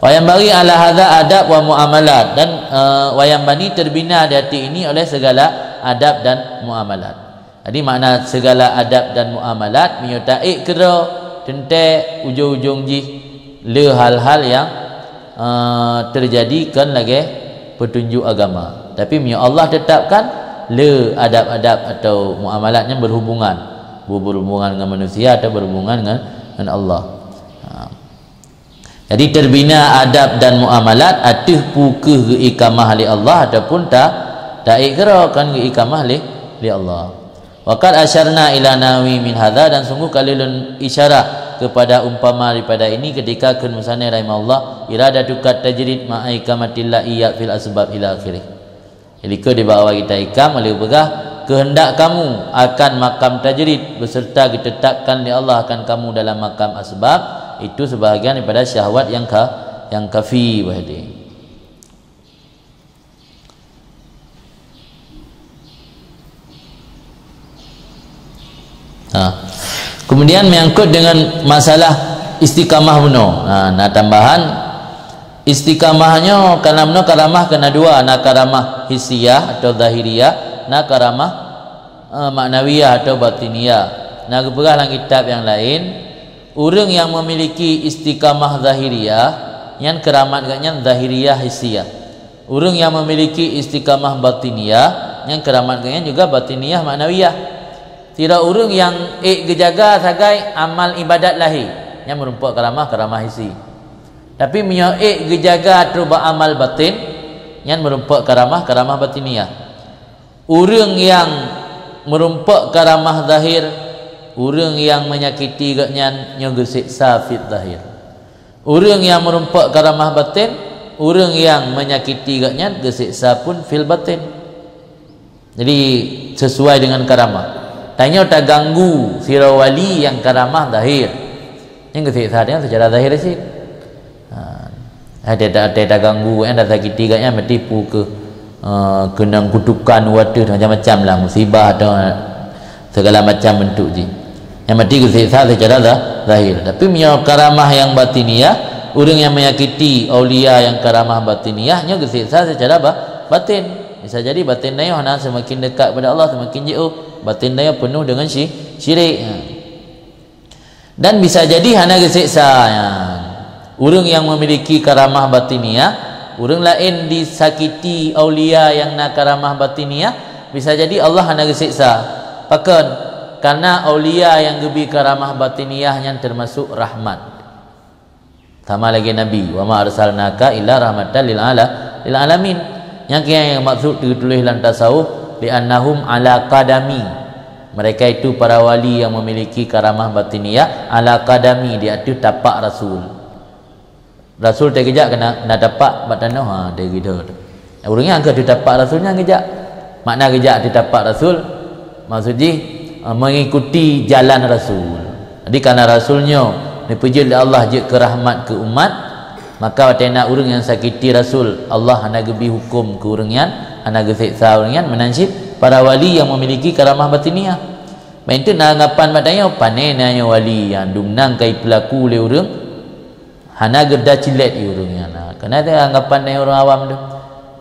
Wa yanbaghi ala hadza adab wa muamalat, dan, eh, wa yanbani, terbina di hati ini oleh segala adab dan muamalat. Jadi, makna segala adab dan muamalat, meunyoe taék keudroe, teuntée ujong-ujong jih le hal-hal nyang, eh, teujadi kon lagée peutunjuk agama. Tapi, meunyoe Allah tetapkan, le adab-adab atau muamalat nyang berhubungan, berhubungan ngon manusia atau berhubungan ngon, ngon Allah. Ha. Jadi, terbina adab dan muamalat ateueh peue keuh geuikamah lé Allah ataupun ta-, taék keudroe kon geuikamah lé, lé Allah. Wa qad asyarna ila nahwi min hadza, dan sungguh ka lheueh lôn isyarah kepada umpama daripada ini ketika kheun musannif rahimahullah, "Iradatuka tajrid ma'a ikamatillah iya fil asbab" ila akhirih. Jadi, keu di bak awai kita ikam, lheueh peugah, "Keuheundak kamu akan makam tajrid beserta geutetapkan lé Allah akan kamu dalam makam asbab, itu sebahagian daripada syahwat yang ka-, yang kafi." Bah deh. Ha. Kemudian, menyangkut dengan masalah istiqamah bunoe. Ha, na tambahan, istiqamah nyoe kalam nyoe karamah keu na dua, na karamah hissiyah atau zahiriyah, na karamah, eh, maknawiyah atau batiniyah. Na geupeugah lam kitab nyang laén, ureuëng nyang memiliki istiqamah zahiriyah, nyan keuramat geuh nyan zahiriyah hissiyah. Ureuëng nyang memiliki istiqamah batiniyah, nyan keuramat geuh nyan juga batiniyah maknawiyah. Sidroe ureuëng nyang ék geujaga sagai amal ibadat lahé, nyan meurumpok karamah, karamah hissi. Tapi meunyoe ék geujaga trok bak amal batin, nyan meurumpok karamah, karamah batiniyah. Ureuëng nyang meurumpok karamah zahir, Ureuëng nyang menyakiti gobnyan nyoe geuseksa fil zahir. Ureuëng nyang meurumpok karamah batin, ureuëng nyang menyakiti gobnyan geuseksa pun fil batin. Jadi, sesuai dengan karamah. Tanyoe taganggu sidroe wali nyang karamah zahir, nyan geuseksa tanyoe secara zahir cit. Ha, ada, ada, ada ganggu, ada sakiti gobnyan, meuti pu ke, eh, keunong kutukan, waduh, macam-macam lah, musibah atau segala macam bentuk jih. Nyang meuti geuseksa secara zah-, zahir. Tapi meunyoe karamah nyang batiniah, ureuëng nyang menyakiti aulia nyang karamah batiniah, nyoe geuseksa secara ba-, batin. Bisa jadi batin tanyoe hana semakin dekat kepada Allah, semakin jauh. Batin tanyoe penuh dengan syi-, syirik. Ha. Dan bisa jadi hana geuseksa nyan. Ureuëng nyang memiliki karamah batiniah, ureuëng laén disakiti aulia nyang na karamah batiniah, bisa jadi Allah hana geuseksa. Pakon? Karena aulia nyang geubri karamah batiniah nyan termasuk rahmat. Sama lagée Nabi, "Wa ma arsalnaka illa rahmatan lil ala-, lil alamin." Nyang keu nyang maksud teutuléh lam tasawuf, "Li'annahum ala qadami." Mereka itu para wali yang memiliki karamah batiniah ala qadami, di ateueh tapak Rasul. Rasul teugeujak keunan, na tapak bak tanoh, ha, teugeudor. Ureuëng nyan keu teuh tapak Rasul nyan geujak. Makna geujak teuh tapak Rasul, maksud jih, eh, mengikuti jalan Rasul. Jadi, karena Rasul nyoe neupeujeuet lé Allah jeuet keu rahmat keu umat, maka watée na ureuëng nyang sakiti Rasul, Allah hana geubri huköm keu ureuëng nyan, hana geuseksa ureuëng nyan, meunan cit para wali nyang memiliki karamah batiniah. Ban itu na anggapan bak tanyoe, pane na nyoe wali nyang dumnan ka jipeulaku lé ureuëng, hana geuda cilet di ureuëng nyan. Nah, keunan teuh anggapan dari ureuëng awam tu.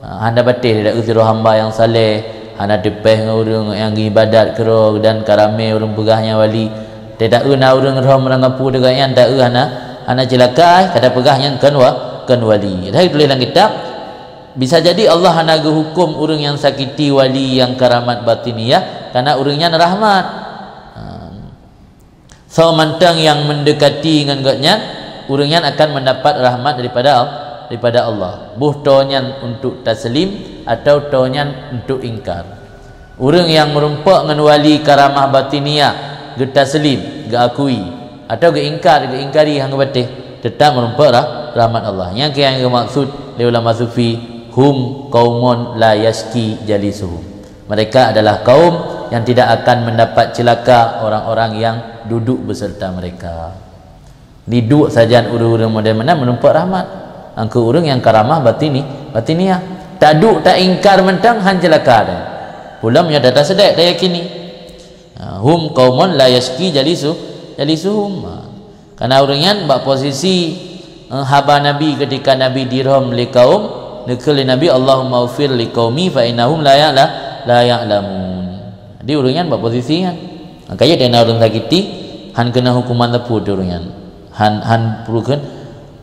Ha, hana batéh dari sidroe hamba nyang saleh, hana teupeh ngon ureuëng nyang geuibadat keudroe dan ka ramé ureuëng peugah nyan wali. Teuta eu na ureuëng rhom ranggapu deungon nyan, ta eu hana, hana cilaka, ka tapeugah nyan kon wa-, kon wali. Dah tuléh lam kitab, bisa jadi Allah hana geuhuköm ureuëng nyang sakiti wali nyang karamat batiniah, karena ureuëng nyan rahmat. Ha. Soe mantong nyang meundekati ngon gobnyan, ureuëng nyan akan mendapat rahmat daripada, daripada Allah. Boh toe nyan untuk taslim atau toe nyan untuk ingkar. Ureuëng nyang meurumpok ngon wali karamah batiniah, geutaslim, geuakui, atau geuingkar, geuingkari hana geubatéh, teutap meurumpok rah-, rahmat Allah. Nyang keu nyang geumaksud lé ulama sufi, "Hum qaumun la yasyqi jalisuhum." Mereka adalah kaum yang tidak akan mendapat celaka orang-orang yang duduk beserta mereka. Diduek sajan ureuëng-ureuëng model meunan meurumpok rahmat. Angkeu ureuëng nyang karamah batini, batiniah. Taduek taingkar mantong han celaka deh. Pulam nyoe data sedek tayakini. Ha, hum qaumun la yasyqi jalisu, jalisuhum. Ha. Karena ureuëng nyan bak posisi, eh, haba Nabi ketika Nabi dirhom lé kaum, neukheun lé Nabi, "Allahumma ghfir li qaumi fa innahum la ya'la-, la ya'lamun." Jadi ureuëng nyan bak posisi nyan. Makanya dana ureuëng sakiti, han kena hukuman teupeu ureuëng nyan. Han, han peurukon,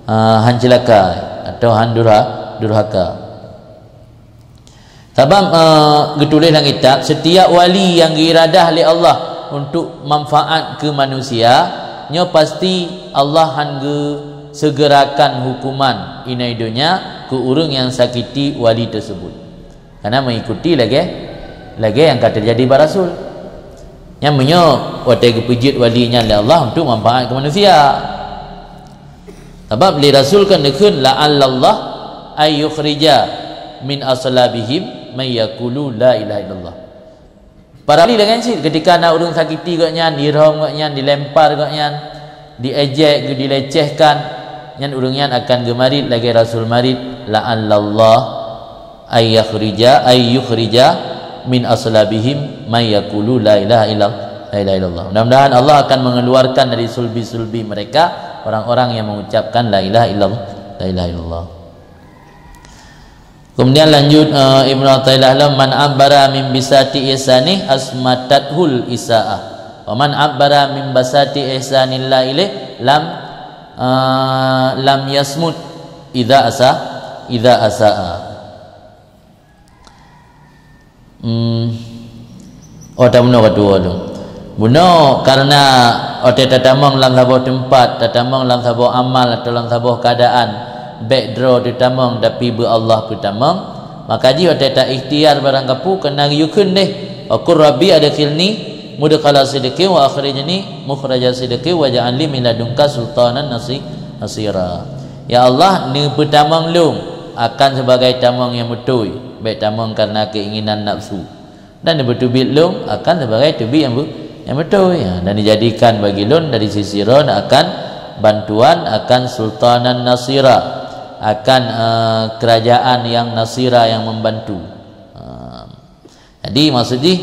eh, han celaka atau han durha-, durhaka. Sabab, eh, geutuléh lam kitab, setiap wali yang diiradah lé Allah untuk manfaat keu manusia, nyoe pasti Allah han geusegerakan hukuman inai donya keu ureuëng nyang sakiti wali tersebut. Karena mengikuti lagée, lagée nyang ka terjadi bak Rasul. Nyang meunyoe watée geupeujeuet wali nyan lé Allah untuk manfaat keu manusia. Sabab lé Rasul kan neukheun, "La'allallah ay yukhrija min aslabihim may yaqulu la ilaha illallah." Para wali laén cit, ketika na ureuëng sakiti gobnyan, dirhom gobnyan, dilempar gobnyan, diejek, dilecehkan, nyan ureuëng nyan akan geumarit lagée Rasul marit, "La'allallah ay yakhrija, ay yukhrija min aslabihim may yaqulu la ilaha illallah, la ilaha illallah." Mudah-mudahan Allah akan mengeluarkan dari sulbi-sulbi mereka orang-orang yang mengucapkan la ilaha illallah, la ilaha illallah. Kemudian lanjut, eh, Ibnu Athaillah, "Man abbara min bisati ihsanih asmatathul isaah. Wa man abbara min basati ihsanillah ilaih lam, eh, lam yasmut idza asa, idza asaa." Hmm. Oh, tabunoe ka tuwoe lom. Bunoe karena watée tatamong lam saboh teumpat, tatamong lam saboh amal atau lam saboh keuadaan, bék droe teutamong tapi beu Allah peutamong, maka jih watée ta ikhtiar barang kapeue keunan yue kheun deh, "Wa qur rabbi adkhilni mudkhala sidqin wa akhrijni mukhraja sidqin waj'al li min ladunka sultanan nasi-, nasira. Ya Allah, neupeutamong lôn akan sibagai tamong nyang beutôi, bék tamong kareuna keuinginan nafsu. Dan neupeuteubiet lôn akan sibagai teubiet nyang beu-, nyang beutôi, ya, dan dijadikan bagi lôn dari sisi droe akan bantuan, akan sultanan nasira, akan, eh, kerajaan yang nasira, yang membantu. Ha. Jadi, maksud jih,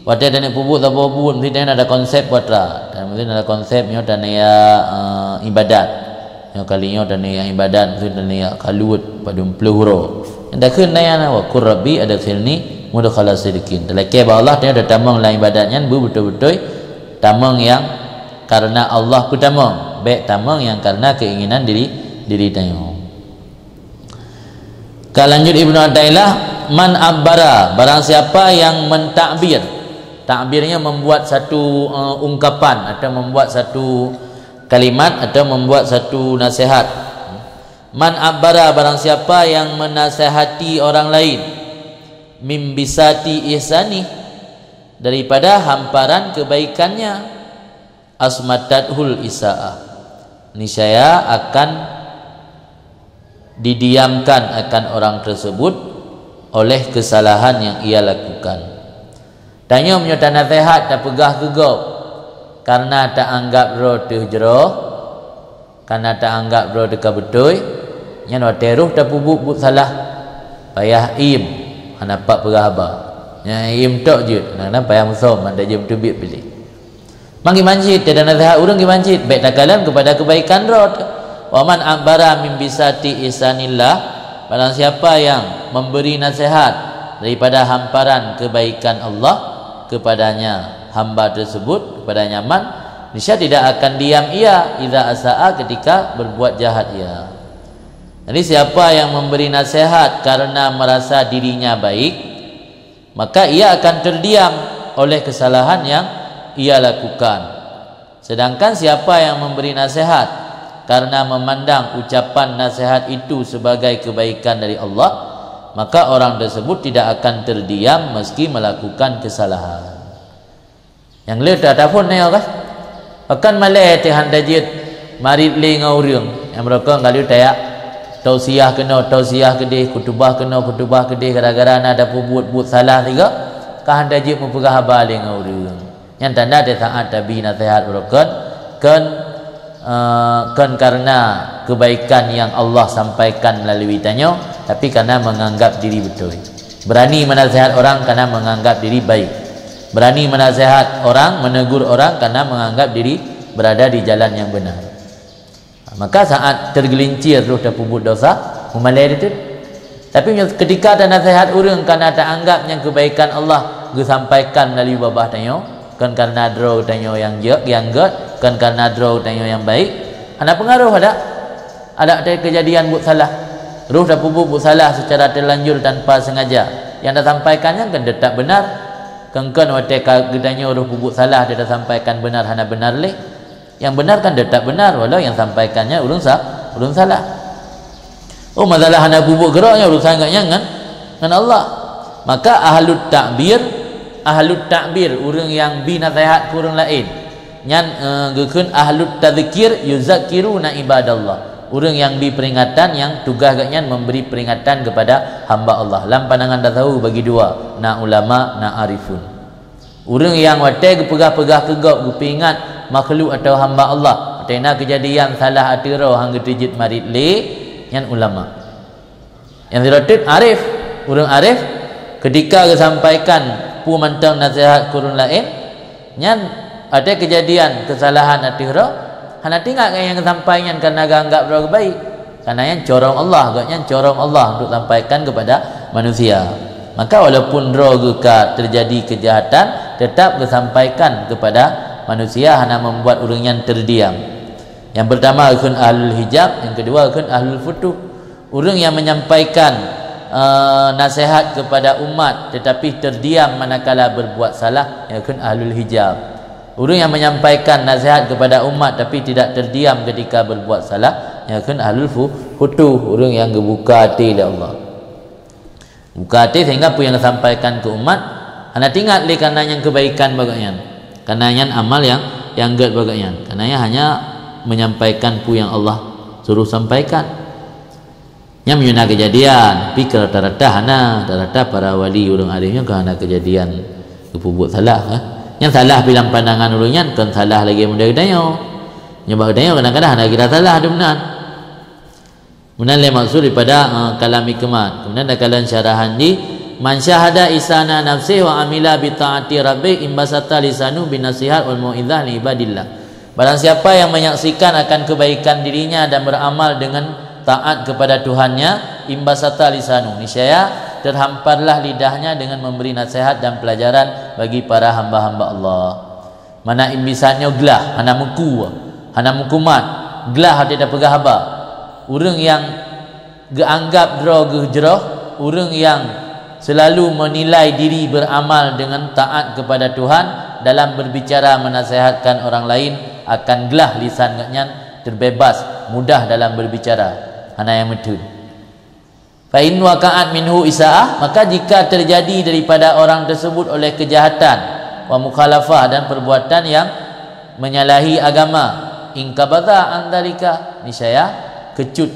watée tanyoe peubuet saboh buet, meusti tanyoe ada konsep buat ra. Dan meusti ada konsep nyoe tanyoe, eh, ibadat. Nyoe kali nyoe tanyoe ibadat, meusti tanyoe kaluet padum ploh uroe. Nyang takheun nyan, "Wa qur rabbi adkhilni mudkhala sidqin." Talakée bak Allah, tanyoe tatamong lam ibadat nyan beubeutôi-beutôi tamong nyang kareuna Allah peutamong, bék tamong nyang kareuna keuinginan diri, diri tanyoe. Ka lanjut Ibnu Athaillah, "Man abbara, barang siapa yang mentakbir." Takbirnya membuat satu, eh, ungkapan atau membuat satu kalimat atau membuat satu nasihat. "Man abbara, barang siapa yang menasehati orang lain, mim bisati ihsani, daripada hamparan kebaikannya, asmatathul isaah, niscaya akan didiamkan akan orang tersebut oleh kesalahan yang ia lakukan." Tanyoe meunyoe tanaseuhat, tapeugah keu gob, kareuna taanggab droe teuh jroh, kareuna taanggab droe teuka beutôi, nyan watée roh tapeubuet buet salah, payah iem, hana pat peugah haba. Nyan iem tok jeuet, kadang-kadang payah musöm, hana jeuet meuteubiet piléh. Mangiman cit, teuda naseuhat ureuëng giman cit, bék takalon kepada kebaikan droe. "Wa man abbara min bisati ihsanillah," barang siapa yang memberi nasihat daripada hamparan kebaikan Allah kepadanya, hamba tersebut, kepadanya man, niscaya tidak akan diam ia, idza asaa, ketika berbuat jahat ia. Jadi, siapa yang memberi nasihat karena merasa dirinya baik, maka ia akan terdiam oleh kesalahan yang ia lakukan. Sedangkan siapa yang memberi nasihat karena memandang ucapan nasihat itu sebagai kebaikan dari Allah, maka orang tersebut tidak akan terdiam meski melakukan kesalahan. Nyang le ta-, taphon nyoe kah? Pakon malée teuh han tajeuet marit lé ngon ureuëng. Nyang meurokon ka lheueh tajak tausiah keunoe, tausiah keudeh, khutubah keunoe, khutubah keudeh, gara-gara na tapeubuet buet salah sigoe, ka han tajeuet meupeugah haba lé ngon ureuëng. Nyan tanda teuh saát tabi naseuhat meurokon, kon, eh, kon kareuna kebaikan yang Allah sampaikan melalui tanyoe, tapi kareuna menganggap diri beutôi. Berani menasihat orang karena menganggap diri baik. Berani menasihat orang, menegur orang karena menganggap diri berada di jalan yang benar. Maka saát tergelincir roh tapeubuet dosa, meumalée teuteuet. Tapi ketika tanasihat ureuëng karena taanggap nyang kebaikan Allah geusampaikan melalui babah tanyoe, kon karena droe tanyoe nyang jeuet, nyang gét, kon karena droe tanyoe nyang baik, hana peungaroh adak. Adak teuh keujadian buet salah. Roh tapeubuet buet salah secara terlanjur tanpa sengaja. Nyang tasampaikan nyan kan teutap beunar. Kon-kon watée ka geutanyoe roh peubuet salah teuh tasampaikan beunar hana beunar lé. Nyang beunar kan teutap beunar, walau nyang sampaikan nyan ureuëng sa-, ureuëng salah. Oh, masalah hana peubuet keudroe nyan urusan gobnyan ngon, ngon Allah. Maka ahlut takbir, ahlut takbir, ureuëng nyang bi naseuhat keu ureuëng laén. Nyan, eh, geukheun ahlut tazkir, yuzakkiruna ibadallah. Ureuëng nyang bi peringatan, nyang tugaih gobnyan memberi peringatan kepada hamba Allah. Lam pandangan tasawuf bagi dua, na ulama, na arifun. Ureuëng nyang watée geupeugah-peugah keu gob geupeuingat makhluk atawa hamba Allah, watée na keujadian salah ateueh droe han geuteujeuet marit lé, nyan ulama. Nyang sidroe teuk arif, ureuëng arif, ketika geusampaikan peue mantong naseuhat keu ureuëng laén, nyan watée keujadian keusalahan ateueh droe, hana teuingat nyang geusampai nyan kareuna geuanggap droe geubaik. Karena nyan corong Allah, gobnyan corong Allah untuk sampaikan kepada manusia. Maka walaupun droe geuh ka terjadi kejahatan, tetap geusampaikan kepada manusia, hana membuat ureuëng nyan terdiam. Yang pertama geukheun ahlul hijab, yang kedua geukheun ahlul futuh. Ureuëng yang menyampaikan, eh, nasihat kepada umat tetapi terdiam manakala berbuat salah, nyan geukheun ahlul hijab. Ureuëng yang menyampaikan nasihat kepada umat tapi tidak terdiam ketika berbuat salah, nyan geukheun ahlul fu-, futuh, ureuëng yang geubuka até lé Allah. Buka até sehingga peue nyang geusampaikan keu umat hana teuingat lé kareuna nyang kebaikan bak gobnyan. Karena nyan amal nyang, nyang gét bak gobnyan. Karena nyan hanya menyampaikan peue nyang Allah suruh sampaikan. Nyan meunyoe na keujadian, tapi keu rata-rata hana, rata-rata para wali ureuëng arif nyan ka hana keujadian geupeubuet salah, kan. Nyan salah pih lam pandangan ureuëng nyan, kon salah lagée model geutanyoe. Nyoe bak geutanyoe kadang-kadang hana kira salah dum nan. Meunan lé maksud daripada, eh, kalam hikmat. Kemudian dalam syarahan di, "Man syahada ihsana nafsih wa amila bi ta'ati rabbih imbasata lisanu bin nasihat wal mau'izah li ibadillah." Barang siapa yang menyaksikan akan kebaikan dirinya dan beramal dengan taat kepada Tuhannya, imbasata lisanu, niscaya terhamparlah lidahnya dengan memberi nasihat dan pelajaran bagi para hamba-hamba Allah. Mana imbisat nyoe glah, hana meuku, hana meukumat, glah até tapeugah haba. Ureuëng nyang geuanggap droe geuh jroh, ureuëng nyang selalu menilai diri beramal dengan taat kepada Tuhan, dalam berbicara menasihatkan orang lain, akan glah lisan gobnyan terbebas, mudah dalam berbicara, hana nyang meutheun. Fa in waqa'at minhu isaah, maka jika terjadi daripada orang tersebut oleh kejahatan, wa mukhalafah, dan perbuatan yang menyalahi agama, inqabadha an dzalika, niscaya kecut,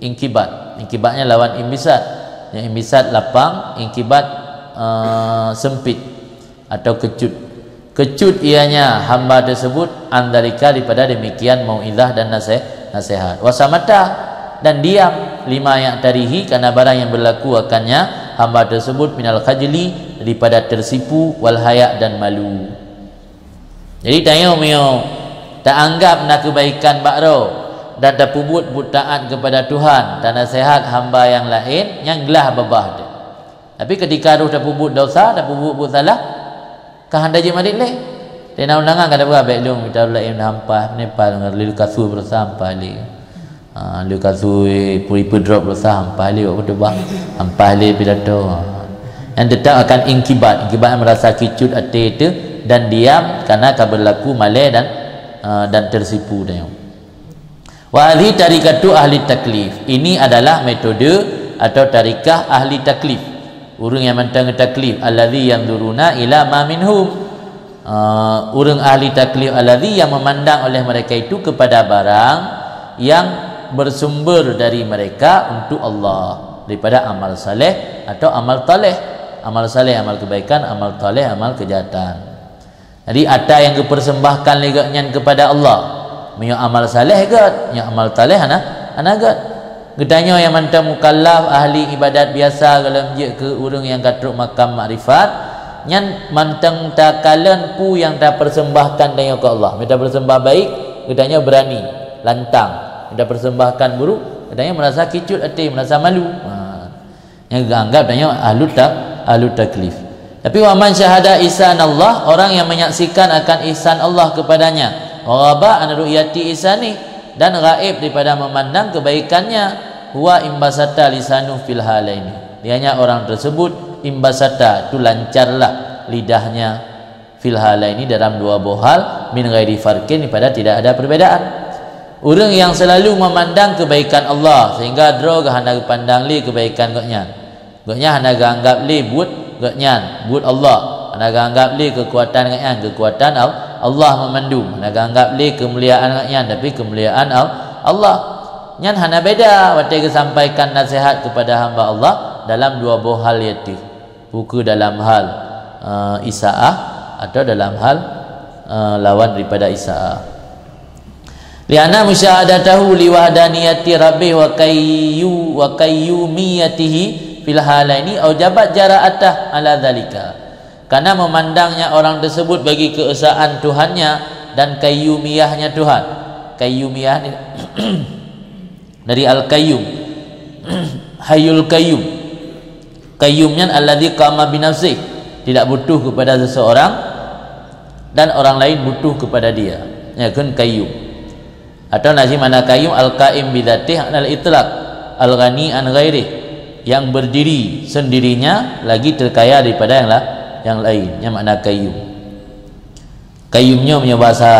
inqibat. Inqibatnya lawan imbisat. Yang imbisat lapang, inqibat, eh, sempit atau kecut. Kecut ianya hamba tersebut, an dzalika, daripada demikian mau'izah dan nasih-, nasihat. Wa samata, dan diam, lima ya'tarihi, karena barang yang berlaku akannya hamba tersebut, minal khajli, daripada tersipu, wal haya, dan malu. Jadi tanyoe meunyoe taanggap na kebaikan bak droe dan tapeubuet buet taat kepada Tuhan, tanasehat hamba nyang laén, nyan glah babah teuh. Tapi ketika roh tapeubuet dosa, tapeubuet buet salah, ka hana jeuet marit lé. Di na undangan ka tapeugah, "Bék lôn mita ureuëng laén hampah, meunyoe paih lôn lé kasu beurasa hampah lé." Ha, lé kasu puri peudrop beurasa hampah lé, wak peuteuba hampah lé pidato. Ha. Yang tetap akan inqibat, inqibat merasa kicut até teuh dan diam karena ka berlaku malée dan, ha, dan tersipu tanyoe. Wa hadhihi tariqatu ahli taklif. Ini adalah metode atau tarikah ahli taklif. Ureuëng nyang mantong taklif, allazi yanzuruna ila ma minhum. Ah, ureuëng ahli taklif allazi yang memandang oleh mereka itu kepada barang yang bersumber dari mereka untuk Allah, daripada amal saleh atau amal taleh. Amal saleh, amal kebaikan, amal taleh, amal kejahatan. Jadi, ata nyang geupersembahkan lé gobnyan kepada Allah. Meunyoe amal saleh gét, nyoe amal taleh hana, hana gét. Geutanyoe nyang mantong mukallaf, ahli ibadat biasa, golom jeuet keu ureuëng nyang ka trok makam makrifat, nyan mantong takalon peue nyang tapersembahkan tanyoe keu Allah. Meunyoe tapersembah baik, geutanyoe beurani, lantang. Meunyoe tapersembahkan buruk, geutanyoe meurasa kicut até, meurasa malu. Ha. Nyang geuanggap tanyoe ahlu ta-, ahlu taklif. Tapi wa man syahada ihsan Allah, orang yang menyaksikan akan ihsan Allah kepadanya, wa ghaba an ru'yati ihsani, dan gaib daripada memandang kebaikannya, huwa imbasata lisanu fil halaini. Dianya orang tersebut imbasata, itu lancarlah lidahnya, fil halaini, dalam dua boh hal, min ghairi farqin, pada tidak ada perbedaan. Ureuëng yang selalu memandang kebaikan Allah sehingga droe hana geupandang lé kebaikan gobnyan. Gobnyan hana geuanggap lé buet gobnyan, buet Allah. Hana geuanggap lé keukuatan gobnyan, keukuatan Al-, Allah meumandum. Hana geuanggap lé keumuliaan gobnyan, tapi keumuliaan Al-, Allah. Nyan hana beda watée geusampaikan nasihat kepada hamba Allah dalam dua boh hal yaitu. Buku dalam hal, eh, isaah atau dalam hal, eh, lawan daripada isaah. Lianna musyahadatahu liwahdaniyati rabbih wa kayyu-, wa kayyumiyatihi fil halaini aujabat jara'atah ala dzalika. Karena memandangnya orang tersebut bagi keesaan Tuhannya dan kayyumiyahnya Tuhan. Kayyumiyah ni dari Al-Qayyum. Hayyul Qayyum. Qayyum nyan alladzi qama binafsih, tidak butuh kepada seseorang dan orang lain butuh kepada dia. Nyan kheun qayyum. Atau na jih makna qayyum al-qaim bidzatih anil itlaq, al-ghani an ghairih, yang berdiri sendirinya lagi terkaya daripada yang la-, yang lain. Nyan makna qayyum. Qayyum nyoe meunyoe bahasa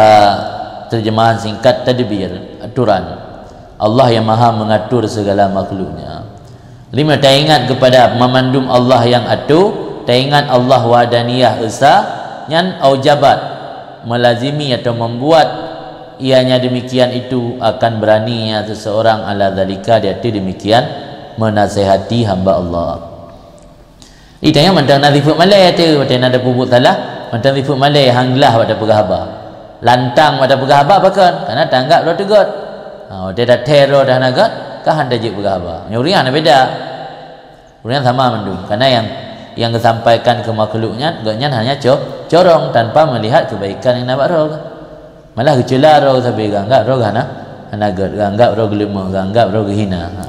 terjemahan singkat, tadbir, aturan. Allah yang Maha mengatur segala makhluknya. Lima, taingat kepada memandum Allah yang atur, taingat Allah wahdaniyah esa, nyan aujabat. melazimi atau membuat ianya demikian itu akan beraninya seseorang ala zalika, di ateueh demikian menasihati hamba Allah. Di tanyoe mantong na sifeuet malèe teuh, watèe na tapeubuet salah, mantong sifeuet malèe, han glah bak tapeugah haba. Lantang bak tapeugah haba pakon, karena tanggap droe teugot. Ha, watèe tathèe droe dah na göt, ka han tajeuet peugah haba. Nyoe ureueng hana beda. Ureueng sama mandum, karena nyang, nyang geusampaikan keu makhluk nyan, gobnyan hanya co-, corong tanpa melihat kebaikan nyang na bak droe. Malah geuceula droe sabe, geuanggap droe hana, hana göt, geuanggap droe geuleumoh, geuanggap droe geuhina. Ha.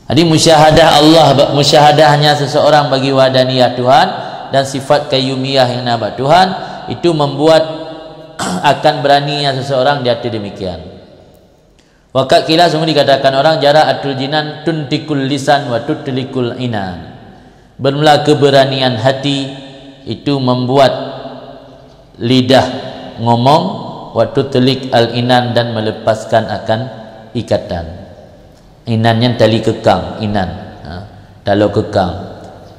Jadi musyahadah Allah, musyahadahnya seseorang bagi wahdaniyah Tuhan dan sifat qayyumiyah nyang na bak Tuhan, itu membuat akan beraninya seseorang di ateueh demikian. Wa qad qila, sungguh dikatakan orang, jara'atul jinan tuntikul lisan wa tutlikul inan. Bermula keberanian hati itu membuat lidah ngomong, wa tutlik al inan, dan melepaskan akan ikatan. Inan nyan tali keukang, inan. Ha, taloe keukang.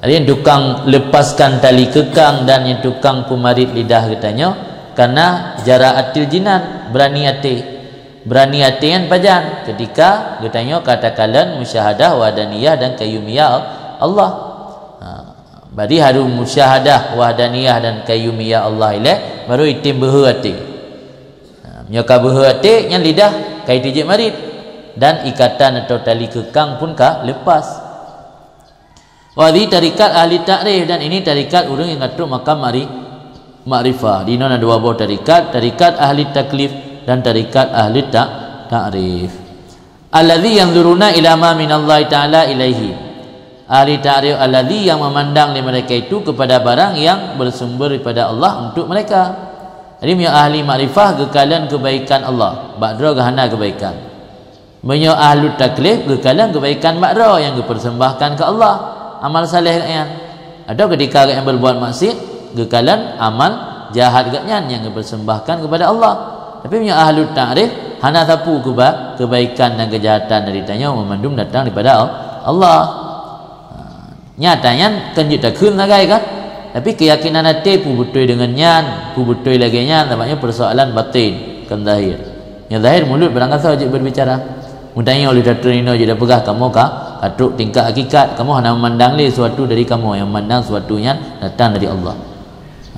Jadi nyang tukang lepaskan tali keukang dan nyang tukang peumarit lidah geutanyoe, karena jara'atil jinan, berani até. Berani até nyan pajan? Ketika geutanyoe ka takalon musyahadah wahdaniyah dan qayyumiyah Allah. Ha, bari harôh musyahadah wahdaniyah dan qayyumiyah Allah ilèe, baru item beuhe até. Ha, meunyoe ka beuhe até, nyan lidah ka iteujeuet marit, dan ikatan atau tali keukang pun ka lepas. Wa hadhihi tariqat ahli ta'rif, dan ini tariqat ureueng nyang ka trok makam ma'ri-, makrifah. Di inoe na dua boh tariqat, tariqat ahli taklif dan tariqat ahli ta-, ta'rif. Alladzi yanzuruna ila ma minallahi ta'ala ilaihi. Ahli ta'rif alladzi, yang memandang di mereka itu kepada barang yang bersumber daripada Allah untuk mereka. Jadi, meunyoe ahli makrifah geukalon kebaikan Allah, bak droe geuhana kebaikan. Meunyoe ahli taklif geukalon kebaikan bak droe nyang geupersembahkan keu Allah, amal saleh gobnyan. Atau ketika gobnyan berbuat maksiat, geukalon amal jahat gobnyan nyang geupersembahkan kepada Allah. Tapi meunyoe ahli ta'rif hana sapeue keuba-, kebaikan dan keujahatan dari tanyoe, meumandum datang daripada Allah. Ha, nyata nyan kon jeuet takheun sagai kan? Tapi keuyakinan até peue beutôi deungon nyan, peue beutôi lagèe nyan, sabab nyoe persoalan batin, kon zahir. Nyang zahir mulut barangkasoe jeuet berbicara. Meutanyoe lé tateun inoe jeuet tapeugah kamoe ka, ka trok tingkat hakikat, kamoe hana meumandang lé suatu dari kamoe, nyang meumandang suatu nyan datang dari Allah.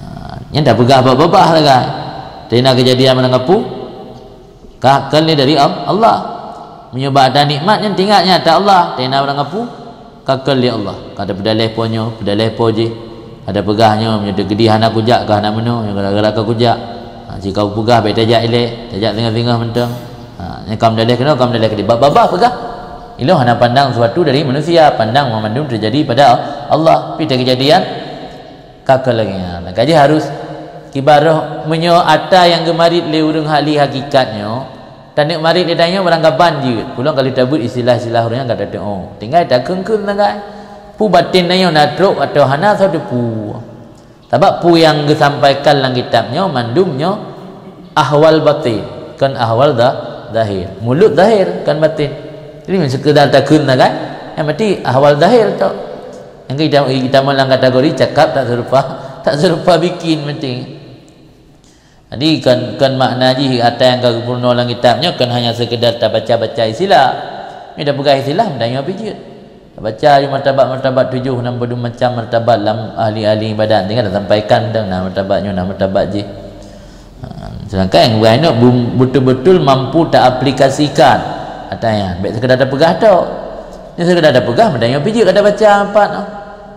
Ha, nyan tapeugah babah-babah sagai. Teuna keujadian meunang kapu, ka kon lé dari Al-, Allah. Meunyoe bak ata nikmat nyan teuingat nyan ata Allah, teuna meunang kapu, ka kon lé Allah. Ka tapeudaleh po nyoe, peudaleh po jih. Ka tapeugah nyoe, meunyoe teukeudi hana kujak ka hana meunoe, nyoe gara-gara ka kujak. Ha, jika kupeugah bèk tajak ilèe, tajak singoh-singoh mantong. Ha, nyan ka meudaleh keunoe, ka meudaleh keudeh. Bak babah peugah. Ilôn hana pandang sesuatu dari manusia, pandang mandum terjadi pada Allah. Tapi keujadian ka kon lagèe nyan. Ka jih harus kiban roh meunyoe ata nyang geumarit lé ureueng ahli hakikat nyoe, taneuk marit lé tanyoe barangkaban jeuet. Ulôn ka lheueh tabeuet istilah-istilah ureueng nyan ka tateu'oh. Tinggai takheun-kheun sagai. Peue batin tanyoe na trok atau hana, soe teupeu. Sabab peue nyang geusampaikan lam kitab nyoe mandum nyoe ahwal batin, kon ahwal za-, zahir. Mulut zahir, kon batin. Jadi, meunyoe sekedar takheun sagai, nyang berarti ahwal zahir tok. Nyang kita, kita lam kategori cakap tak serupa, tak serupa bikin, penting. Jadi, kon, kon makna jih ata nyang ka geupeurunoe lam kitab nyoe kon hanya sekedar tabaca-baca istilah. Meunyoe tapeugah istilah, meutanyoe pih jeuet. Tabaca di martabat-martabat tujoh, na padum macam martabat lam ahli-ahli ibadat. Tinggai tasampaikan teuh, na martabat nyoe, na martabat jih. Ha, sedangkan nyang bukan nyoe bu-, betul-betul mampu taaplikasikan ata nyan. Bèk sekedar tapeugah tok. Nyang sekedar tapeugah, meutanyoe pih jeuet ka tabaca empat.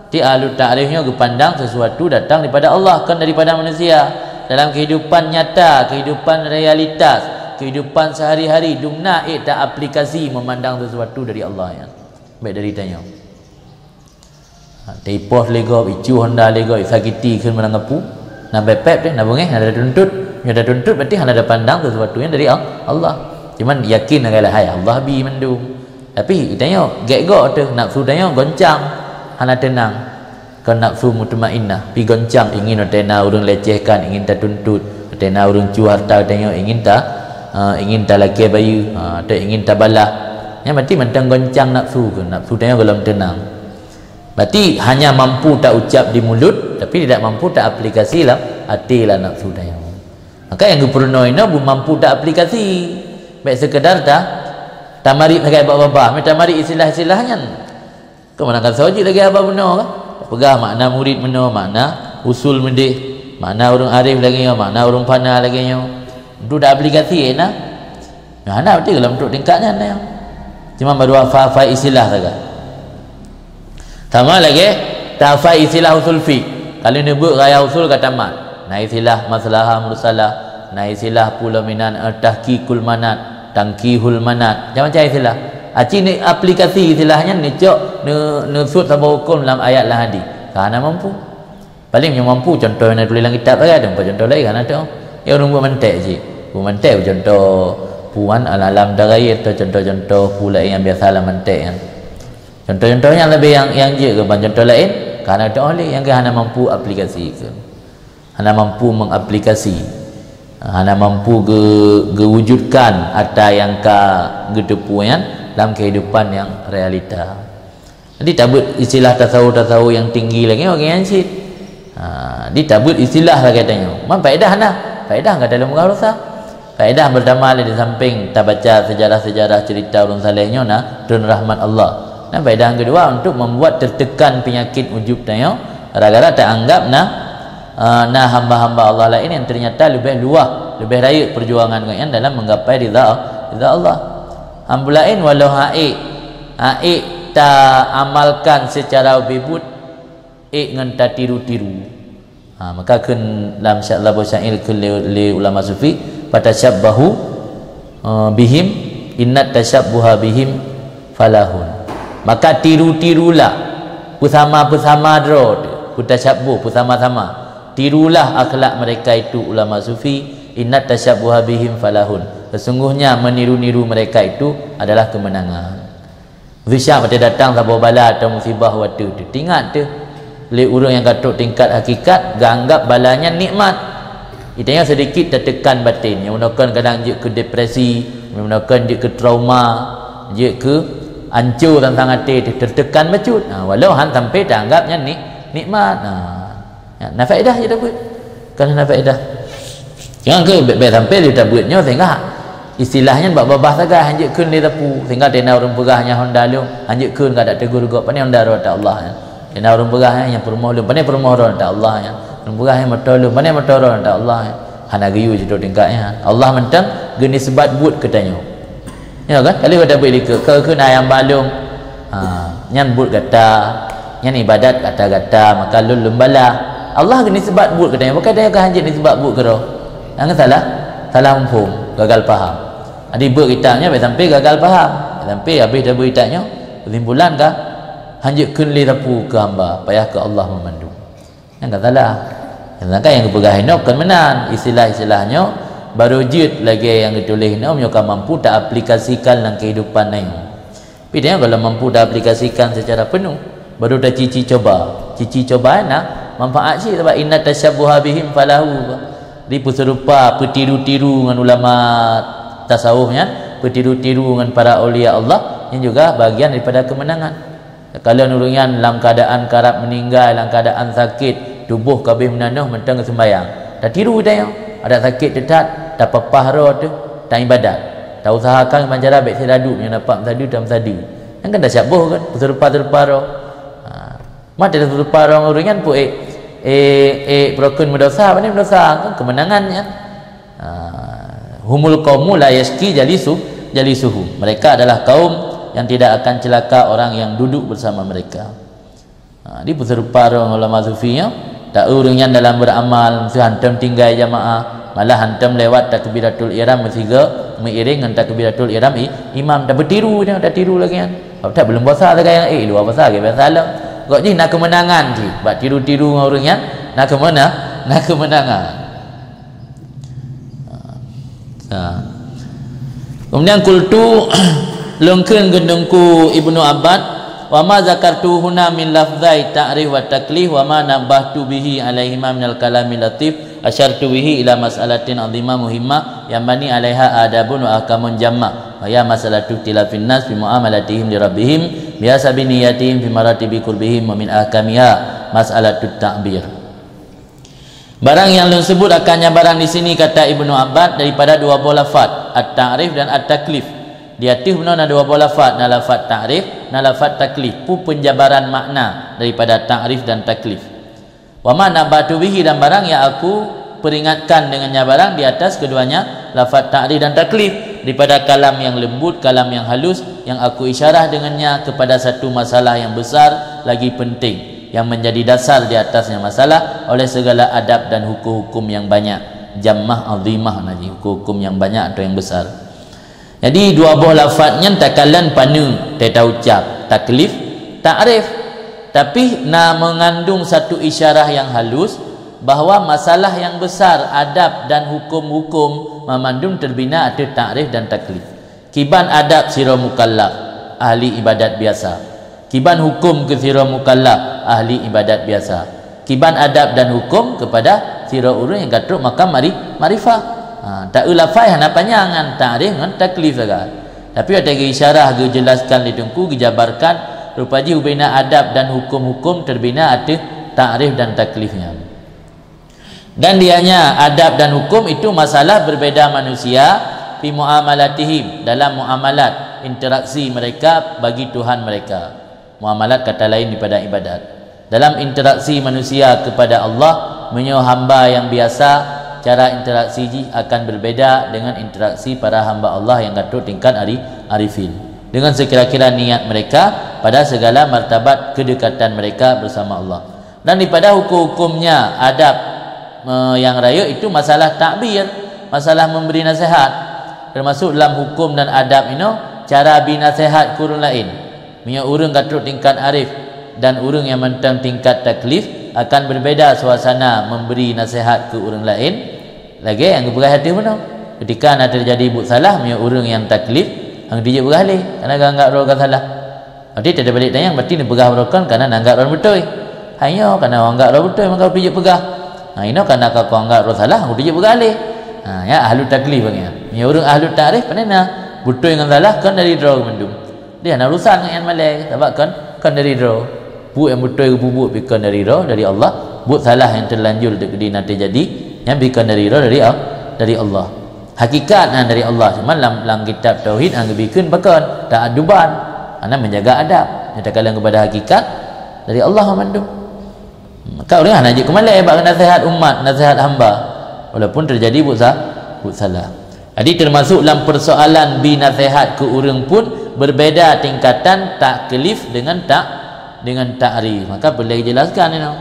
Ti ahli takrif nyoe geupandang sesuatu datang daripada Allah, kon daripada manusia. Dalam kehidupan nyata, kehidupan realitas, kehidupan sehari-hari, dum na ék taaplikasi memandang sesuatu dari Allah nyan. Bèk dari tanyoe. Ha, taipoh lé gob, icu honda lé gob, isakiti kheun meunang kapu. Na pép-pép deh, na beungéh, na tatuntut. Nyoe tatuntut berarti hana tapandang sesuatu nyan dari Al-, Allah. Cuman yakin sagai lah, hai, Allah bi mandum. Tapi tanyoe gét gob teuh, nafsu tanyoe goncang, hana teunang. Kon nafsu mutmainnah, pi goncang, ingin watèe na ureueng lecehkan, ingin tatuntut, watèe na ureueng cu harta tanyoe, ingin ta, ha, ingin talakèe bayeue, ha, atau ingin tabalah. Nyan berarti mantong goncang nafsu keuh, nafsu tanyoe gohlom teunang. Berarti hanya mampu taucap di mulut, tapi tidak mampu taaplikasi lam até, lam nafsu tanyoe. Maka nyang geupeurunoe inoe beumampu ta aplikasi. Bék seukeudar ta, tamarit lagée bak babah, meuta tamarit istilah-istilah nyan. Keu mana kan soe jeuet lagée haba bunoe kan? Peugah makna murid meunoe, makna usul meudeh, makna ureuëng arif lagée nyoe, makna ureuëng fana lagée nyoe. Untuk ta aplikasi na. Nah, hana beutôi dalam untuk tingkat nyan nyoe. Cuma baru hafai-hafai istilah saja. Sama lagée tahafai istilah usul fiqh. Kalau neubeuet raya usul ka tamat. Na istilah maslahah mursalah, na istilah pulo minan, eh, tahqiqul manat, tangkihul manat. Macam-macam istilah. Aci ni aplikasi istilah nyan neucok, ne-, neusut saboh huköm lam ayat lam hadis. Ka hana mampu. Paling nyang mampu contoh nyang tuléh lam kitab sagai, contoh lain hana teuh. Ya ureuëng buet mantek cit. Buet mantek contoh puan alam-alam dagayé atau contoh-contoh pu lain nyang biasa lam mantek nyan. Contoh-contoh nyang leubeh nyang, nyang jeuet keu ban contoh lain, ka hana teuh lé nyang hana mampu aplikasi keu. Hana mampu mengaplikasi. Hana mampu ge-, gewujudkan ata nyang ka geuteupeue nyan lam kehidupan nyang realita. Jadi tabeuet istilah tasawuf-tasawuf nyang tinggi lagée nyoe nyang cit. Ha, jadi tabeuet istilah lagée tanyoe. Man faedah na? Faedah ka dalam geurusa. Faedah pertama lé di samping tabaca sejarah-sejarah cerita ureuëng saleh nyoe na treun rahmat Allah. Dan faedah yang kedua untuk membuat tertekan penyakit ujub tanyoe gara-gara taanggap na, eh, na hamba-hamba Allah lain yang ternyata lebih luah, lebih rayeuk perjuangan gobnyan dalam menggapai ridha, ridha Allah. Ambu laén walau hak ék, hak ék ta amalkan secara bebut, ék ngon tatiru-tiru. Ha, maka kheun lam sya-, saboh syair kheun lé, lé ulama sufi, "Fatashabbahu, eh, bihim, innat tasyabbuha bihim falahun." Maka tiru-tirulah, peusama-peusama droe, fatashabbuh, peusama-sama. Tirulah akhlak mereka itu, ulama sufi, "Innat tasyabbuha bihim falahun." Sesungguhnya meniru-niru mereka itu adalah kemenangan. Zisya watée datang saboh bala atau musibah watée teuh, teuingat teuh lé ureuëng nyang ka trok tingkat hakikat, geuanggap bala nyan nikmat. Itanya sedikit tertekan batin, nyang meunoe kon kadang jeuet keu depresi, nyang meunoe kon jeuet keu trauma, jeuet keu ancô tantang até teuh, tertekan bacut. Ha, walau han sampai taanggap nyan nik-, nikmat. Ha. Ya, na faedah je tabeuet. Kan na faedah. Jangan ke bek-bek sampai dia tabeuet nyoe sehingga istilah nyan bak babah sagai, hanjeuet kheun lé sapeue. Sehingga tena ureuëng peugah nyan honda lôn, hanjeuet kheun ka dak tegur gop, pane honda rot Allah nyan. Tena ureuëng peugah nyan peurumoh lôn, pane peurumoh rot Allah nyan. Ureuëng peugah nyan moto lôn, pane moto rot Allah nyan. Hana geuyue jidok tingkat nyan. Allah mantong geunisbat buet keu tanyoe. Ya kan? Kali pada beli ke, ke kena ayam balung. Ha, nyan buet gata, nyan ibadat gata-gata, maka lôn lôn bala. Allah geunisbat buet keu tanyoe, bukan tanyoe ka hanjeuet nisbat buet keu roh. Nyang salah, salah muphom, gagal paham. Jadi buet kita nyoe sampai gagal paham. Sampai habis dah buet kita nyoe, kesimpulan ka hanjeuet kheun lé sapeue keu hamba, payah keu Allah meumandum. Nyang ka salah. Sedangkan nyang geupeugah inoe kon meunan, istilah-istilah nyoe barô jeuet lagée nyang geutuléh inoe meunyoe ka mampu taaplikasikan lam keuhidupan tanyoe. Tapi tanyoe kalau mampu taaplikasikan secara penuh, barô tacici coba. Cici coba na manfaat cit, sabab inna tasyabbuha bihim falahu. Di peuserupa, peutiru-tiru ngon ulama tasawuf nyan, peutiru-tiru ngon para aulia Allah, nyan juga bagian daripada kemenangan. Takalon ureuëng nyan lam keuadaan karab meuninggai, lam keuadaan sakét, tuboh ka abéh meunanoh mantong geuseumbayang. Tatiru tanyoe, adak sakét teutat, tapapah droe teuh, taibadat. Tausahakan meucara bék sira duek meunyoe nampak meusadeue, tameusadeue. Nyan kan tasyabbuh kan, peuserupa-serupa droe. Ha. Mata peuserupa droe ngon ureuëng nyan pun ék, ék, ék peurokon meudosa, pane meudosa, kan keumeunangan nyan. Ah, humul qaumu la yasyqi jalisu, jalisuhum. Mereka adalah kaum yang tidak akan celaka orang yang duduk bersama mereka. Ah, di peuserupa ureuëng ulama sufi nyoe, ta ureuëng nyan dalam beramal, meusti hantom tinggai jamaah, malah hantom lewat takbiratul ihram meusigo meuiring ngon takbiratul ihram i-, imam, tapeutiru nyoe, tatiru lagée nyan. Sebab that belom puasa sagai nyang ék, luwa puasa lagée biasa lom. Kok jih na keumeunangan jih, bak tiru-tiru ngon ureuëng nyan, na keumena-, na keumeunangan. Ha. Kemudian qultu, lôn kheun keu Teungku Ibnu Abbad, "Wa ma zakartu huna min lafzai ta'rif wa taklif wa ma nabbahtu bihi alaihima minal kalami latif, asyartu bihi ila mas'alatin azimah muhimmah yanbani alaiha adabun wa ahkamun jammah, wa hiya mas'alatu ikhtilafin nas fi muamalatihim li rabbihim bihasabi niyatihim fi maratibi qurbihim, wa min ahkamiha mas'alatut ta'bir." Barang nyang lôn seubut akan nyan barang di sini, kata Ibnu Abbad, daripada dua boh lafaz, at-ta'rif dan at-taklif. Di ateueh bunoe na dua boh lafaz, na lafaz ta'rif, na lafaz taklif. Peue peunjabaran makna daripada ta'rif dan taklif? Wa ma nabbahtu bihi, dan barang yang aku peringatkan dengannya barang di atas keduanya, lafaz ta'rif dan taklif, daripada kalam yang lembut, kalam yang halus, yang aku isyarah dengannya kepada satu masalah yang besar lagi penting, yang menjadi dasar di atasnya masalah oleh segala adab dan hukum-hukum yang banyak, jammah azimah, na jih hukum-hukum yang banyak atau yang besar. Jadi, dua boh lafaz nyan takalon paneue teuka ucap, taklif, ta'rif. Tapi na mengandung satu isyarah yang halus bahwa masalah yang besar, adab dan hukum-hukum, mamandum teubina ateueh ta'rif dan taklif. Kiban adab sidroe mukallaf, ahli ibadat biasa. Kiban hukum keu sidroe mukallaf, ahli ibadat biasa. Kiban adab dan hukum keupada sidroe ureuëng nyang ka trok makam mari-, makrifah. Ha, ta'rif lafaz hana panyang ngon ta'rif ngon taklif sagai. Tapi watée geuisyarah, geujelaskan lé Teungku, geujabarkan, rupa jih ubena adab dan hukum-hukum teubina ateueh ta'rif dan taklif nyan. Dan dianya adab dan hukum itu masalah berbeda manusia fi muamalatihim, dalam muamalat, interaksi mereka bagi Tuhan mereka. Muamalat kata lain daripada ibadat. Dalam interaksi manusia kepada Allah, meunyoe hamba yang biasa, cara interaksi jih akan berbeda dengan interaksi para hamba Allah yang ka trok tingkat ari-, arifin. Dengan sekira-kira niat mereka pada segala martabat kedekatan mereka bersama Allah. Dan daripada hukum-hukumnya adab, eh, yang rayeuk itu masalah takbir, masalah memberi nasihat. Termasuk dalam hukum dan adab inoe, cara bi nasihat keu ureuëng laén. Meunyoe ureuëng ka trok tingkat arif dan ureuëng nyang mantong tingkat taklif, akan berbeda suasana memberi nasihat keu ureuëng laén lagée nyang geupeugah ateueh bunoe. Ketika na teujadi buet salah, meunyoe ureuëng nyang taklif, hana geutijok peugah lé, karena geuanggap droe ka salah. Berarti teubalek tanyong, berarti neupeugah baroe kon karena neuanggap droe beutôi. Hai nyoe karena neuanggap droe beutôi maka geutijok peugah. Ha, inoe karena ka kuanggap droe salah, geutijok peugah lé. Ha, ya, ahlu taklif bagian. Meunyoe ureuëng ahlu ta'rif, pane na beutôi ngon salah kon dari droe mandum. Dia hana urusan ngon nyang malée, sabab kon, kon dari droe. Buet nyang beutôi geupeubuet pih kon dari droe, dari Allah. Buet salah nyang teulanjur teukeudi na teujadi, nyan pih kon dari droe, dari Al-, dari Allah. Hakikat nyan dari Allah, cuma lam, lam kitab tauhid hana geubri kheun pakon, ta'adduban, hana menjaga adab. Nyata kalon kepada hakikat dari Allah mandum. Maka ureuëng hana jeuet keu malée bak nasihat umat, nasihat hamba, walaupun teujadi buet sa-, buet salah. Jadi, termasuk dalam persoalan bi nasihat keu ureuëng pun berbeda tingkatan taklif dengan tak, dengan ta'rif. Maka peureulée jelaskan inoe.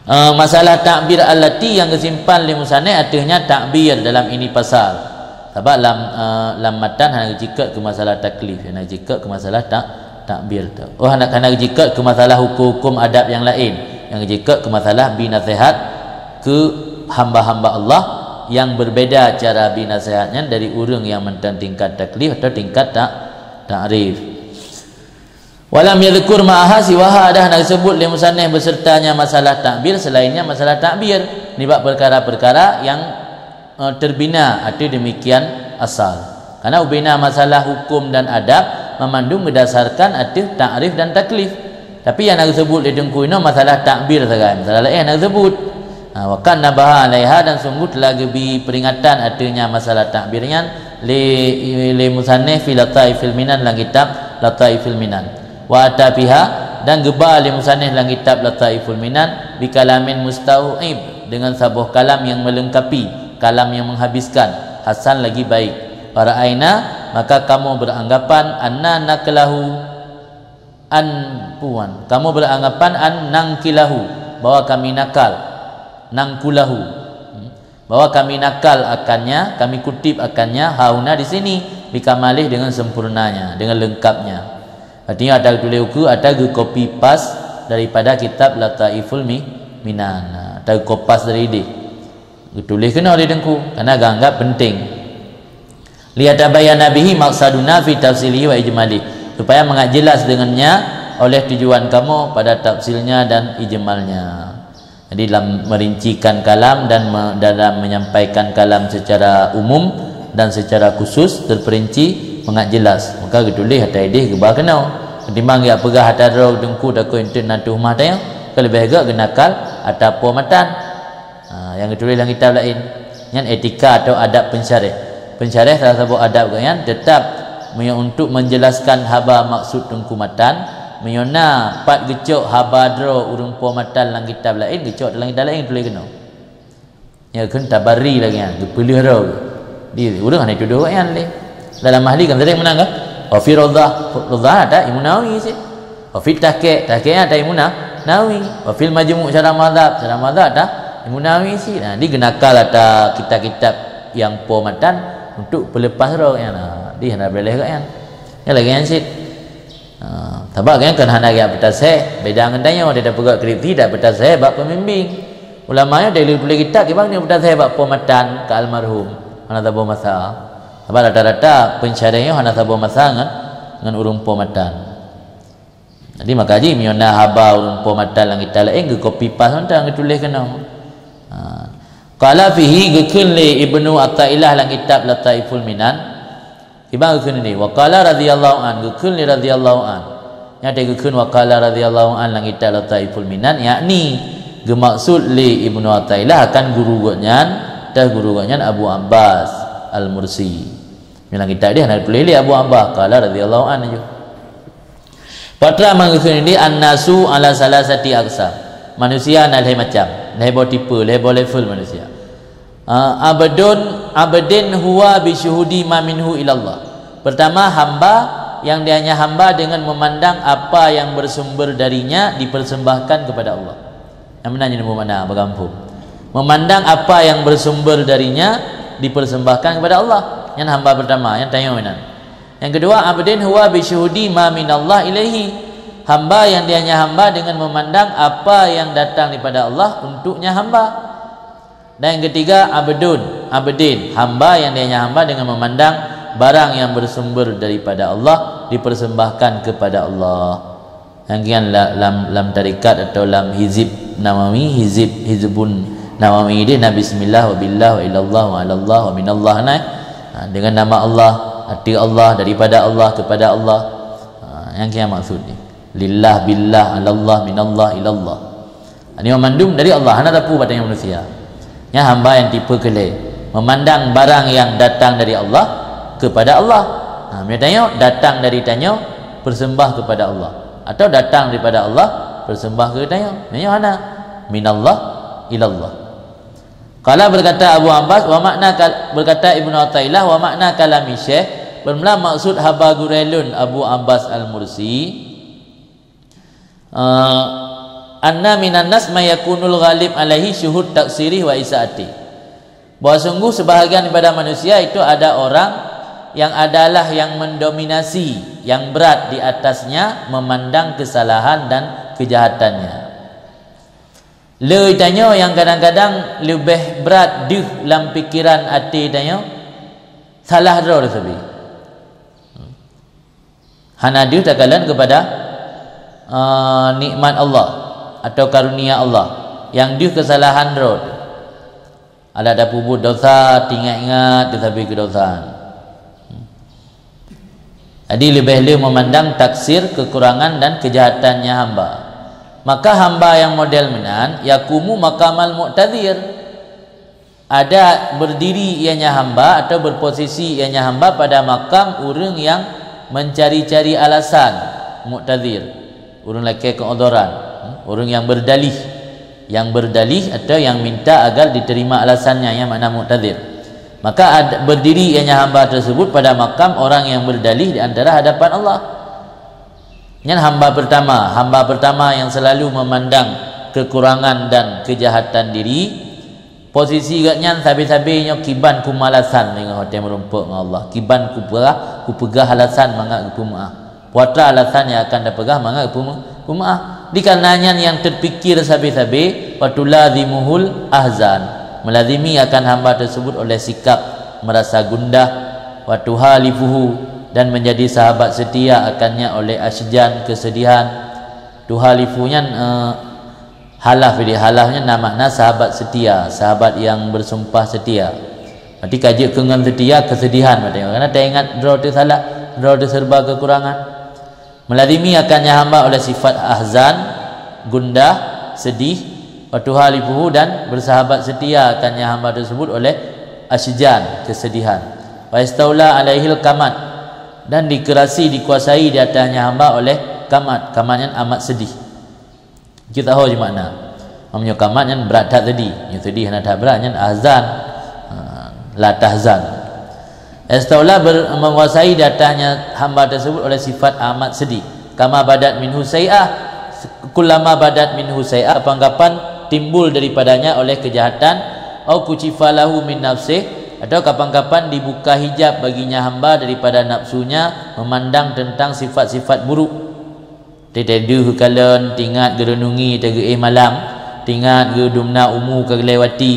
Eh, masalah takbir allati nyang geusimpan lé musannif ateueh nyan takbir dalam ini pasal. Sabab lam, eh, lam matan hana geucikot keu masalah taklif, hana geucikot keu masalah tak, takbir tu. Oh, hana, hana geucikot keu masalah hukum-hukum adab nyang laén. Nyang geucikot keu masalah bi nasihat keu hamba-hamba Allah nyang berbeda cara bi nasihat nyan dari ureuëng nyang mantong tingkat taklif atau tingkat tak, ta'rif. Walam yadhkur ma'aha siwaha, dah hana geusebut lé musannif besertanya masalah takbir, selainnya masalah takbir nibak perkara-perkara nyang, eh, terbina ateueh demikian asal. Karena ubena masalah hukum dan adab mamandum berdasarkan ateueh ta'rif dan taklif. Tapi nyang hana geusebut lé Teungku inoe masalah takbir sagai, masalah laén hana geusebut. Ha, wa qad nabaha 'alaiha, dan sungguh telah geubi peringatan ateueh nyan masalah takbir nyan lé, lé musannif fi Lataifil Minan, lam kitab Lataifil Minan. Wa ata fiha, dan geuba lé musannif lam kitab Lataiful Minan, bi kalamin mustau'ib, dengan saboh kalam yang melengkapi, kalam yang menghabiskan, hasan, lagi baik. Fara'aina, maka kamoe beranggapan, anna naqlahu, an puan, kamoe beranggapan, an nangkilahu, bahwa kami nakal, nangkulahu, hmm, bahwa kami nakal akannya, kami kutip akannya, hahuna, di sini, bikamalih, dengan sempurnanya, dengan lengkapnya. Artinya, ata geutuléh ukeue, ata geukopi pas daripada kitab Lataiful Mi-, Minan. Ata geukopas dari idéh. Geutuléh keunoe lé Teungku, karena geuanggap penting. Liyatabayyana bihi maqsaduna fi tafsilihi wa ijmalihi, supaya mangat jelas dengannya oleh tujuan kamoe pada tafsilnya dan ijmalnya. Jadi, dalam merincikan kalam dan me-, dalam menyampaikan kalam secara umum dan secara khusus terperinci mangat jelas, maka geutuléh ata idéh geuba keunoe. Ketimbang geupeugah ata droe Teungku takot enteuk na tuhmah tayang, ka leubeh gét geunakal ata po matan. Nyang geutuléh lam kitab laén. Nyan etika atau adab pensyarah. Pensyarah salah saboh adab geuh nyan teutap meunyoe untuk menjelaskan haba maksud teungku matan, meunyoe na pat geucok haba droe ureuëng po matan lam kitab laén, geucok dalam kitab laén geutuléh keunoe. Nyan kheun tabari lagée nyan, geupeuleueh droe. Di ureuëng hana tudoh awaknyan lé. Dalam Mahli kan sering meunan kan? Wa fi Raudhah, Raudhah ada Imam Nawawi cit. Wa fi Tahqiq, Tahqiq ada Imam Na-, Nawawi. Wa fil Majmu' Syarah Mazhab, Syarah Mazhab ada Imam Nawawi cit. Nah, di geunakal ata kitab-kitab nyang po matan untuk peuleupah droe nyan. Nah, di hana boleh kat nyan. Nyan lagée nyan cit. Ha, sabab kan, kan hana geujak peutaseh, beda ngon tanyoe, dia peugah kritik dak peutaseh bak pembimbing. Ulama nyoe dari tulis kitab, kiban nyoe peutaseh bak po matan ka almarhum. Hana saboh masa. Sabab rata-rata pensyarah nyoe hana saboh masa ngon, ngon ureuëng po matan. Jadi maka jih meunyoe na haba ureuëng po matan lam kitab laén geukopi pas mantong geutuléh keunoe. Ha. Qala fihi geukheun lé Ibnu Athaillah lam kitab Lataiful Minan. Kiban geukheun ini, wa qala radhiyallahu an, geukheun lé radhiyallahu an. Nyata geukheun wa qala radhiyallahu an lam kitab Lataiful Minan, yakni geumaksud lé Ibnu Athaillah akan guru gobnyan, teuh guru gobnyan Abu Abbas Al-Mursi. Dalam kitab dia hana tulis lé Abu Abbas, qala radhiyallahu an aju. Patra manggeukheun ini, annasu ala salasati aqsam. Manusia na lhée macam, lhée boh tipe, lhée boh level manusia. Ah, abdun, abdin huwa bi syuhudi ma minhu ilallah. Pertama, hamba yang dia hanya hamba dengan memandang apa yang bersumber darinya dipersembahkan kepada Allah. Nyang meunan nyang makna bagampông. Memandang apa yang bersumber darinya dipersembahkan kepada Allah. Nyan hamba pertama, nyang tanyoe nyan. Yang kedua, abdin huwa bi syuhudi ma minallah ilaihi. Hamba yang dia hanya hamba dengan memandang apa yang datang daripada Allah untuknya hamba. Dan yang ketiga, abdun, abdin, hamba yang dia hanya hamba dengan memandang barang yang bersumber daripada Allah dipersembahkan kepada Allah. Nyang kian la-, lam, lam tarekat atau lam hizib Nawawi, hizib, hizbun Nawawi dia na bismillah, wa billah, wa ilallah, wa alallah, wa minallah, nah. Ha, dengan nama Allah, ati Allah, daripada Allah, kepada Allah. Ha, nyang kian maksud ni. Lillah, billah, alallah, minallah, ilallah. Ini mandum dari Allah, hana tapu batang manusia. Nya hamba yang tipe keulhèe, memandang barang yang datang dari Allah kepada Allah. Ha, misalnya datang dari tanyoe, persembah kepada Allah. Atau datang daripada Allah, persembah ke tanyoe. Nyoe hana. Minallah ilallah. Qala, berkata Abu Abbas, wa makna kal-, berkata Ibnu Athaillah, wa makna kalami Syekh, bermula maksud haba gurèe lôn Abu Abbas Al-Mursi, eh, anna minan nas ma yakunul ghalib alaihi syuhud taksirih wa isaati. Bahwa sungguh sebahagian daripada manusia itu ada orang yang adalah yang mendominasi, yang berat di atasnya memandang kesalahan dan kejahatannya. Le tanyoe nyang kadang-kadang leubeh brat deuh lam pikeran até tanyoe, salah droe teusabe. Hana deuh takalon kepada, eh, nikmat Allah atau karunia Allah. Nyang deuh kesalahan droe. Adak tapeubuet dosa, tingat-ingat teusabe keu dosa. Jadi, leubeh le memandang taksir, kekurangan dan kejahatannya hamba. Maka hamba yang model meunan, yakumu maqamal mu'tazir. Ada berdiri ianya hamba atau berposisi ianya hamba pada makam ureuëng yang mencari-cari alasan, mu'tazir. Ureuëng lakée keu'udhuran, ureuëng yang berdalih. Yang berdalih atau yang minta agar diterima alasannya, yang makna mu'tazir. Maka ad-, berdiri ianya hamba tersebut pada makam orang yang berdalih di antara hadapan Allah. Nyan hamba pertama, hamba pertama yang selalu memandang kekurangan dan kejahatan diri. Posisi gobnyan sabe-sabe nyoe kiban kumalasan deungon watée meurumpok ngon Allah. Kiban kupeugah, kupeugah alasan mangat geupeumeu'ah. Peue atra alasan nyang akan tapeugah mangat geupeumeu-, peumeu'ah. Dikareuna nyan nyang teupikir sabe-sabe, wa tulazimuhul ahzan. Melazimi akan hamba tersebut oleh sikap merasa gundah, wa tuhalifuhu, dan menjadi sahabat setia akannya oleh asyjan, kesedihan. Tuhalifu nyan, eh, halaf, jadi halaf nyan na makna sahabat setia, sahabat yang bersumpah setia. Berarti ka jeuet keu ngon setia, kesedihan, berarti. Karena taingat droe teusalah, droe teuseureuba kekurangan. Melazimi akannya hamba oleh sifat ahzan, gundah, sedih, Wa tuhalifuhu, dan bersahabat setia akan nyang hamba tersebut oleh asyjan, kesedihan. Wa istaula alaihil kamat, dan dikerasi, dikuasai di atasnya hamba oleh kamat. Kamat nyan amat sedih. Jeuet tahu je makna. Meunyoe kamat nyan brat that sedih. Nyoe sedih hana that brat, nyan ahzan. Ha, la tahzan. Istaula ber-, menguasai di atasnya hamba tersebut oleh sifat amat sedih. Kama badat minhu sai'ah, kullama badat minhu sai'ah, kapan-kapan timbul daripadanya oleh kejahatan, au kucifa lahu min nafsih, atau kapan-kapan dibuka hijab baginya hamba daripada nafsunya memandang tentang sifat-sifat buruk. Teuteudeuh kalon, tingat geureunungi teugeuéh malam, tingat geu dumna umu ka geulewati,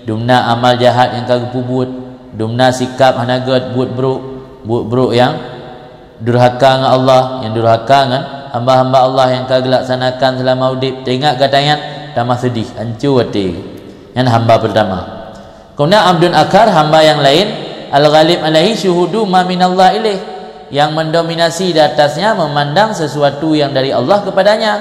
dumna amal jahat nyang ka geupeubuet, dumna sikap hana gét, buet brok, buet brok nyang durhaka ngon Allah, nyang durhaka ngon hamba-hamba Allah nyang ka geulaksanakan seulama udeb, teuingat gata nyan tamah sedih, hanco até. Nyan hamba peurtama. Kemudian abdun akhar, hamba yang lain, al-ghalib alaihi syuhudu ma minallah ilaih, yang mendominasi di atasnya memandang sesuatu yang dari Allah kepadanya,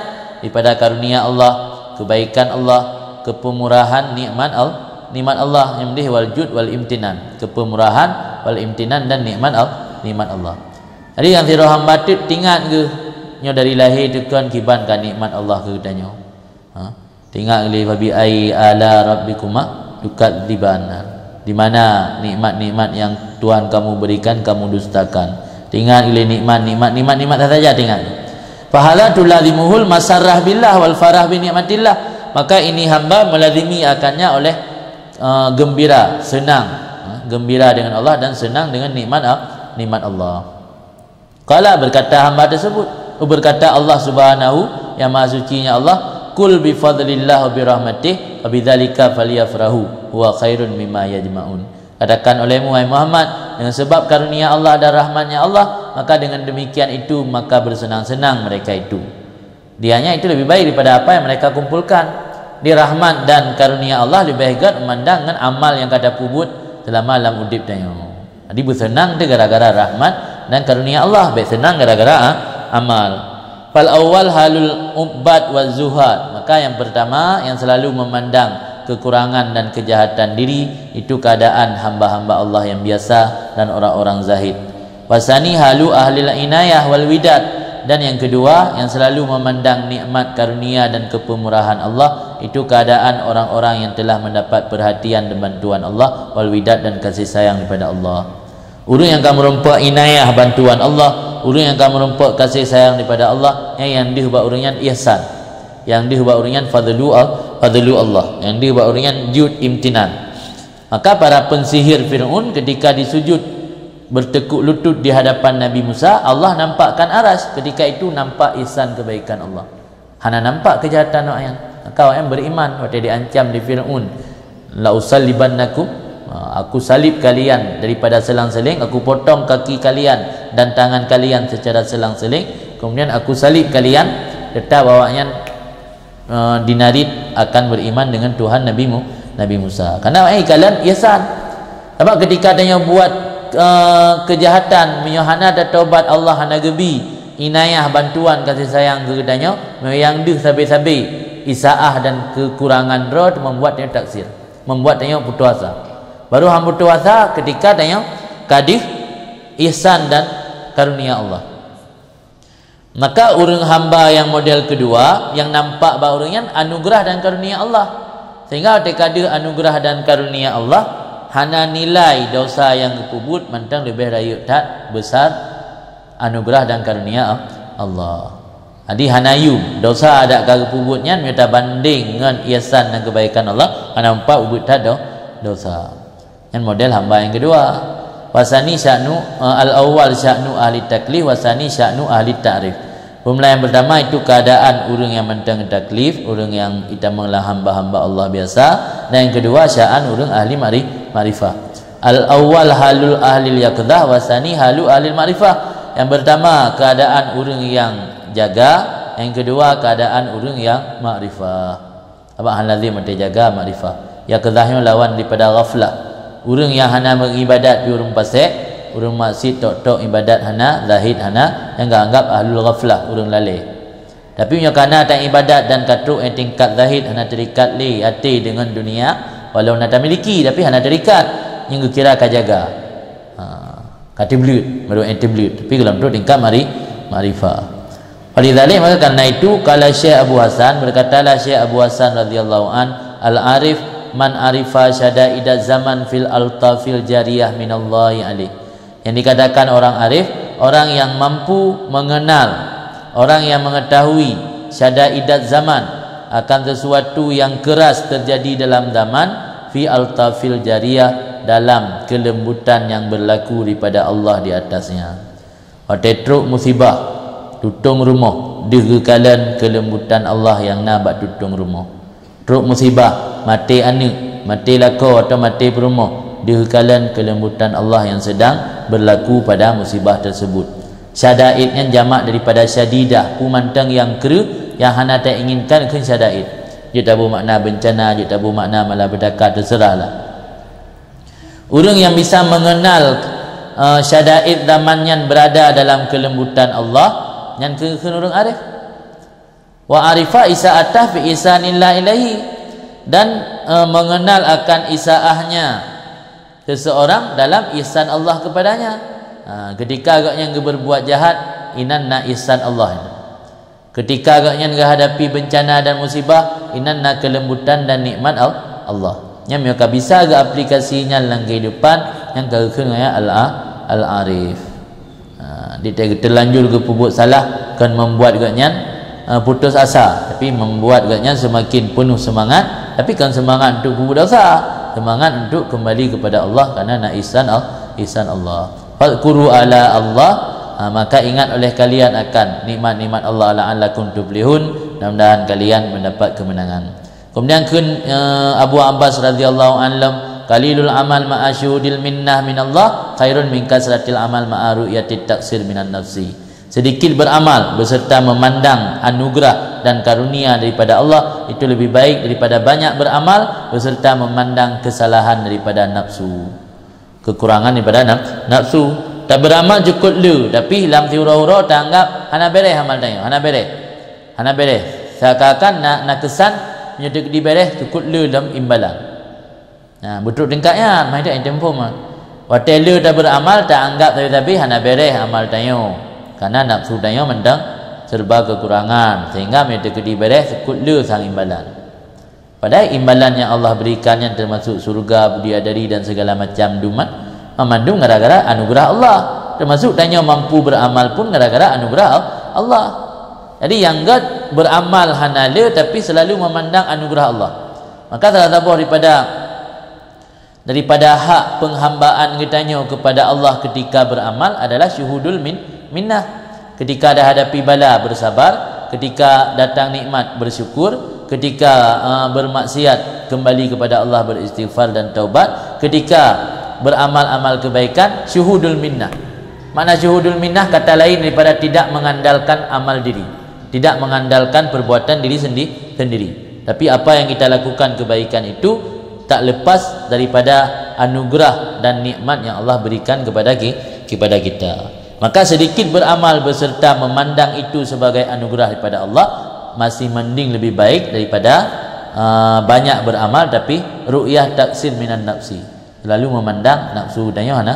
daripada karunia Allah, kebaikan Allah, kepeumurahan nikmat Al-, nikmat Allah, nyang deh wal jud wal imtinan, kepeumurahan wal imtinan dan nikmat Al-, nikmat Allah. Jadi nyang sidroe hamba teuk tingat geuh nyoe dari lahé teukon kiban ka nikmat Allah keu geutanyoe. Ha? Tingat lé, "Fabi ayyi ala rabbikuma tukadziban." Di mana nikmat-nikmat yang Tuhan kamu berikan kamu dustakan? Tingat lé nikmat, nikmat, nikmat, nikmat saja tingat. Fahadza tulazimuhul masarrah billah wal farah bi nikmatillah. Maka ini hamba melazimi akannya oleh, eh, gembira, senang, eh, gembira dengan Allah dan senang dengan nikmat, ah, nikmat Allah. Qala, berkata hamba tersebut, berkata Allah Subhanahu, yang Maha Suci-Nya Allah, "Qul bi fadlillah wa bi rahmatih, fa bidzalika falyafrahu, huwa khairun mimma yajma'un." Katakan olehmu, hai Muhammad, dengan sebab karunia Allah dan rahmat-Nya Allah, maka dengan demikian itu, maka bersenang-senang mereka itu. Dianya itu lebih baik daripada apa yang mereka kumpulkan. Di rahmat dan karunia Allah lebih gét memandang ngon amal yang ka tapeubuet selama lam udeb tanyoe. Jadi beuseunang teuh gara-gara rahmat dan karunia Allah, bék seunang gara-gara, ah, amal. Fal awwal halul ubbad wa zuhad. Maka yang pertama, yang selalu memandang kekurangan dan kejahatan diri, itu keadaan hamba-hamba Allah yang biasa dan orang-orang zahid. Wasani halu ahlil inayah wal widad, dan yang kedua, yang selalu memandang nikmat karunia dan kepemurahan Allah, itu keadaan orang-orang yang telah mendapat perhatian dan bantuan Allah, wal widad, dan kasih sayang daripada Allah. Ureuëng nyang ka meurumpok inayah, bantuan Allah, ureuëng nyang ka meurumpok kasih sayang daripada Allah, nyang, nyang deuh bak ureuëng nyan ihsan, nyang deuh bak ureuëng nyan fadlu Al-, fadlu Allah, nyang deuh bak ureuëng nyan jud imtinan. Maka para pensihir Fir'aun ketika disujud bertekuk lutut di hadapan Nabi Musa, Allah nampakkan aras. Ketika itu nampak ihsan kebaikan Allah. Hana nampak kejahatan awaknyan. Maka awaknyan beriman watée diancam di Fir'aun, "La usallibannakum, aku salib kalian daripada selang-seling, aku potong kaki kalian dan tangan kalian secara selang-seling, kemudian aku salib kalian." Tetap awaknyan eh, dinarit akan beriman dengan Tuhan Nabi Mu-, Nabi Musa. Karena, eh, kalian ihsan. Sebab ketika tanyoe buat, eh, kejahatan, meunyoe hana tatobat, Allah hana geubi inayah, bantuan, kasih sayang keu geutanyoe, meunyoe nyang deuh sabe-sabe isaah dan kekurangan droe membuat tanyoe taksir, membuat tanyoe putus asa. Baru han putus asa ketika tanyoe ka deuh ihsan dan karunia Allah. Maka ureuëng hamba nyang model keudua, nyang nampak bak ureuëng nyan anugeurah dan karunia Allah. Sehingga watée ka deuh anugeurah dan karunia Allah, hana nilai dosa nyang geupeubuet mantong leubeh rayeuk that besar anugeurah dan karunia Allah. Jadi hana yum, dosa adak ka geupeubuet nyan meunyoe tabandeng ngon ihsan dan keubaikan Allah, hana nampak ubeut that do-, dosa. Nyan model hamba nyang keudua. Wasani sya'nu, eh, al-awwal sya'nu ahli taklif, wasani sya'nu ahli ta'rif. Peumula nyang pertama itu keadaan ureuëng nyang mantong taklif, ureuëng nyang itamong lam hamba-hamba Allah biasa, dan nyang keudua sya'an ureuëng ahli ma'ri-, makrifah. Al-awwal halul ahlil yaqzah, wasani halu ahlil makrifah. Nyang pertama keadaan ureuëng nyang jaga, nyang keudua keadaan ureuëng nyang makrifah. Sabab hana lazim watée jaga makrifah. Yaqzah nyoe lawan daripada ghaflah. Ureuëng nyang hana meuibadat pih ureuëng pasék, ureuëng maksiet tok-tok ibadat hana, zahid hana, nyang geuanggab ahlul ghaflah, ureuëng lalée. Tapi meunyoe kana ta ibadat dan ka trok nyang tingkat zahid, hana terikat lé até deungon dunia, walau na tamiliki tapi hana terikat, nyang geukira ka jaga. Ha, ka teubleuet, baru nyang teubleuet, tapi golom trok tingkat mari-, makrifah. Walidzalik, maka karena itu, qala Syekh Abu Hasan, berkatalah Syekh Abu Hasan radhiyallahu an, "Al-arif man arifa syadaidaz zaman fil altafil jariyah minallahi alaih." Yang dikatakan orang arif, orang yang mampu mengenal, orang yang mengetahui syadaidat zaman, akan sesuatu yang keras terjadi dalam zaman, fi altafil jariyah, dalam kelembutan yang berlaku daripada Allah di atasnya. Watée trok musibah, tutong rumoh, deuh geukalon kelembutan Allah nyang na bak tutong rumoh. Trok musibah, maté aneuëk, maté lakoe atau maté peurumoh, deuh geukalon kelembutan Allah yang sedang berlaku pada musibah tersebut. Syadaid nyan jamak daripada syadidah, peue mantong nyang kreueh, nyang hana tainginkan kheun syadaid. Jeuet tabu makna bencana, jeuet tabu makna malapetaka, terserahlah. Ureuëng yang bisa mengenal, eh, syadaid zaman nyan berada dalam kelembutan Allah, nyan keu-, kheun ureuëng arif. Wa arifa isaatah fi ihsanillah ilaihi, dan, eh, mengenal akan isaahnya seseorang dalam ihsan Allah kepadanya. Ha, ketika agaknya berbuat jahat, inan na ihsan Allah. Ketika gobnyan geuhadapi beuncana dan musibah, inan na keuleumbutan dan nikmat Al-, Allah. Nyan meunyoe ka bisa geuaplikasi nyan lam keuhidupan, nyan ka geukheun ngon al-, al-arif. Ha, di te-, teulanjur geupeubuet salah, kon membuat gobnyan, eh, putus asa, tapi membuat gobnyan seumaken peunoh seumangat, tapi kon seumangat untuk peubuet dosa, seumangat untuk keumbali keupada Allah, karena na ihsan Al-, ihsan Allah. Fadhkuru ala Allah, ha, maka ingat oleh kalian akan nikmat-nikmat Allah, la'allakum tuflihun, mudah-mudahan kalian mendapat kemenangan. Kemudian kheun, eh, Abu Abbas radhiyallahu anhu, qalilul amal ma'a syuhudil minnah minallah khairun min kasratil amal ma'a ru'yatit taksir minan nafsi. Sedikit beramal beserta memandang anugerah dan karunia daripada Allah itu lebih baik daripada banyak beramal beserta memandang kesalahan daripada nafsu. Kekurangan daripada naf-, nafsu. Taberamal cukop le, tapi lam siuroe-uroe taanggap hana bereh amal tanyoe, hana bereh. Hana bereh. Seakan-akan na, na keusan meunyoe teukeudi bereh cukop le lom imbalan. Nah, beutôi tingkat nyan, mah itu yang tempo mah. Watée le taberamal, taanggap sabe-sabe hana bereh amal tanyoe. Karena nafsu tanyoe mantong serba kekurangan, sehingga meunyoe teukeudi bereh cukop le sang imbalan. Padahai imbalan yang Allah berikan nyan termasuk syurga, bidadari dan segala macam dumat, mandum gara-gara anugerah Allah. Termasuk tanyoe mampu beramal pun gara-gara anugerah Al-, Allah. Jadi nyang göt beramal hana le tapi selalu memandang anugerah Allah. Maka salah saboh daripada, daripada hak penghambaan geutanyoe kepada Allah ketika beramal adalah syuhudul min-, minnah. Ketika dihadapi bala, bersabar. Ketika datang nikmat, bersyukur. Ketika, eh, bermaksiat, kembali kepada Allah, beristighfar dan taubat. Ketika beramal-amal kebaikan, syuhudul minnah. Makna syuhudul minnah, kata lain daripada tidak mengandalkan amal diri, tidak mengandalkan perbuatan diri sendi-, sendiri. Tapi apa yang kita lakukan kebaikan itu tak lepas daripada anugerah dan nikmat yang Allah berikan kepada ki-, kepada kita. Maka sedikit beramal beserta memandang itu sebagai anugerah daripada Allah masih mending, lebih baik daripada, uh, banyak beramal tapi ru'yah taksir minan nafsi. Lalu memandang nafsu tanyoe hana,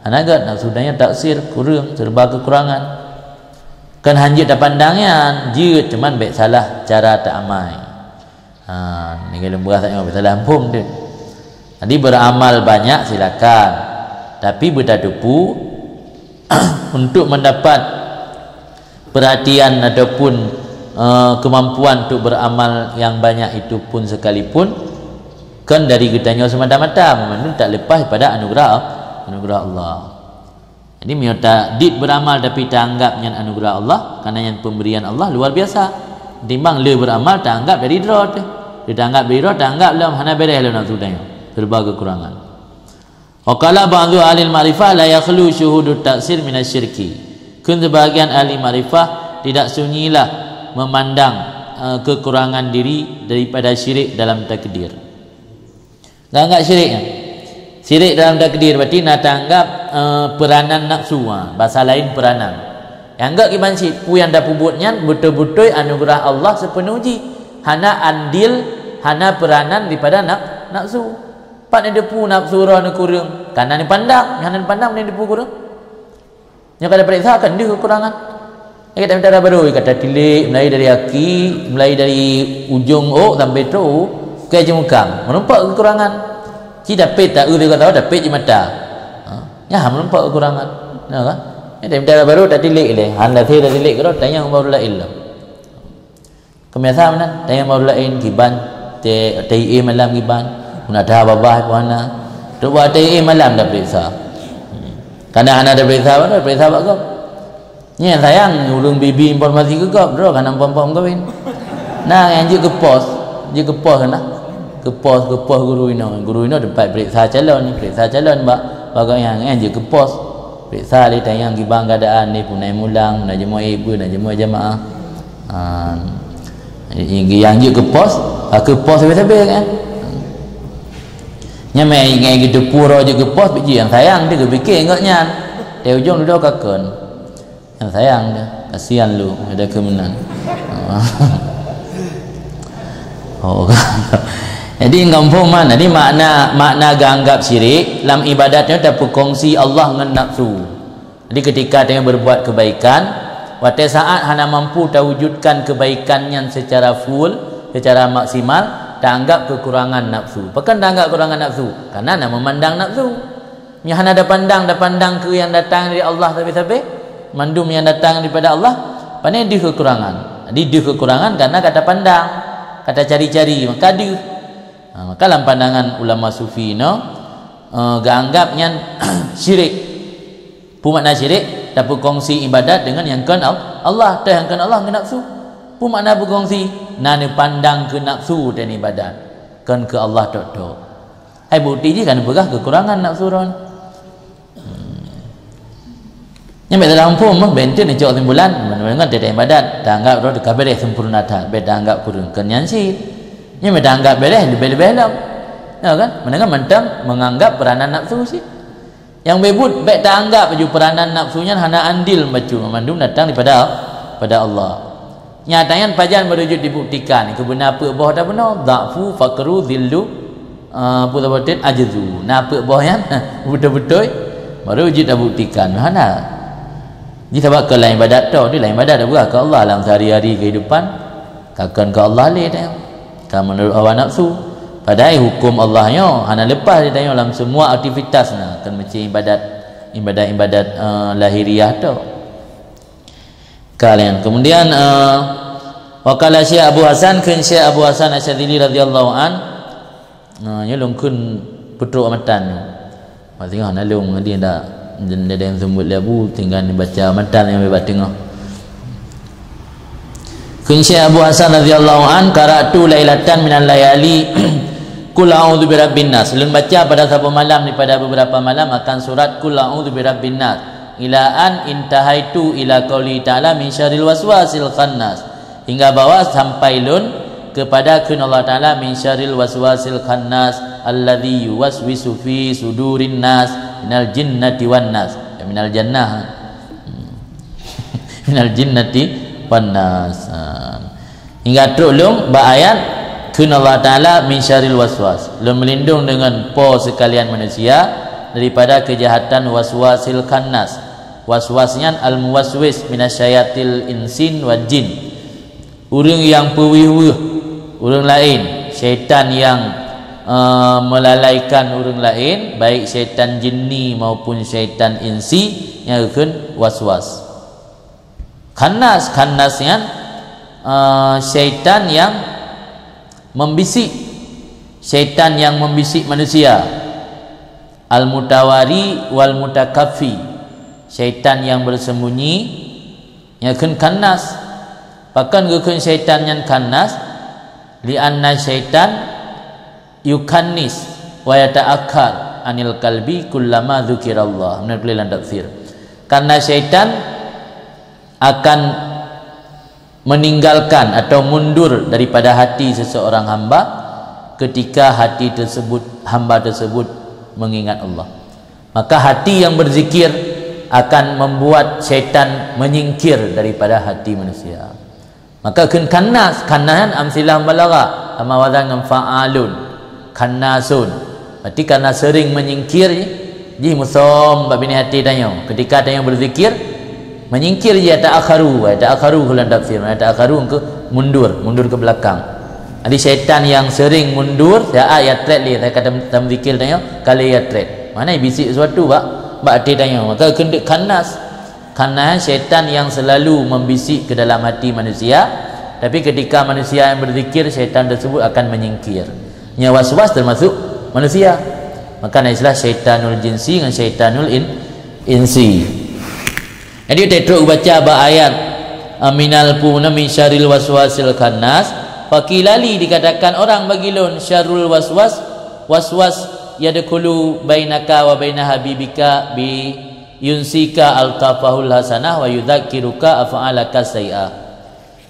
hana göt, nafsu tanyoe taksir, kureueng, serba kekurangan. Kan hanjeuet tapandang nyan, jeuet, cuman bék salah cara taamai. Ha, ni kalau beurasa nyoe salah muphom tu. Jadi beramal banyak silakan. Tapi beutatupu untuk mendapat perhatian ataupun, eh, kemampuan untuk beramal yang banyak itu pun sekalipun, kan dari geutanyoe semata-mata, memang tak lepas pada anugerah, anugerah Allah. Jadi, meunyoe ta-, dit beramal tapi taanggap nyan anugerah Allah, karena nyan pemberian Allah luar biasa. Timbang le beramal taanggap dari droe teuh. Taanggap dari droe, taanggap lom hana bereh lom nafsu tanyoe. Serba kekurangan. Wa qala ba'du ahli ma'rifah la yakhlu syuhudut taksir minasyirki. Kheun sebahagian ahli ma'rifah tidak sunyilah memandang, eh, kekurangan diri daripada syirik dalam takdir. Nggak, nggak syirik, ya. Syirik dalam takdir berarti na taanggap, eh, peranan nafsu, ha, bahasa lain peranan. Anggap kiban cit, peue nyang tapeubuet nyan beutôi-beutôi anugeurah Allah sipeunoh jih. Hana andil, hana peuranan daripada naf-, nafsu. Pat neuteupeue nafsu droe neukureueng? Kareuna neupandang, hana neupandang neuteupeue kureueng. Nyoe ka tapeuriksa kan deuh keukurangan. Nyoe ka tamita barô, ka tatilék mulai dari aki, mulai dari ujong ôk sampai trok u keucamukam. Meureumpok keukurangan. Ci tapét taeu sigoe saboh, tapét di mata. Ha, nyan meureumpok keukurangan. Nyoe kan? Nyoe tamita barô tatilék lé. Han lheueh tatilék keudroe, tanyong bak ureueng laén lom. Keubiasaan meunan, tanyong bak ureueng laén kiban, te-, taié malam kiban, meunada babah pih hana. Cuba taié malam tapeuriksa. Kadang hana tapeuriksa, baru tapeuriksa bak gob. Nyan sayang ureueng bi-bi informasi keu gob, droe ka na phon-phon meukawen. Nah, nyang jeuet keu pos, jeuet keu pos kan nah. Keu pos, keu pos guru inoe. Guru inoe teumpat peuriksa calon, peuriksa calon bak, bak gobnyan, nyang jeuet keu pos. Peuriksa lé tanyong kiban keuadaan ni, peue na mulang, na jeuet muéb, na jeuet muéb jamaah. Ha. Nyang jeuet keu pos, ka keu pos sabe-sabe kan. Nyan meuingat geuteupeue roh jeuet keu pos, biji nyang sayang teuh geupike ngon nyan. Di ujong dudoe ka kon. Nyang sayang teuh, kasihan lôn, ada keu meunan. Oh. Jadi, ngon phon man, jadi makna, makna geuanggap syirik, lam ibadat nyoe tapeukongsi Allah ngon nafsu. Jadi, ketika tanyoe berbuat kebaikan, watée saat hana mampu tawujudkan kebaikan nyan secara full, secara maksimal, taanggap kekurangan nafsu. Pakon taanggap kekurangan nafsu? Karena na memandang nafsu. Nyoe hana tapandang, tapandang keu nyang datang dari Allah sabe-sabe. Mandum nyang datang daripada Allah, pane deuh kekurangan. Jadi, deuh kekurangan karena ka tapandang, ka tacari-cari, maka deuh. Ha, maka lam pandangan ulama sufi nyoe, eh, geuanggap nyan syirik. Peue makna syirik? Tapeukongsi ibadat deungon nyang kon Al-, Allah, toh nyang kon Allah ngon nafsu. Peue makna peukongsi? Na neupandang keu nafsu dan ibadat, kon keu Allah tok-tok. Hai bukti jih ka neupeugah kekurangan nafsu droe. Hmm. Nyan bèk salah muphom, bèk enteuk neucok kesimpulan, deungon teuh ibadat, taanggap droe ka beureh sempurna that, bèk taanggap kureueng, kon nyan cit. Nyan bèk taanggap beureh, leubeh-leubeh lom. Ya kan? Meunan mantong menganggap peuranan nafsu cit. Nyang beubuet, bèk taanggap laju peuranan nafsu nyan hana andil bacut, mandum datang daripada, pada Allah. Nyata nyan pajan baru jeuet dibuktikan, keubeuna peuet boh ata bunoe, dha'fu, faqru, dhillu, eh, peue saboh teuk, ajzu. Na peuet boh nyan, beutôi-beutôi, baru jeuet tabuktikan. Hana. Jih sabab keu laén ibadat toh, di laén ibadat tapeugah keu Allah lam sehari-hari kehidupan, ka kon keu Allah lé teuh. Ka meunurot hawa nafsu. Padahai huköm Allah nyoe hana leupah di tanyoe lam semua aktivitas na, kon meucé ibadat, ibadat-ibadat, eh, lahiriah toh. Ka lheueh nyan. Kemudian, eh, wa qala Syekh Abu Hasan, kheun Syekh Abu Hasan Asy-Syadzili radhiyallahu an, eh, nyoe lôn kheun peutrok matan nyoe. Bak teungoh na lôn, jadi dak, dan, dan, dan seumeubeuet lé Abu, tinggai baca matan nyang bak teungoh. Kheun Syekh Abu Hasan radhiyallahu an, "Qara'tu lailatan minal layali qul a'udzu birabbin nas." Lôn baca pada saboh malam daripada beberapa malam akan surat qul a'udzu birabbin nas. Ila an intahaitu ila qauli ta'ala min syarril waswasil khannas. Hingga bahwa sampai lôn kepada kheun Allah Ta'ala min syarril waswasil khannas alladzi yuwaswisu fi sudurin nas minal jinnati wan nas. Ya, minal jannah. Hmm. Minal jinnati wan nas. Ha. Hingga trok lôn bak ayat kheun Allah Ta'ala min syarril waswas. Lôn meulindong deungon po seukalian manusia daripada keujahatan waswasil khannas. Waswas nyan al-muwaswis minasyayatil insin wal jin. Ureuëng nyang peuweueh-weueh ureuëng laén, syaitan nyang, eh, meulalaikan ureuëng laén, baik syaitan jinni maupun syaitan insi, nyan geukheun waswas. Khannas, khannas nyan, eh, syaitan nyang membisik, syaitan nyang membisik manusia. Al-mutawari wal mutakaffi, syaitan nyang bersembunyi, nyan kheun khannas. Pakon geukheun syaitan nyan khannas? Li'anna syaitan yukannis wa yata'akhkhar anil qalbi kullama dzukirallah. Meunan tuléh lam tafsir. Karena syaitan akan meninggalkan atau mundur daripada hati seseorang hamba ketika hati tersebut, hamba tersebut mengingat Allah. Maka hati yang berzikir, akan membuat syaitan menyingkir daripada hati manusia. Maka kheun khannas, khannas nyan amsilah mubalaghah, sama wazan ngon fa'alun. Khannasun. Berarti karena sering menyingkir, jih musom bak binéh até tanyoe. Ketika tanyoe berzikir, menyingkir jih, yata'akharu, yata'akharu dalam tafsir, yata'akharu ke mundur, mundur ke belakang. Jadi syaitan yang sering mundur, saat ya trek lé, saya kata tam zikir tanyoe, kali ya trek. Mana bisik sesuatu bak, bak até tanyoe. Maka kheun deuk khannas. Khannas syaitan yang selalu membisik ke dalam hati manusia, tapi ketika manusia yang berzikir, syaitan tersebut akan menyingkir. Nya waswas termasuk manusia. Maka na istilah syaitanul jinsi ngon syaitanul in-, insi. Jadi, kita terus baca bak ayat, "Aminal puna min syarril waswasil khannas." Fakilali, dikatakan orang bagi lôn, syarrul waswas, waswas yadkhulu bainaka wa baina habibika bi yunsika altafahul hasanah wa yudzakiruka af'alaka sai'ah.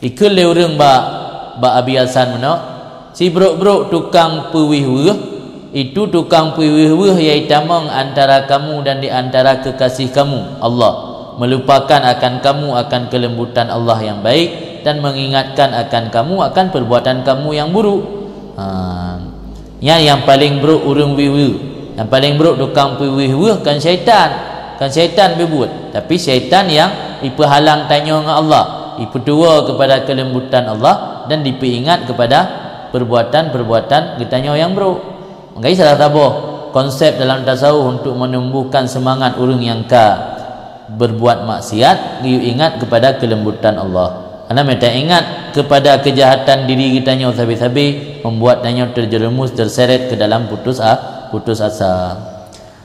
Ikheun lé ureuëng bak, bak Abi Hasan meunoe, sibrok-brok tukang peuwih weueh, itu tukang peuwih weueh yaitu tamong antara kamu dan di antara kekasih kamu, Allah, melupakan akan kamu akan kelembutan Allah yang baik dan mengingatkan akan kamu akan perbuatan kamu yang buruk. Ha. Nyan nyang paleng brok ureuëng wih-wih. Nyang paleng brok tukang peuwih-wih kan syaitan. Kan syaitan beubuet, tapi syaitan nyang ipeuhalang tanyoe ngon Allah, ipeutuwoe kepada kelembutan Allah dan dipeuingat kepada perbuatan-perbuatan geutanyoe nyang brok. Maka salah saboh konsep dalam tasawuf untuk menumbuhkan semangat ureuëng nyang ka berbuat maksiat, geuyue ingat kepada kelembutan Allah. Karena meunyo taingat kepada kejahatan diri geutanyoe sabe-sabe, membuat tanyoe terjerumus, terseret ke dalam putus a-, putus asa.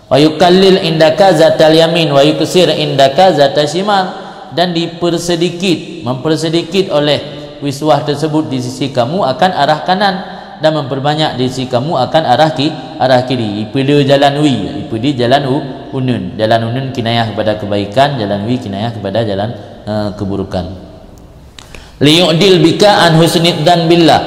Wa yukallil indaka zatal yamin, wa yuksir indaka zatal shimal, dan dipersedikit, mempersedikit oleh wiswah tersebut di sisi kamu akan arah kanan, dan memperbanyak di sisi kamu akan arah ki-, arah kiri. Ipeule jalan wie, ipeudit jalan u-, uneuen. Jalan uneuen kinayah kepada kebaikan, jalan wie kinayah kepada jalan, eh, keburukan. Liyu'dil bika an husnidzan billah,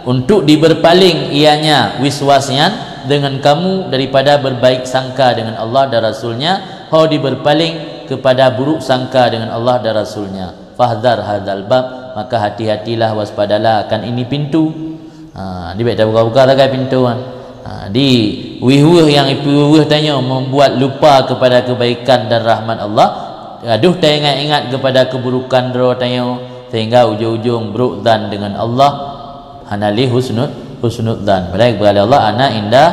untuk diberpaling ianya wiswas nyan dengan kamu daripada berbaik sangka dengan Allah dan Rasul-Nya, ho diberpaling kepada buruk sangka dengan Allah dan Rasul-Nya. Fahdhar hadzal bab, maka hati-hatilah, waspadalah akan ini pintu. Ha, di bak tabuka-buka sagai pintu kan. Ha, di wih-wih nyang ipeuwih tanyoe membuat lupa kepada kebaikan dan rahmat Allah. Gadoh taingat-ingat kepada keburukan droe tanyoe, sehingga ujong-ujong brok zan dengan Allah, hana lé husnud, husnud zan. Padahai geupeugah lé Allah, "Ana inda,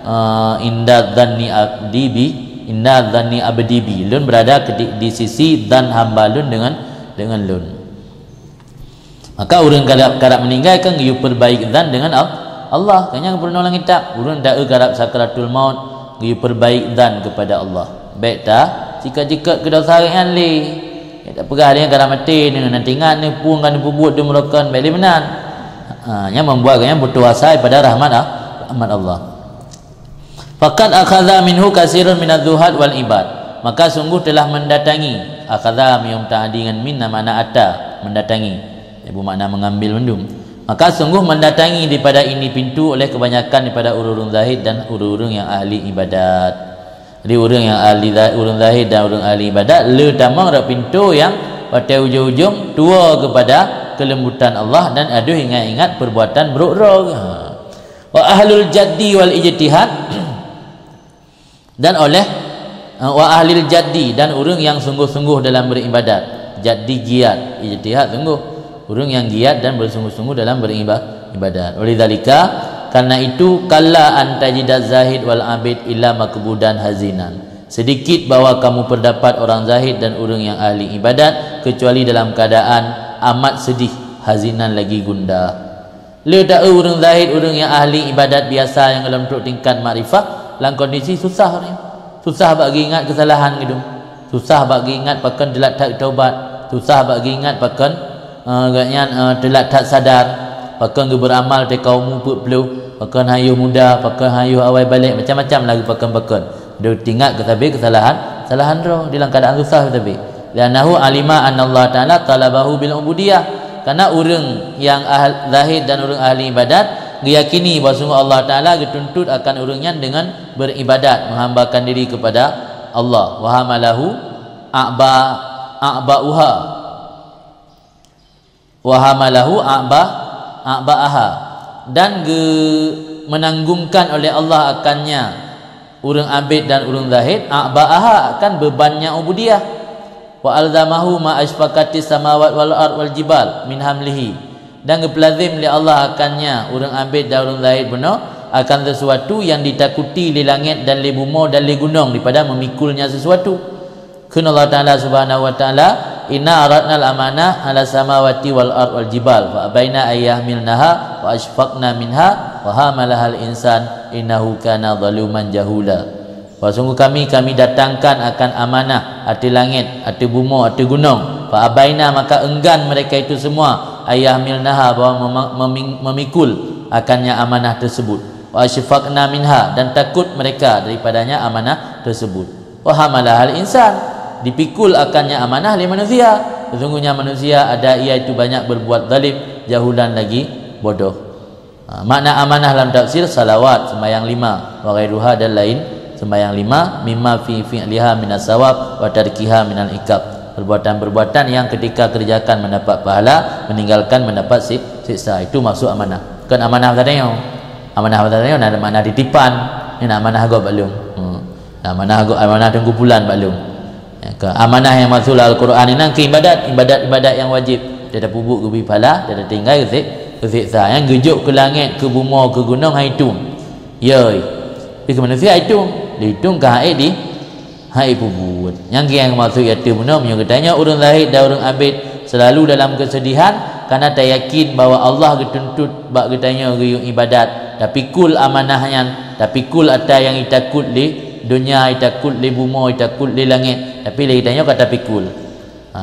eh, inda zanni abdi bi, inda zanni abdi bi." Lôn berada ke di, di sisi zan hamba lôn dengan, dengan lôn. Maka ureuëng karab, karab meuninggai kan geuyue peubaik zan dengan Al-, Allah. Kan nyan geupeurunoe lam kitab, ureuëng deuh karab sakratul maut geuyue peubaik zan kepada Allah. Bék ta, sikat-sikat keu dosa gét nyan lé. Bék tapeugah lé nyan karab maté, nyan, nyan teuingat neupung ka neupeubuet dum rokon, bék lé meunan. Ha, nyan membuat gobnyan putus asa daripada rahmat A-, rahmat Allah. Faqad akhadha minhu katsirun minaz zuhad wal ibad. Maka sungguh telah mendatangi. Akhadha miyum ta'di ngon min na makna ata, mendatangi. Ibu makna mengambil mandum. Maka sungguh mendatangi daripada ini pintu oleh kebanyakan daripada ureuëng-ureuëng zahid dan ureuëng-ureuëng nyang ahli ibadat. Jadi ureuëng nyang ahli za-, ureuëng zahid dan ureuëng ahli ibadat le tamong rot pintu nyang watée ujong-ujong tuwo kepada kelembutan Allah dan adoh ingat-ingat perbuatan brok droe. Ha. Wa ahlul jaddi wal ijtihad, dan oleh, eh, wa ahlil jaddi, dan ureuëng yang sungguh-sungguh dalam beribadat. Jaddi giat, ijtihad sungguh. Ureuëng yang giat dan bersungguh-sungguh dalam beriba-, ibadat. Walidzalika, karena itu, kalla an tajidaz zahid wal abid illa makbudan hazinan. Sedikit bahwa kamu perdapat orang zahid dan ureuëng yang ahli ibadat kecuali dalam keadaan amat sedih, hazinan lagi gundah. Le ta-eu ureuëng zahid, ureuëng nyang ahli ibadat biasa nyang gohlom trok tingkat makrifah, lam kondisi susah nyan. Susah bak geuingat keusalahan geuh. Susah bak geuingat pakon teulat that taubat. Susah bak geuingat pakon, eh, gobnyan, eh, teulat that sadar. Pakon geuberamal teuka umu peuet ploh. Pakon han yoh muda, pakon han yoh awai balek, macam-macam lagi pakon-pakon. Deuh teuingat keu sabe keusalahan, keusalahan droe di lam keadaan susah sabe. Li'annahu alima annallaha ta'ala talabahu bil ubudiyah. Karena ureuëng nyang ahl-, zahid dan ureuëng ahli ibadat geuyakini bahwa sungguh Allah Ta'ala geutuntut akan ureuëng nyan dengan beribadat, menghambakan diri kepada Allah. Wa hamalahu, a'ba, a'ba'uha. Wa hamalahu a'ba, a'ba'aha. Dan geu-, menanggungkan oleh Allah akannya ureuëng abét dan ureuëng zahid, a'ba'aha, akan bebannya ubudiyah. Wa alzamahu ma asfaqatis samawat wal ard wal jibal min hamlihi. Dan geupeulazim lé Allah akannya ureuëng abét dan ureuëng zahid bunoe akan sesuatu yang ditakuti lé langét dan lé bumoe dan lé gunong daripada memikulnya sesuatu. Kheun Allah Ta'ala Subhanahu wa Ta'ala, "Inna aradnal amanah ala samawati wal ard wal jibal, fa abaina ayyahmilnaha, wa asfaqna minha, wa hamalahal insan, innahu kana zaluman jahula." Bahwa sungguh kami, kami datangkan akan amanah ateueh langét, ateueh bumoe, ateueh gunong. Fa abaina, maka enggan mereka itu semua, ayyahmilnaha, bahwa mema-, meming-, memikul akannya amanah tersebut. Wa asfaqna minha, dan takut mereka daripadanya amanah tersebut. Wa hamalahal insan, dipikul akannya amanah lé manusia. Sesungguhnya manusia ada ia itu banyak berbuat zalim, jahulan lagi bodoh. Ha, makna amanah lam tafsir salawat, sembahyang lima, wa ghairuha dan lain sembahyang lima, mimma fi fi'liha minas sawab wa tarkiha minal iqab. Perbuatan-perbuatan yang ketika kerjakan mendapat pahala, meninggalkan mendapat sik-, siksa. Itu maksud amanah. Bukan amanah batanyoe. Amanah batanyoe na makna titipan. Ni na amanah gob bak lôn. Hmm. Amanah gob, amanah teungku pulan bak lôn. Ya, ke amanah yang masuk dalam Al-Quran ni nang ke ibadat, ibadat-ibadat yang wajib. Dia dah pubuk geubi pahala, dia dah tinggai geusik, geusik sa. Yang geujok ke langit, ke bumoe, ke gunong hai tu. Ya, tapi ke manusia hai tu. Dihitung ke hai di, hai pubut. Yang ke yang masuk ya tu bunoe, meunyoe geutanyoe ureuëng zahid dan ureuëng abid selalu dalam kesedihan, karena tayakin bahwa Allah geutuntut bak geutanyoe geuyue ibadat, tapi kul amanah nyan, tapi kul ata yang itakut lé donya, itakut lé bumoe, itakut lé langit, tapi lé geutanyoe ka tapikul. Ha,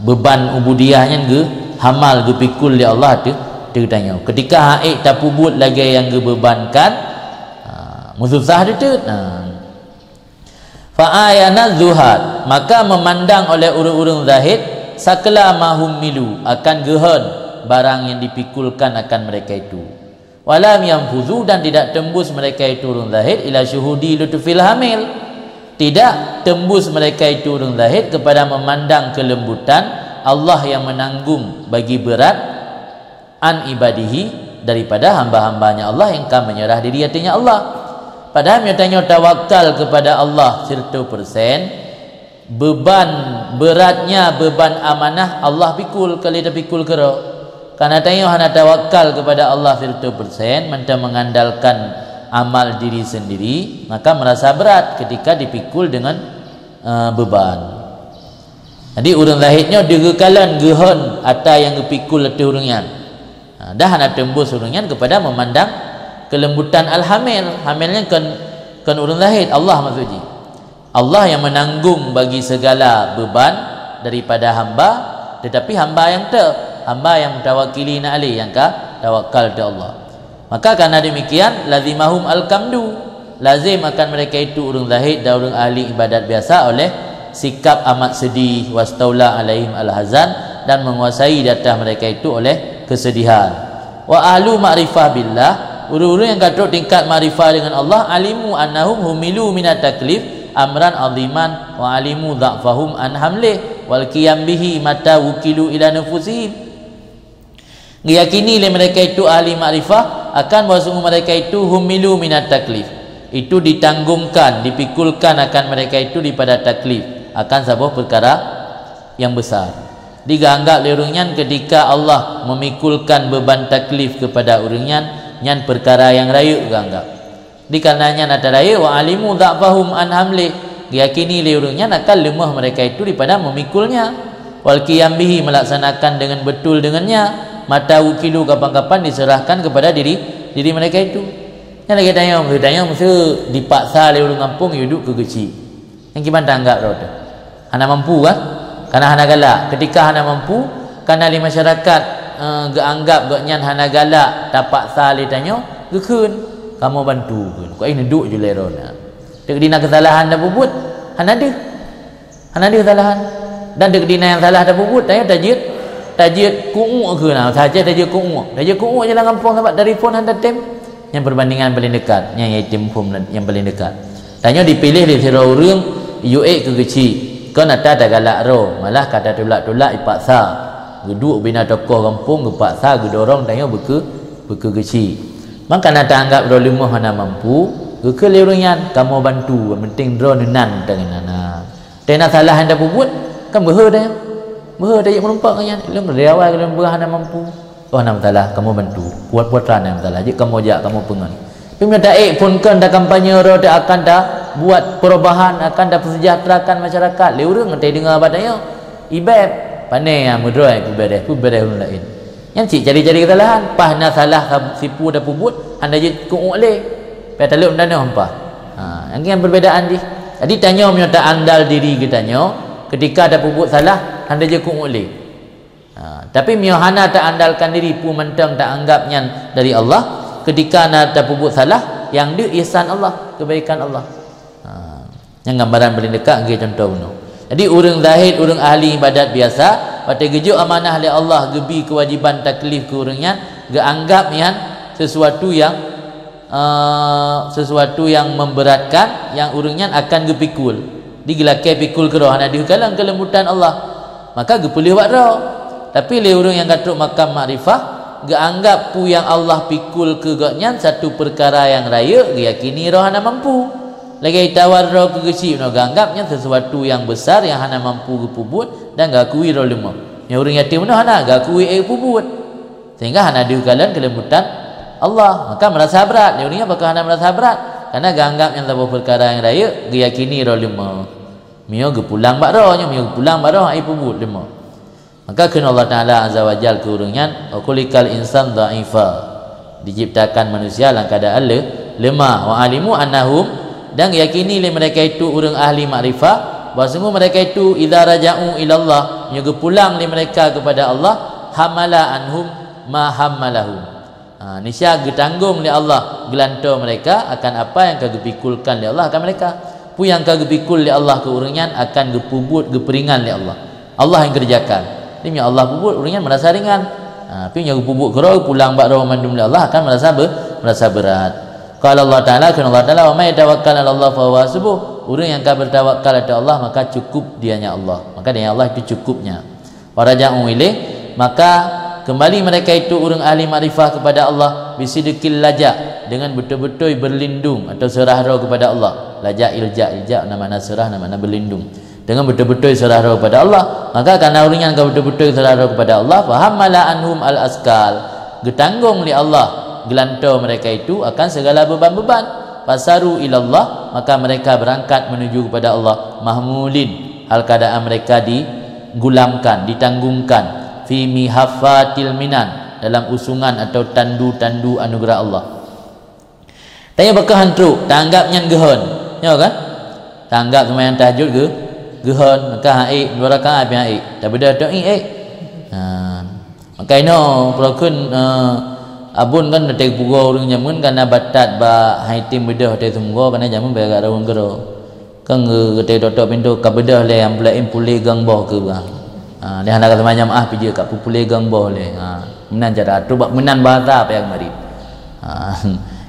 beban ubudiyah nyan geu hamal geupikul lé Allah teu, teu geutanyoe. Ketika hai tapubut lagée nyang geubebankan, ha, meususah teuteut. Ha. Fa ayana zuhad, maka memandang oleh ureuëng-ureuëng zahid, sakla mahum milu, akan geuhon barang yang dipikulkan akan mereka itu. Walam yanfuzu, dan tidak tembus mereka itu ureuëng zahid ila syuhudi lutfil hamil. Tidak tembus mereka itu ureuëng zahid kepada memandang kelembutan Allah yang menanggung bagi berat an ibadihi, daripada hamba-hambanya Allah yang ka menyerah diri ateueh Allah. Padahal meunyoe tanyoe tawakal kepada Allah seratus persen, beban, beratnya beban amanah Allah pikul kali tapikul keudroe. Karena tanyoe hana tawakal kepada Allah seratus persen, mantong mengandalkan amal diri sendiri, maka merasa berat ketika dipikul dengan, eh, beban. Jadi ureuëng zahid nyoe digeukalon geuhon ata nyang geupikul ateueh ureuëng nyan. Ha, dah hana tembus ureuëng nyan kepada memandang kelembutan al-hamil. Hamil nyan kon, kon ureuëng zahid, Allah maksud jih. Allah yang menanggung bagi segala beban daripada hamba, tetapi hamba yang te, hamba yang mutawakili na alih, yang ka tawakal teu Allah. Maka karena demikian, lazimahum al-kamdu, lazim akan mereka itu ureuëng zahid dan ureuëng ahli ibadat biasa oleh sikap amat sedih, wastaula alaihim al-hazan, dan menguasai di atas mereka itu oleh kesedihan. Wa ahlu ma'rifah billah, ureuëng-ureuëng yang ka trok tingkat makrifah dengan Allah, alimu annahum humilu minat taklif amran aziman, wa alimu dha'fahum an hamlih wal qiyam bihi mata wukilu ila nufusihim. Geuyakini lé mereka itu ahli makrifah akan bahwa sungguh mereka itu humilu minat taklif, itu ditanggungkan, dipikulkan akan mereka itu daripada taklif, akan saboh perkara yang besar. Dianggap lé ureuëng nyan ketika Allah memikulkan beban taklif kepada ureuëng nyan, nyan perkara yang rayeuk geuanggap. Dikarenakan ata rayeuk, wa alimu dha'fahum an hamlih, diyakini lé ureuëng nyan akan leumoh mereka itu daripada memikulnya. Wal qiyam bihi, melaksanakan dengan betul dengannya, mata wukilu, kapan-kapan diserahkan kepada diri, diri mereka itu. Nyan lagée tanyoe, tanyoe mesti dipaksa lé ureuëng gampông yue duek keu geuchik. Nyang kiban tanggap rot. Hana mampu kan? Karena hana galak. Ketika hana mampu, karena lé masyarakat, eh, geuanggap gobnyan hana galak, tapaksa lé tanyoe, geukheun, "Kamoe bantu kheun." Kok ini duek julai rona. Teuk dina kesalahan dah bubuet, hana deuh. Hana deuh kesalahan. Dan teuk dina nyang salah dah bubuet, tanyoe tajeuet, tajeuet kuuk kheun. Nah, saja tajeuet kuuk. Tajeuet kuuk jalan gampông sabab dari phon hana tem. Nyang perbandingan paling dekat, nyang yatim phon nyang paling dekat. Tanyoe dipiléh lé sidroe ureuëng, yue ék keu geuchik. Kon ata tagalak droe, malah ka tatulak-tulak ipaksa. Geuduek bina tokoh gampông geupaksa geudorong tanyoe beuke-, beukeugeuchik. Maka na taanggap droe leumoh hana mampu, geukheun lé ureuëng nyan, "Kamoe bantu, nyang penting droe neunan tanyoe na." Teuh na salah nyang tapeubuet, kan beuhe tanyoe. Beuhe tajak meurumpok ngon nyan, lôn dari awai lôn peugah hana mampu. Oh, hana masalah, kamoe bantu. Puat-puat ran hana masalah, jeuet kamoe jak, kamoe peungon. Tapi meunyoe taék phon kon, takampanye droe teuh akan tabuet perubahan, akan tapeusejahterakan masyarakat, lé ureuëng teuh deungoe bak tanyoe. Ibet, pane nyang meudroe peubedeh, peubedeh ureuëng laén. Nyan cit cari-cari kesalahan, paih na salah sab-, sipu tapeubuet, hana jeuet keu-uek lé. Payah taleueb tanoh paih. Ha, nyan perbedaan jih. Jadi tanyoe meunyoe taandal diri geutanyoe, ketika tapeubuet salah, hana jeuet keu-uek lé. Ha, tapi meunyoe hana taandalkan diri, peue mantong taanggap nyan dari Allah, ketika na tapeubuet salah, nyang deuh ihsan Allah, kebaikan Allah. Ha, nyan gambaran paléng teuka, lagée contoh bunoe. Jadi ureuëng zahid, ureuëng ahli ibadat biasa, watée geujok amanah lé Allah, geubi keuwajiban taklif keu ureuëng nyan, geuanggap nyan sesuatu nyang eh, sesuatu nyang memberatkan, nyang ureuëng nyan akan geupikul. Di geulakée pikul keudroe hana deuh kalon keulembutan Allah, maka geupeuleueh bak droe. Tapi lé ureuëng nyang ka trok makam makrifah, geuanggap peue nyang Allah pikul keu gobnyan satu peukara nyang rayeuk, geuyakini droe hana mampu. Lagée tawar droe keu geuchik, nyoe geuanggap nyan sesuatu nyang besar nyang hana mampu geupeubuet dan geuakui droe leumoh. Nyang ureuëng yatim nyoe hana geuakui ék peubuet. Sehingga hana deuh kalon keulembutan Allah, maka meurasa brat. Lé ureuëng nyan pakon hana meurasa brat? Karena geuanggap nyan saboh peukara nyang rayeuk, geuyakini droe leumoh. Meunyoe geupulang bak droe, nyoe meunyoe geupulang bak droe, hana peubuet leumoh. Maka kheun Allah Taala Azza wa Jal keu ureuëng nyan, "Wa khuliqal insan dha'ifa." Diciptakan manusia dalam keadaan le-, lemah. "Wa alimu annahum," dan geuyakini lé mereka itu ureuëng ahli makrifah, bahwa sungguh mereka itu, "Idza raja'u ilallah," meunyoe geupulang lé mereka kepada Allah, "hamala anhum ma hammalahum." Ha, niscaya geutanggong lé Allah geulantoe mereka akan apa nyang ka geupikulkan lé Allah akan mereka. Peue nyang ka geupikul lé Allah keu ureuëng nyan akan geupeubuet geupeuringan lé Allah. Allah nyang keureujakan. Jadi meunyoe Allah peubuet, ureuëng nyan meurasa ringan. Ha, tapi meunyoe geupeubuet keudroe, pulang bak droe mandum lé Allah, akan meurasa be-, meurasa brat. Qala Allah Taala, kheun Allah Taala, "Wa may yatawakkal 'ala Allah fa huwa hasbuh." Ureuëng nyang ka beutawakal ateueh Allah, maka cukup dianya Allah. Maka dianya Allah itu cukupnya. "Wa raja'u ilaih," maka kembali mereka itu ureuëng ahli makrifah kepada Allah, "bisidqil laja'," dengan beutôi-beutôi berlindung atau seurah droe kepada Allah. Laja', ilja', ilja' na makna seurah, na makna berlindung. Dengan beutôi-beutôi seurah droe kepada Allah, maka karena ureuëng nyan ka beutôi-beutôi seurah droe kepada Allah, "fa hammala anhum al-askal," geutanggong lé Allah geulantoe mereka itu akan segala beban-beban. "Fasaru ilallah," maka mereka berangkat menuju kepada Allah, "mahmulin," hal keadaan mereka di gulamkan, ditanggungkan, "fi mihaffatil minan," dalam usungan atau tandu-tandu anugerah Allah. Tanyoe pakon han trok, tanggap nyan geuhon. Nyoe kan? Tanggap seumayang tahajud geu-, geuhon, maka han ék, dua rakaat pih han ék. Tabeudôh toh ék, ék. Ha. Maka inoe, peue kheun, eh, abon kan teuntèe geupeugah ureuëng jameun kana batat bak hai tem beudôh teuh seumeugo, kana jameun bak rayeuk keudroe. Kan geu-, geuteutotok pintoe ka beudôh lé, nyang peulaén puléh gang boh keu bah. Ha, lé hana ka teuma jamaah pih jeuet ka pupuléh gang boh lé. Ha, meunan cara tu bak meunan bahasa payah keumarit. Ha,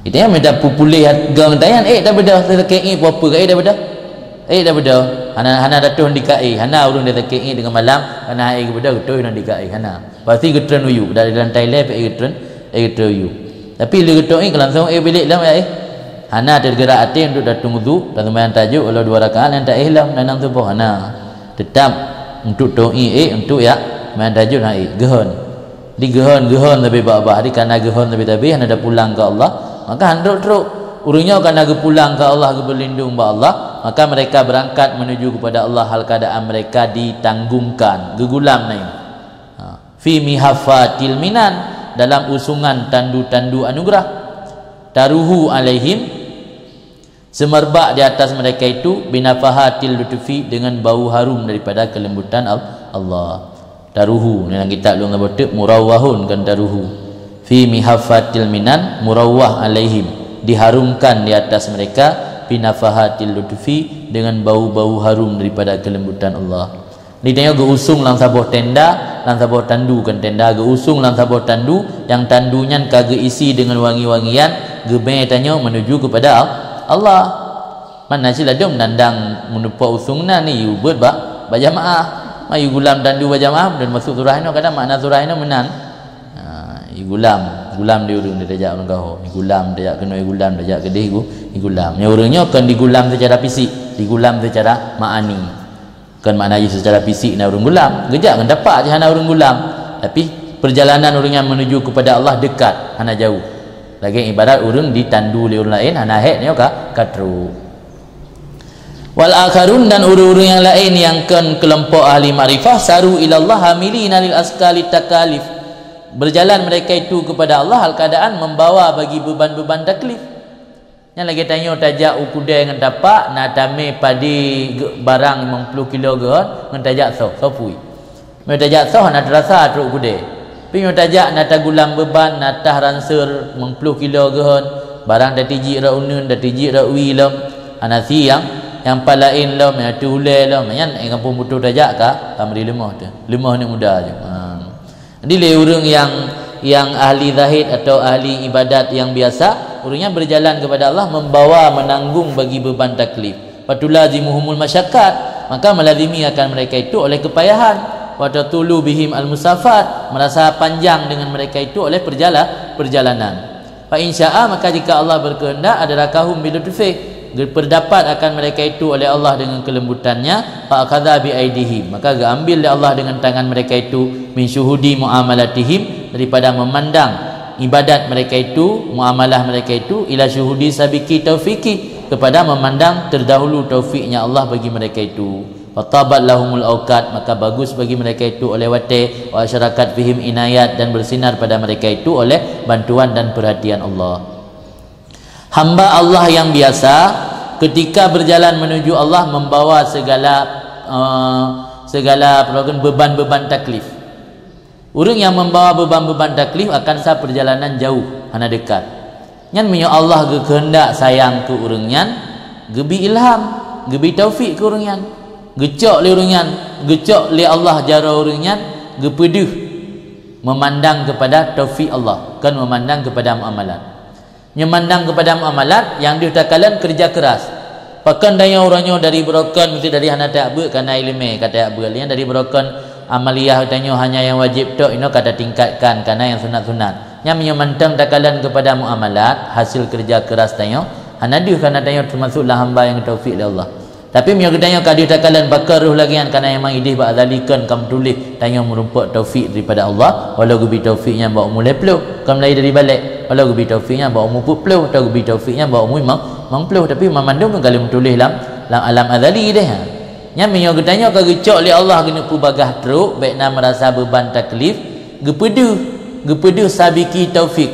itu nyang mita pupuléh gang tanyan, ék tabeudôh, sakét ék, peue-peue ka ék tabeudôh. Ék tabeudôh. Hana, hana tatuh di ka ék, hana ureuëng sakét ék teungoh malam, hana ék geubeudôh, geutoh di ka ék, hana. Pasti geutreun u yue, dari lantai lhèe pih geutreun, eh, geutreun u yue. Tapi lé geutoh ék langsung ék bilék lom ya éh. Hana teugeurak até untuk datang wudu, dan seumayang tahajud walau dua rakaat nyang taéh lom, dan nyang tuboh hana. Tetap untuk toh ék, ék untuk ya seumayang tahajud ha ék, geuhon. Di geuhon, geuhon leubeh babah, di kana geuhon leubeh tabeh, hana tapulang keu Allah, maka han trok-trok. Ureuëng nyoe kana geupulang keu Allah, geubeulindong bak Allah, maka mereka berangkat menuju kepada Allah hal keadaan mereka ditanggungkan, geugulam na nyoe. Ha. Fi mihaffatil minan, dalam usungan tandu-tandu anugerah. Taruhu alaihim, semerbak di atas mereka itu, binafahatil lutfi, dengan bau harum daripada kelembutan Al-, Allah. Taruhu, dalam kitab lôn saboh teuk, murawwahun kan taruhu. Fi mihaffatil minan, murawwah alaihim, diharumkan di atas mereka, binafahatil lutfi, dengan bau-bau harum daripada kelembutan Allah. Di tanyoe geuusung lam saboh tenda, lam saboh tandu, kan tenda, geuusung lam saboh tandu, nyang tandu nyan ka geuisi deungon wangi-wangian, geubée tanyoe menuju kepada Al-, Allah. Mana cit ladôm nandang meunupok usung na ni, yue beuet bak, Bajamaah, ma yue gulam tandu bajamaah, dan masuk surah inoe, kadang makna surah inoe meunan. Ha, yue gulam, gulam di ureuëng, tajak ureuëng gaho. Yue gulam, tajak keunoe, yue gulam, tajak keudeh, yue gu-, yue gulam. Nyoe ureuëng nyoe kon digulam secara fisik, digulam secara ma'ani. Kon makna jih secara fisik na ureuëng gulam. Geujak ngon tapak jih hana ureuëng gulam. Tapi perjalanan ureuëng nyan menuju kepada Allah dekat, hana jauh. Lagée ibarat ureuëng ditandu lé ureuëng laén, hana hék nyoe ka, ka trok. Wal akharun, dan ureuëng-ureuëng nyang laén nyang kon keulompok ahli makrifah, saru ilallah hamilina lil askali takalif. Berjalan mereka itu kepada Allah hal keadaan membawa bagi beban-beban taklif. Nyan lagée tanyoe tajak u keudè ngon tapak, na tamé padé ge-, barang limong ploh kilo geuhon, ngon tajak soh, soh pui. Meunyoe tajak soh, hana teurasa trok u keudè. Tapi meunyoe tajak na tagulam beuban, na tah ranseur limong ploh kilo geuhon, barang tatijik rot uneuen, tatijik rot wie lom, hana siang, nyang pat laén lom, nyang ateueh ulée lom, nyan eh gampông putôh tajak ka, ka meuri leumoh teuh. Leumoh aneuk muda jih. Ha. Jadi lé ureuëng nyang, nyang ahli zahid atau ahli ibadat nyang biasa, ureuëng nyan berjalan kepada Allah membawa, menanggung bagi beban taklif. Fatulazimuhumul masyaqqat, maka melazimi akan mereka itu oleh kepayahan. Wa tatulu bihim al-musafat, merasa panjang dengan mereka itu oleh perjala-, perjalanan. Fa in syaa, maka jika Allah berkehendak, adrakahum bi lutfih, geupeurdapat akan mereka itu oleh Allah dengan kelembutan-Nya, fa akhadha bi aidihim, maka geuambil lé Allah dengan tangan mereka itu, min syuhudi muamalatihim, daripada memandang ibadat mereka itu, muamalah mereka itu, ila syuhudi sabiqi taufiqi, kepada memandang terdahulu taufiknya Allah bagi mereka itu. Fatabat lahumul auqat, maka bagus bagi mereka itu oleh watée, wa asyrakat fihim inayat, dan bersinar pada mereka itu oleh bantuan dan perhatian Allah. Hamba Allah yang biasa, ketika berjalan menuju Allah, membawa segala, eh, segala beban-beban taklif. Ureuëng nyang membawa beban-beban taklif akan sa perjalanan jauh, hana dekat. Nyan meunyoe Allah geukeuheundak sayang keu ureuëng nyan, geubi ilham, geubi taufik keu ureuëng nyan. Geucok lé ureuëng nyan, geucok lé Allah jaroe ureuëng nyan, geupeudeuh memandang kepada taufik Allah, kon memandang kepada muamalat. Meumandang keupada muamalat nyang deuh takalon keureuja keuras. Pakon tanyoe uroe nyoe dari beurokon, meusti dari hana tajak beuet kana ileumèe ka tajak beuet, nyan dari beurokon amaliyah tanyoe hanya nyang wajéb tok inoe ka tatingkatkan kana nyang sunat-sunat. Nyan meunyoe mantong takalon keupada muamalat, hasil keureuja keuras tanyoe, hana deuh kana tanyoe teumasuk lam hamba nyang geutaufik lé Allah. Tapi meunyoe geutanyoe ka deuh takalon pakon roh lagèe nyan, kana memang idéh bak azali kon ka meutuléh tanyoe meurumpok taufik daripada Allah, walau geubi taufik nyan bak umu lhèe ploh, kon meulayeue dari balek, walau geubi taufik nyan bak umu peuet ploh, atau geubi taufik nyan bak umu limong, limong ploh, tapi banmandum kon ka lheueh meutuléh lam, lam alam azali deh, ha. Nyan meunyoe geutanyoe ka geucok lé Allah keuneuk peubagaih trok, bèk na meurasa beuban taklif, geupeudeuh, geupeudeuh sabiki taufik,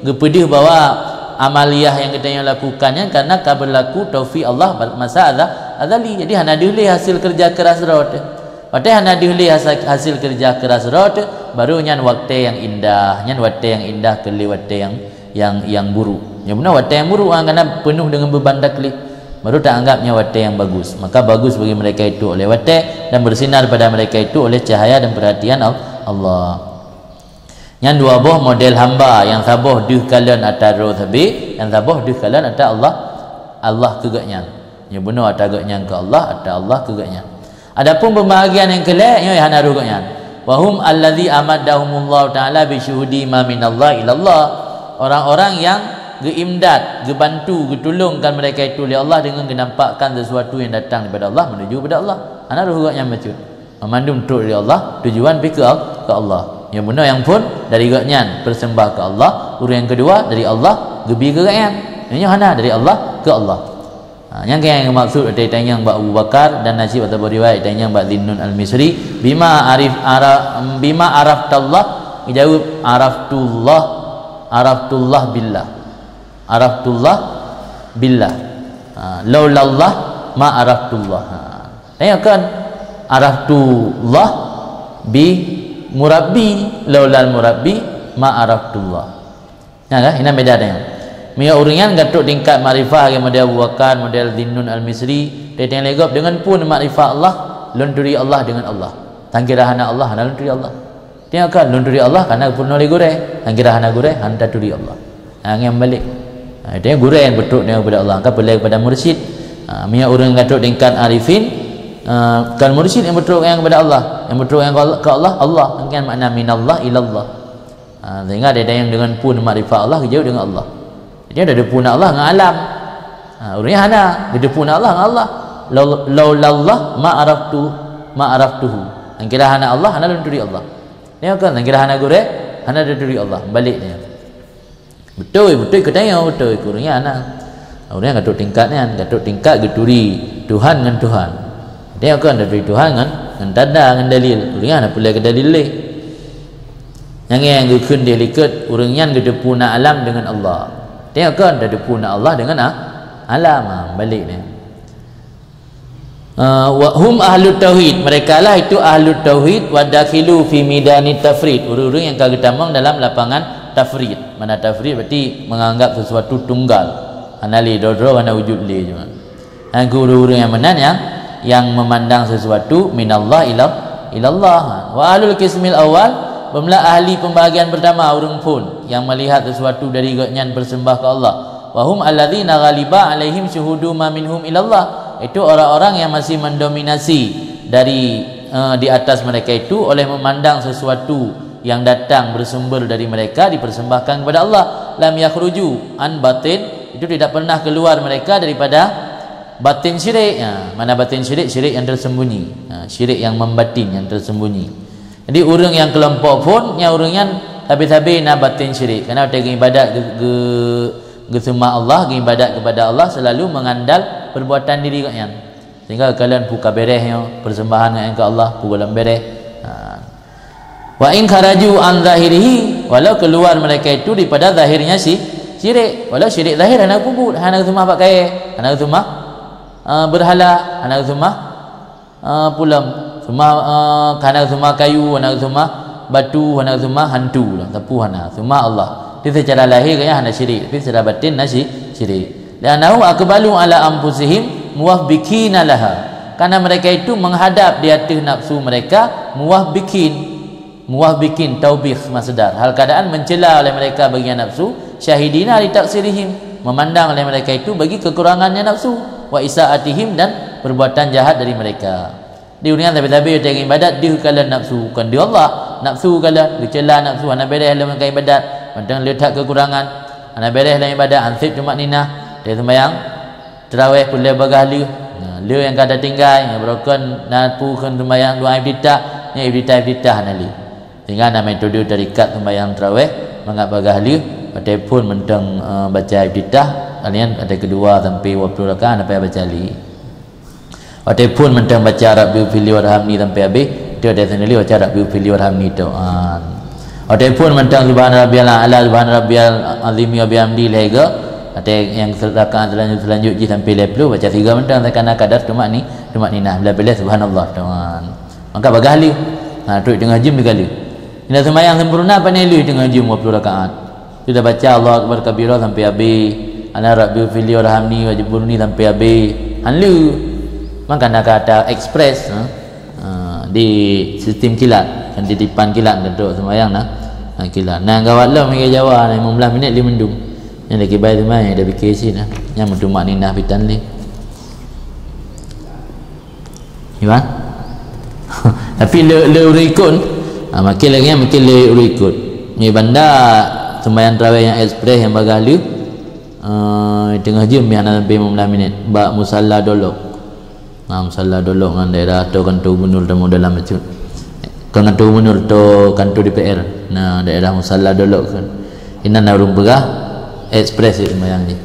geupeudeuh bahwa amaliyah nyang geutanyoe lakukan nyan karena ka beurlaku taufik Allah ba-, masa aza-, azali. Jadi hana deuh lé hasil keureuja keuras droe teuh. Watèe hana deuh lé hasa-, hasil keureuja keuras droe teuh, baru nyan watèe nyang indah, nyan watèe nyang indah keu lheueh watèe nyang, nyang, nyang buruk. Nyang beuna watèe nyang buruk, ha, karena peunoh deungon beuban taklif. Baru taanggap nyan watèe nyang bagus. Maka bagus bagi mereka itu oleh watèe dan bersinar pada mereka itu oleh cahaya dan perhatian Al-, Allah. Nyan dua boh model hamba, nyang saboh deuh kalon atra droe sabé, nyang saboh deuh kalon atra Allah, Allah keu gobnyan. Nyoe bunoe atra gobnyan keu Allah, atra Allah keu gobnyan. Adapun peubahagian nyang keu lhèe, nyoe hana roh gobnyan. Wa hum allazi amaddahumullahu ta'ala bi syuhudi ma minallahi ilallah. Orang-orang yang geuimdad, geubantu, geutulongkan mereka itu lé Allah dengan geunampakkan sesuatu yang datang daripada Allah menuju kepada Allah. Hana roh gobnyan bacut. Mandum trok dari Allah, tujuan pi keu Al-, keu Allah. Nyang bunoe nyang phôn dari gobnyan, persembah keu Allah. Ureueng nyang keudua dari Allah, geubi keu gobnyan. Nyang nyoe hana dari Allah, keu Allah. Ha, nyang keu nyang maksud tanyong bak Abu Bakar dan na cit bak saboh riwayat tanyong bak Zinnun Al-Misri, "Bima arif ara-, bima araftallah?" Geujaweueb, "Araftullah, araftullah billah. Araftullah billah. Ha, laulallah ma araftullah." Ha. Tanyong kan, "Araftullah bi murabbi, laulal murabbi ma araftullah." Nah, kan? Inan beda tanyong. Meunyoe ureueng nyan ka trok tingkat makrifah lagèe model Abu Bakar, model Zinnun Al-Misri, tanyong lé gob, "Deungon peue makrifah Allah?" "Lôn turi Allah deungon Allah. Tan kira hana Allah, hana lôn turi Allah." Tanyong kan, "Lôn turi Allah karena geupeurunoe lé gurèe. Tan kira hana gurèe, hana taturi Allah." Ha, ngieng balik. Ha, itu gurèe nyang peutrok nyoe kepada Allah, ka peulhèe kepada mursyid. Ha, meunyoe ureueng ka trok tingkat arifin, Eh, kal mursyid nyang beutrok nyang kepada Allah, nyang beutrok nyang ke Allah, Allah. Nyan makna minallah ilallah. Ha, sehingga ada yang dengan phon makrifat Allah geujaweueb dengan Allah. Jadi ada phon Allah dengan alam. Ha, ureuëng nyan hana, ada phon Allah dengan Allah. Lau-, laulallah ma araftu, ma araftuhu. Nyang kira hana Allah, hana lôn turi Allah. Nyoe kan, nyang kira hana gurée, hana lôn turi Allah. Balik dia. Beutôi, beutôi keu tanyoe, beutôi keu ureuëng nyan na. Ureuëng nyan ka trok tingkat nyan, ka trok tingkat geuturi Tuhan ngon Tuhan. Tanyoe kan geuturi Tuhan ngon, ngon tanda, ngon dalil. Ureuëng nyan na peureulée keu dalil lé. Nyang, nyang geukheun di likot, ureuëng nyan geuteupeue na alam deungon Allah. Tanyoe kan geuteupeue na Allah deungon a-, alam, ha, balik dia. Ah, wa hum ahlut tauhid, mereka lah itu ahlut tauhid, wa dakhilu fi midanit tafrid, ureuëng-ureuëng nyang ka geutamong dalam lapangan tafrid. Mana tafrid berarti menganggap sesuatu tunggal. Hana lé, droe-droe hana wujud lé cuma. Hana ureuëng-ureuëng nyang meunan nyang, nyang memandang sesuatu minallah ila, ilallah. Wa ahlul qismil awal, bermula ahli pembahagian pertama ureuëng phon yang melihat sesuatu dari gobnyan persembah ke Allah. Wa hum alladzina ghaliba alaihim syuhudu ma minhum ilallah. Itu orang-orang yang masih mendominasi dari, eh, di atas mereka itu oleh memandang sesuatu yang datang bersumber dari mereka dipersembahkan kepada Allah. Lam yakhruju an batin, itu tidak pernah keluar mereka daripada batin syirik. Ya, mana batin syirik? Syirik yang tersembunyi. Ya, syirik yang membatin, yang tersembunyi. Jadi ureuëng nyang keulompok phon, nyan ureuëng nyan sabe-sabe na batin syirik. Karena watée geuibadat geu-, geu-, geuseumah Allah, geuibadat kepada Allah selalu mengandal perbuatan diri gobnyan. Sehingga kalon peue ka béréh nyoe, persembahan nyan keu Allah, peue gohlom béréh. Ha. Wa in kharaju an zahirihi, walau keluar mereka itu daripada zahirnya si syirik. Walau syirik zahir hana peubuet, hana geuseumah bak kayée, hana geuseumah, ah, berhala, hana geuseumah, ah, pulam, seumah, ah, hana geuseumah kayu, hana geuseumah batu, hana geuseumah hantu lah, sapeue hana, seumah Allah. Tapi secara lahir gobnyan hana syirik, tapi secara batin na si-, syirik. Li'annahum aqbalu ala anfusihim muwahbikina laha. Karena mereka itu menghadap di ateueh nafsu mereka muwahbikin. Muwahbikin, taubikh masdar. Hal keadaan mencela oleh mereka bagi nafsu, syahidina li taksirihim, memandang oleh mereka itu bagi kekurangannya nafsu, wa isaatihim, dan perbuatan jahat dari mereka. Di ureuëng nyang sabe-sabe watée geuibadat deuh kalon nafsu, kon deuh Allah. Nafsu kalon, geucela nafsu, hana béréh lom ka ibadat, mantong le that kekurangan, hana béréh lom ibadat, anseb tumakninah, watée seumbahyang tarawéh peureulée bagaih lheueh. Nah, lheueh nyang ka tatinggai, nyang barokon na peue kheun seumbahyang doa iftitah, nyang iftitah-iftitah hana lé. Sehingga na metode tarekat seumbahyang tarawéh mangat bagaih lheueh, watée phon mantong, eh, baca iftitah, kalian watée keudua sampai dua puluh rakaat hana payah baca lé. Watée phon mantong baca Rabbi firli warhamni sampai habéh, watée sendiri baca Rabbi firli warhamni tu. Ha. Watée phon mantong subhana rabbiyal a'la, subhana rabbiyal azimi wa bihamdi lhée go, watée nyang rakaat selanjut-selanjut jih sampai lhée ploh, baca sigoe mantong, sakana kadar tumakni-, tumakninah, bila-bila subhanallah tu. Ha. Maka bagaih lheueh. Ha, trok teungoh jeuem digala. Indak seumbahyang sempurna pane lheueh teungoh jeuem dua puluh rakaat. Sudah baca Allahu Akbar kabira sampai habéh, ana Rabbi firli warhamni wajburni sampai habéh. Han lheueh. Maka na kata ekspres, ha? Ha, di sistem kilat, kan di depan kilat kan tu seumbahyang nah. Ha, kilat. Nah, gawat lom lagée Jawa, nah, lima belas minit lima mendung. Nyang lagi baik seumbahyang dah fikir sih nah. Nyang meutumakninah pitan lé. Iban? Tapi le, le ureuëng ikot, ha, makin lagée nyan makin le ureuëng ikot. Ngi banda seumbahyang tarawéh nyang ekspres nyang bagaih lheueh, eh, teungoh jeuem meuhana sampai lima belas minit bak musalla Dolok. Nah, musalla Dolok ngon daerah atau kantor gubernur temu dalam bacut. Kon kantor gubernur, atau kantor D P R. Nah, daerah musalla Dolok kan. Inan na ureuëng peugah ekspres seumbahyang jih.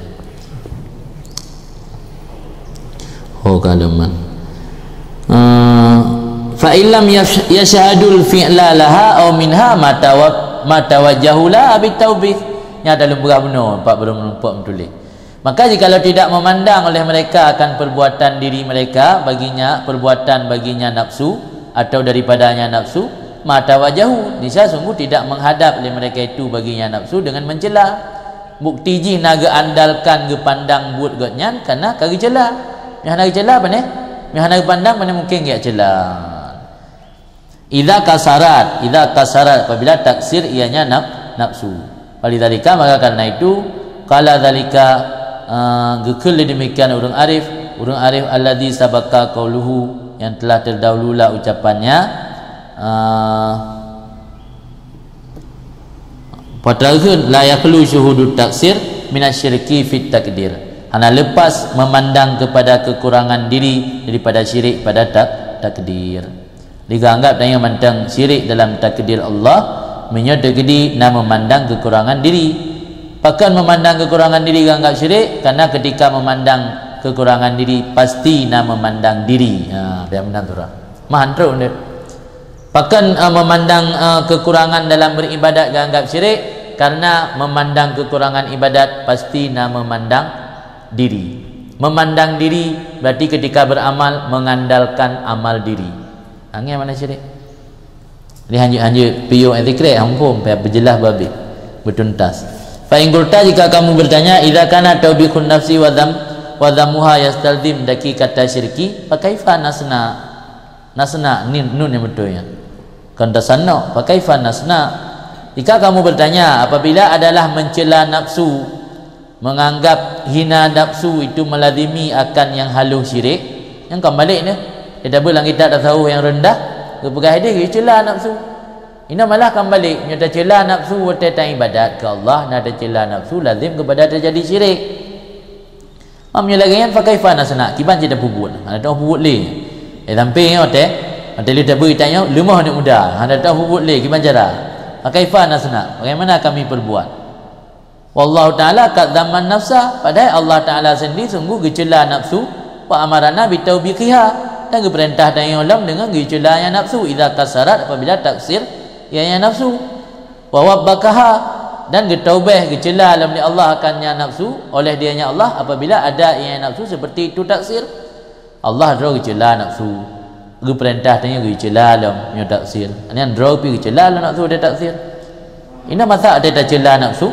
Ho ka leuman. Eh, fa illam yash-, yashhadul fi'la laha aw minha matawa-, matawajjahu laha bitaubih. Nyata lôn peugah bunoe, Pak Bro Meureumpok meutuléh. Maka jikalau tidak memandang oleh mereka akan perbuatan diri mereka, baginya, perbuatan baginya nafsu, atau daripadanya nafsu, matawajahu, niscaya sungguh tidak menghadap oleh mereka itu baginya nafsu dengan mencela. Bukti jih na geuandalkan geupandang buet gobnyan kana ka geucela. Meuhana geucela pane? Meuhana geupandang pane mungken geujak cela. Idza kasarat, idza kasarat, apabila taksir ianya naf-, nafsu. Falidzalika, maka karena itu, qala dzalika, eh, geukheun lé demikian ureuëng arif, ureuëng arif alladzi sabaqa qauluhu, yang telah terdahululah ucapannya. Ah, Peue teuma kheun, la yakhlu syuhudut taksir minasyirki fit takdir. Hana lepas memandang kepada kekurangan diri daripada syirik pada tak-, takdir. Jadi geuanggap tanyoe mantong syirik dalam takdir Allah, meunyoe teukeudi na memandang kekurangan diri. Pakon memandang kekurangan diri geuanggap syirik? Karena ketika memandang kekurangan diri, pasti na memandang diri. Ha, biar menang tu dah. Mah trok ni. Pakon, eh, memandang, eh, kekurangan dalam beribadat geuanggap syirik? Karena memandang kekurangan ibadat pasti na memandang diri. Memandang diri berarti ketika beramal mengandalkan amal diri. Angin mana syirik? Jadi hanjeuet-hanjeuet piôh ayat zikir, hana muphom, payah beujeulaih babe, beutuntas. Fa in qulta, jika kamu bertanya, idza kana taubikhun nafsi wa dzam-, wa dzamuha yastalzim daqiqata syirki, fa kaifa nasna? Nasna, ni nun nyang beutôi nyan. Kon tasanna, fa kaifa nasna? Jika kamu bertanya, apabila adalah mencela nafsu, menganggap hina nafsu itu melazimi akan nyang haloh syirik, nyan kan balek nyoe. Kita beu lam kitab tasawuf nyang reundah, geupeugah hadis geucela nafsu. Inoe malah kan balek, nyoe tacela nafsu watée taibadat keu Allah, na tacela nafsu lazim keupada teujadi syirik. Meunyoe lagée nyan, fa kaifa nasna? Kiban cit tapeubuet? Hana tapeubuet lé. Eh, sampai nyoe teh, watée lheueh tabeuet tanyoe, leumoh aneuk muda, hana tapeubuet lé, kiban cara? Fa kaifa nasna? Bagaimana kami perbuat? Wallahu ta'ala qad dzamman nafsa, padahai Allah Ta'ala sendiri sungguh geucela nafsu, wa amarana bitaubikhiha, dan geupeurintah tanyoe lom deungon geucela nyang nafsu, idza kasarat, apabila taksir, ianya nafsu. Wa wabbakaha, dan geutaubeh, geucela lom lé Allah akan nya nafsu oleh dianya Allah apabila ada ianya nafsu seperti itu taksir. Allah droe geucela nafsu, geupeurintah tanyoe geucela lom nyoe taksir. Nyan droe pih geucela lom nafsu ada taksir. Inoe masa ada tacela nafsu,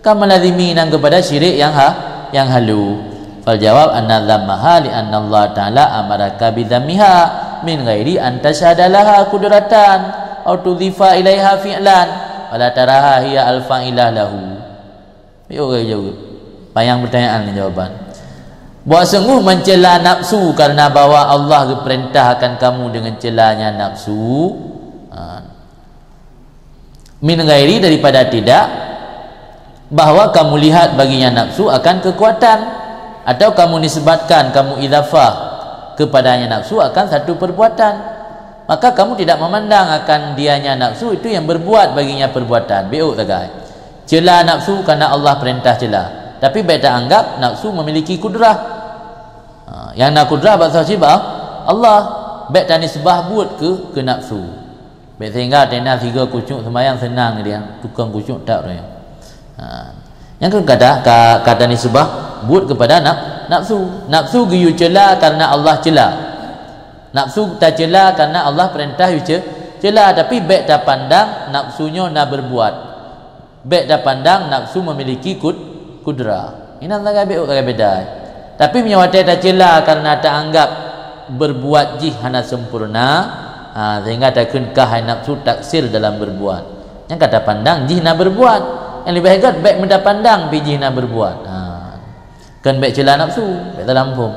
ka melazimi nan kepada syirik yang ha, yang halu. Fal jawab anna dzammaha li anna Allah Ta'ala amaraka bi dzammiha min ghairi an tasyhada laha qudratan au tudhifa ilaiha fi'lan, fala taraha hiya al-fa'ilah lahu. Yuk, jawab. Panyang pertanyaan ni jawaban. Bahwa sungguh mencela nafsu karena bahwa Allah geupeurintah akan kamu dengan celanya nafsu. Ha. Min ghairi, daripada tidak, bahwa kamu lihat baginya nafsu akan kekuatan, atau kamu nisbatkan, kamu idhafah kepadanya nafsu akan satu perbuatan, maka kamu tidak memandang akan dianya nafsu itu yang berbuat baginya perbuatan. Biuk sagai. Cela nafsu karena Allah perintah cela, tapi bèk ta anggap nafsu memiliki kudrah. Ha, yang na kudrah bak sahaja bak Allah. Bèk ta nisbah buet keu, keu nafsu. Bèk sehingga teuingat sigoe khusyuk seumayang seunang dia, tukang khusyuk that ureueng nyan. Ha. Nyang keu kata, ka, ka ta nisbah buet keupada naf-, nafsu. Nafsu geuyue cela karena Allah cela. Nafsu tacela karena Allah peurintah yue ce-, cela, tapi bèk tapandang nafsu nyoe na beurbuat. Bèk tapandang nafsu memiliki kud-, kudrah. Inan sagai bèk, sagai beda. Tapi meunyoe watèe tacela karena taanggap beurbuat jih hana sempurna, ha, sehingga takheun ka hai nafsu taksir dalam beurbuat. Nyang ka tapandang jih na beurbuat. Nyang leubeh gèt bèk meutapandang pih jih na beurbuat. Ha. Kon bèk cela nafsu, bèk salah muphom.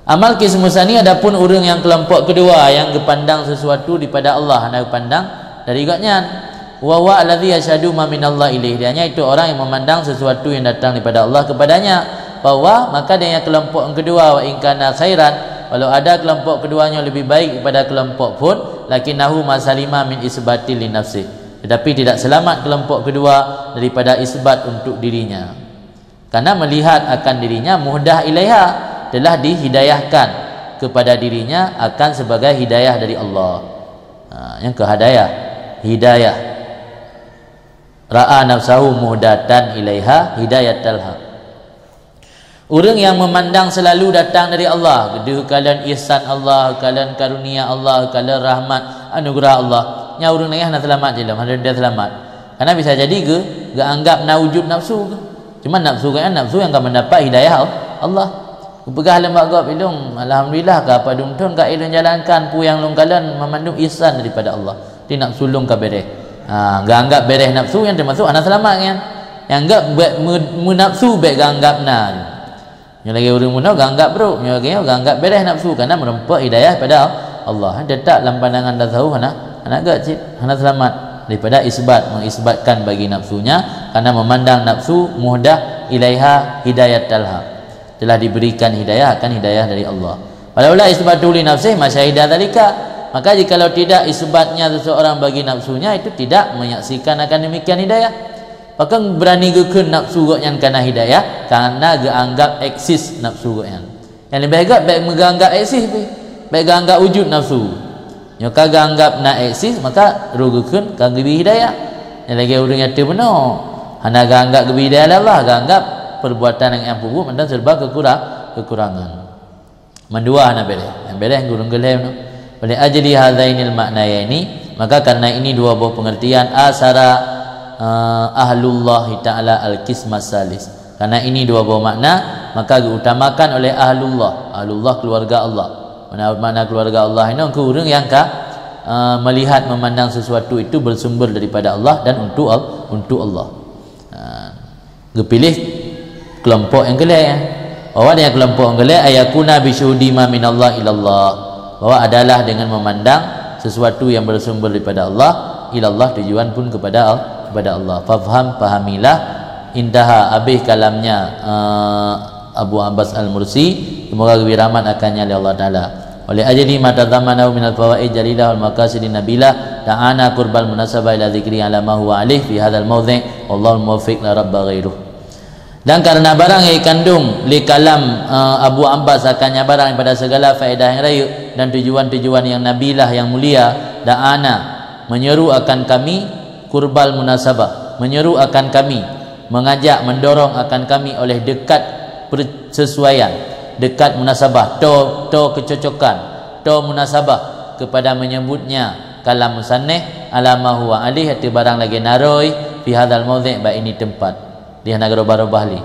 Amal qismu tsani, adapun ureueng nyang keulompok keudua nyang geupandang sesuatu daripada Allah hana geupandang dari Gobnyan. Wa huwa alladzi yasyhadu ma minallahi ilaih. Dia nyan itu orang yang memandang sesuatu yang datang daripada Allah kepadanya. Bahwa, maka dia nyan keulompok nyang keudua, wa in kana khairan, walau ada keulompok keudua nyoe lebih baik daripada keulompok phôn, lakinnahu ma salima min isbatil li nafsih. Tetapi tidak selamat keulompok keudua daripada isbat untuk dirinya. Karena melihat akan dirinya muhdah ilaiha, telah dihidayahkan kepada dirinya akan sebagai hidayah dari Allah. Ha, nyang keu hidayah, hidayah. Ra'a nafsahu muhdatan ilaiha hidayatal haq. Ureueng nyang memandang selalu datang dari Allah, deuh kalon ihsan Allah, kalon karunia Allah, kalon rahmat, anugerah Allah, nyan ureueng nyan hana seulamat jih lom, hana seulamat. Karena bisa jadi geu-, geuanggap na wujud nafsu geuh. Cuma nafsu geuh nyan nafsu nyang ka mendapat hidayah Allah. Geupeugah lom bak gob, "Ilôn, alhamdulillah, ka padum thôn ka ilôn jalankan peue nyang lôn kalon, meumandum ihsan daripada Allah." Di nafsu lôn ka bèrèh. Ha, geuanggap bèrèh nafsu nyan teumasuk hana seulamat nyan. Nyang anggap bèk meu-, meunafsu bèk geuanggap na. Nyoe lagée ureuëng bunoe geuanggap brok, nyoe lagée nyoe geuanggap beres nafsu, karena meureumpok hidayah pada Allah. Teutap lam pandangan tasawuf hana, hana gét cit, hana seulamat daripada isbat, mengisbatkan bagi nafsunya, karena memandang nafsu muhdah ilaiha hidayatalha, telah diberikan hidayah akan hidayah dari Allah. Walaula isbatu li nafsih ma syahida dzalika. Maka jikalau tidak isbatnya seseorang bagi nafsunya, itu tidak menyaksikan akan demikian hidayah. Pakon berani geukheun nafsu gobnyan kana hidayah? Karena geuanggap eksis nafsu gobnyan. Nyang leubeh gét bék meuganggap eksis pih, bék geuanggap wujud nafsu. Nyoe ka geuanggap na eksis, maka roh geukheun ka geubri hidayah. Nyang lagée ureuëng nyang teubunoe, hana geuanggap geubri hidayah lé Allah, geuanggap perbuatan nyang peubuet mantong serba keukura-, kekurangan. Mandua hana beres. Nyang beres gureueng geulhée nyoe. Wali ajli hadzainil ma'nayaini, maka karena ini dua boh pengertian, asara, eh, ahlullah ta'ala al-qisma salis. Karena ini dua boh makna, maka diutamakan oleh ahlullah. Ahlullah keluarga Allah. Mana makna keluarga Allah ini? Ureuëng nyang ka, eh, melihat, memandang sesuatu itu bersumber daripada Allah dan untuk Al-, untuk Allah. Ha. Geupiléh keulompok nyang keulhée. Bahwa dengan keulompok nyang keulhée, ayakuna bisyuhudi ma minallah ilallah. Bahwa adalah dengan memandang sesuatu yang bersumber daripada Allah, ilallah, tujuan pun kepada Al-, kepada Allah. Fafham, pahamilah, intaha, habis kalamnya, eh, Abu Abbas Al-Mursi, semoga geubri rahmat akannya oleh Allah Taala. Oleh ajli ma tadhammanahu minal fawaid jalilah wal maqasidin nabilah, da'ana qurbal munasabah ila dzikri ala ma huwa alaih fi hadzal maudhi', wallahul muwaffiq la rabba ghairuh. Dan karena barang yang dikandung lé kalam, eh, Abu Abbas akannya barang daripada segala faedah yang rayeuk dan tujuan-tujuan yang nabilah yang mulia, da'ana, menyeru akan kami, qurbal munasabah, menyeru akan kami, mengajak, mendorong akan kami oleh dekat persesuaian, dekat munasabah, to, to kecocokan, to munasabah kepada menyebutnya kalam musannif, ala ma huwa alaih, ateueh barang lagée na rhoi, fi hadzal maudhi', bak ini teumpat. Di hana geurubah-rubah lé.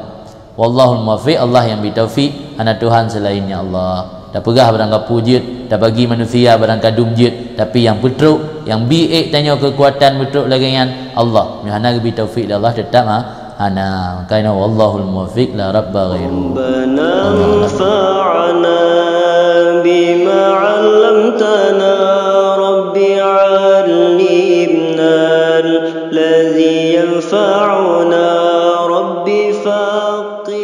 Wallahul muwaffiq, Allah nyang bri taufik, hana Tuhan selainnya Allah. Tapeugah barang ka peue jeuet, tabagi manusia barang ka dum jeuet, tapi nyang peutrok, nyang bri ék tanyoe keukuatan peutrok lagée nyan, Allah. Nyoe hana geubri taufik lé Allah, teutap ha-, hana. Maka nyoe, wallahul muwaffiq la rabba ghairuh. ربنا انفعنا بما علمتنا رب علمنا الذي ينفعنا رب فقه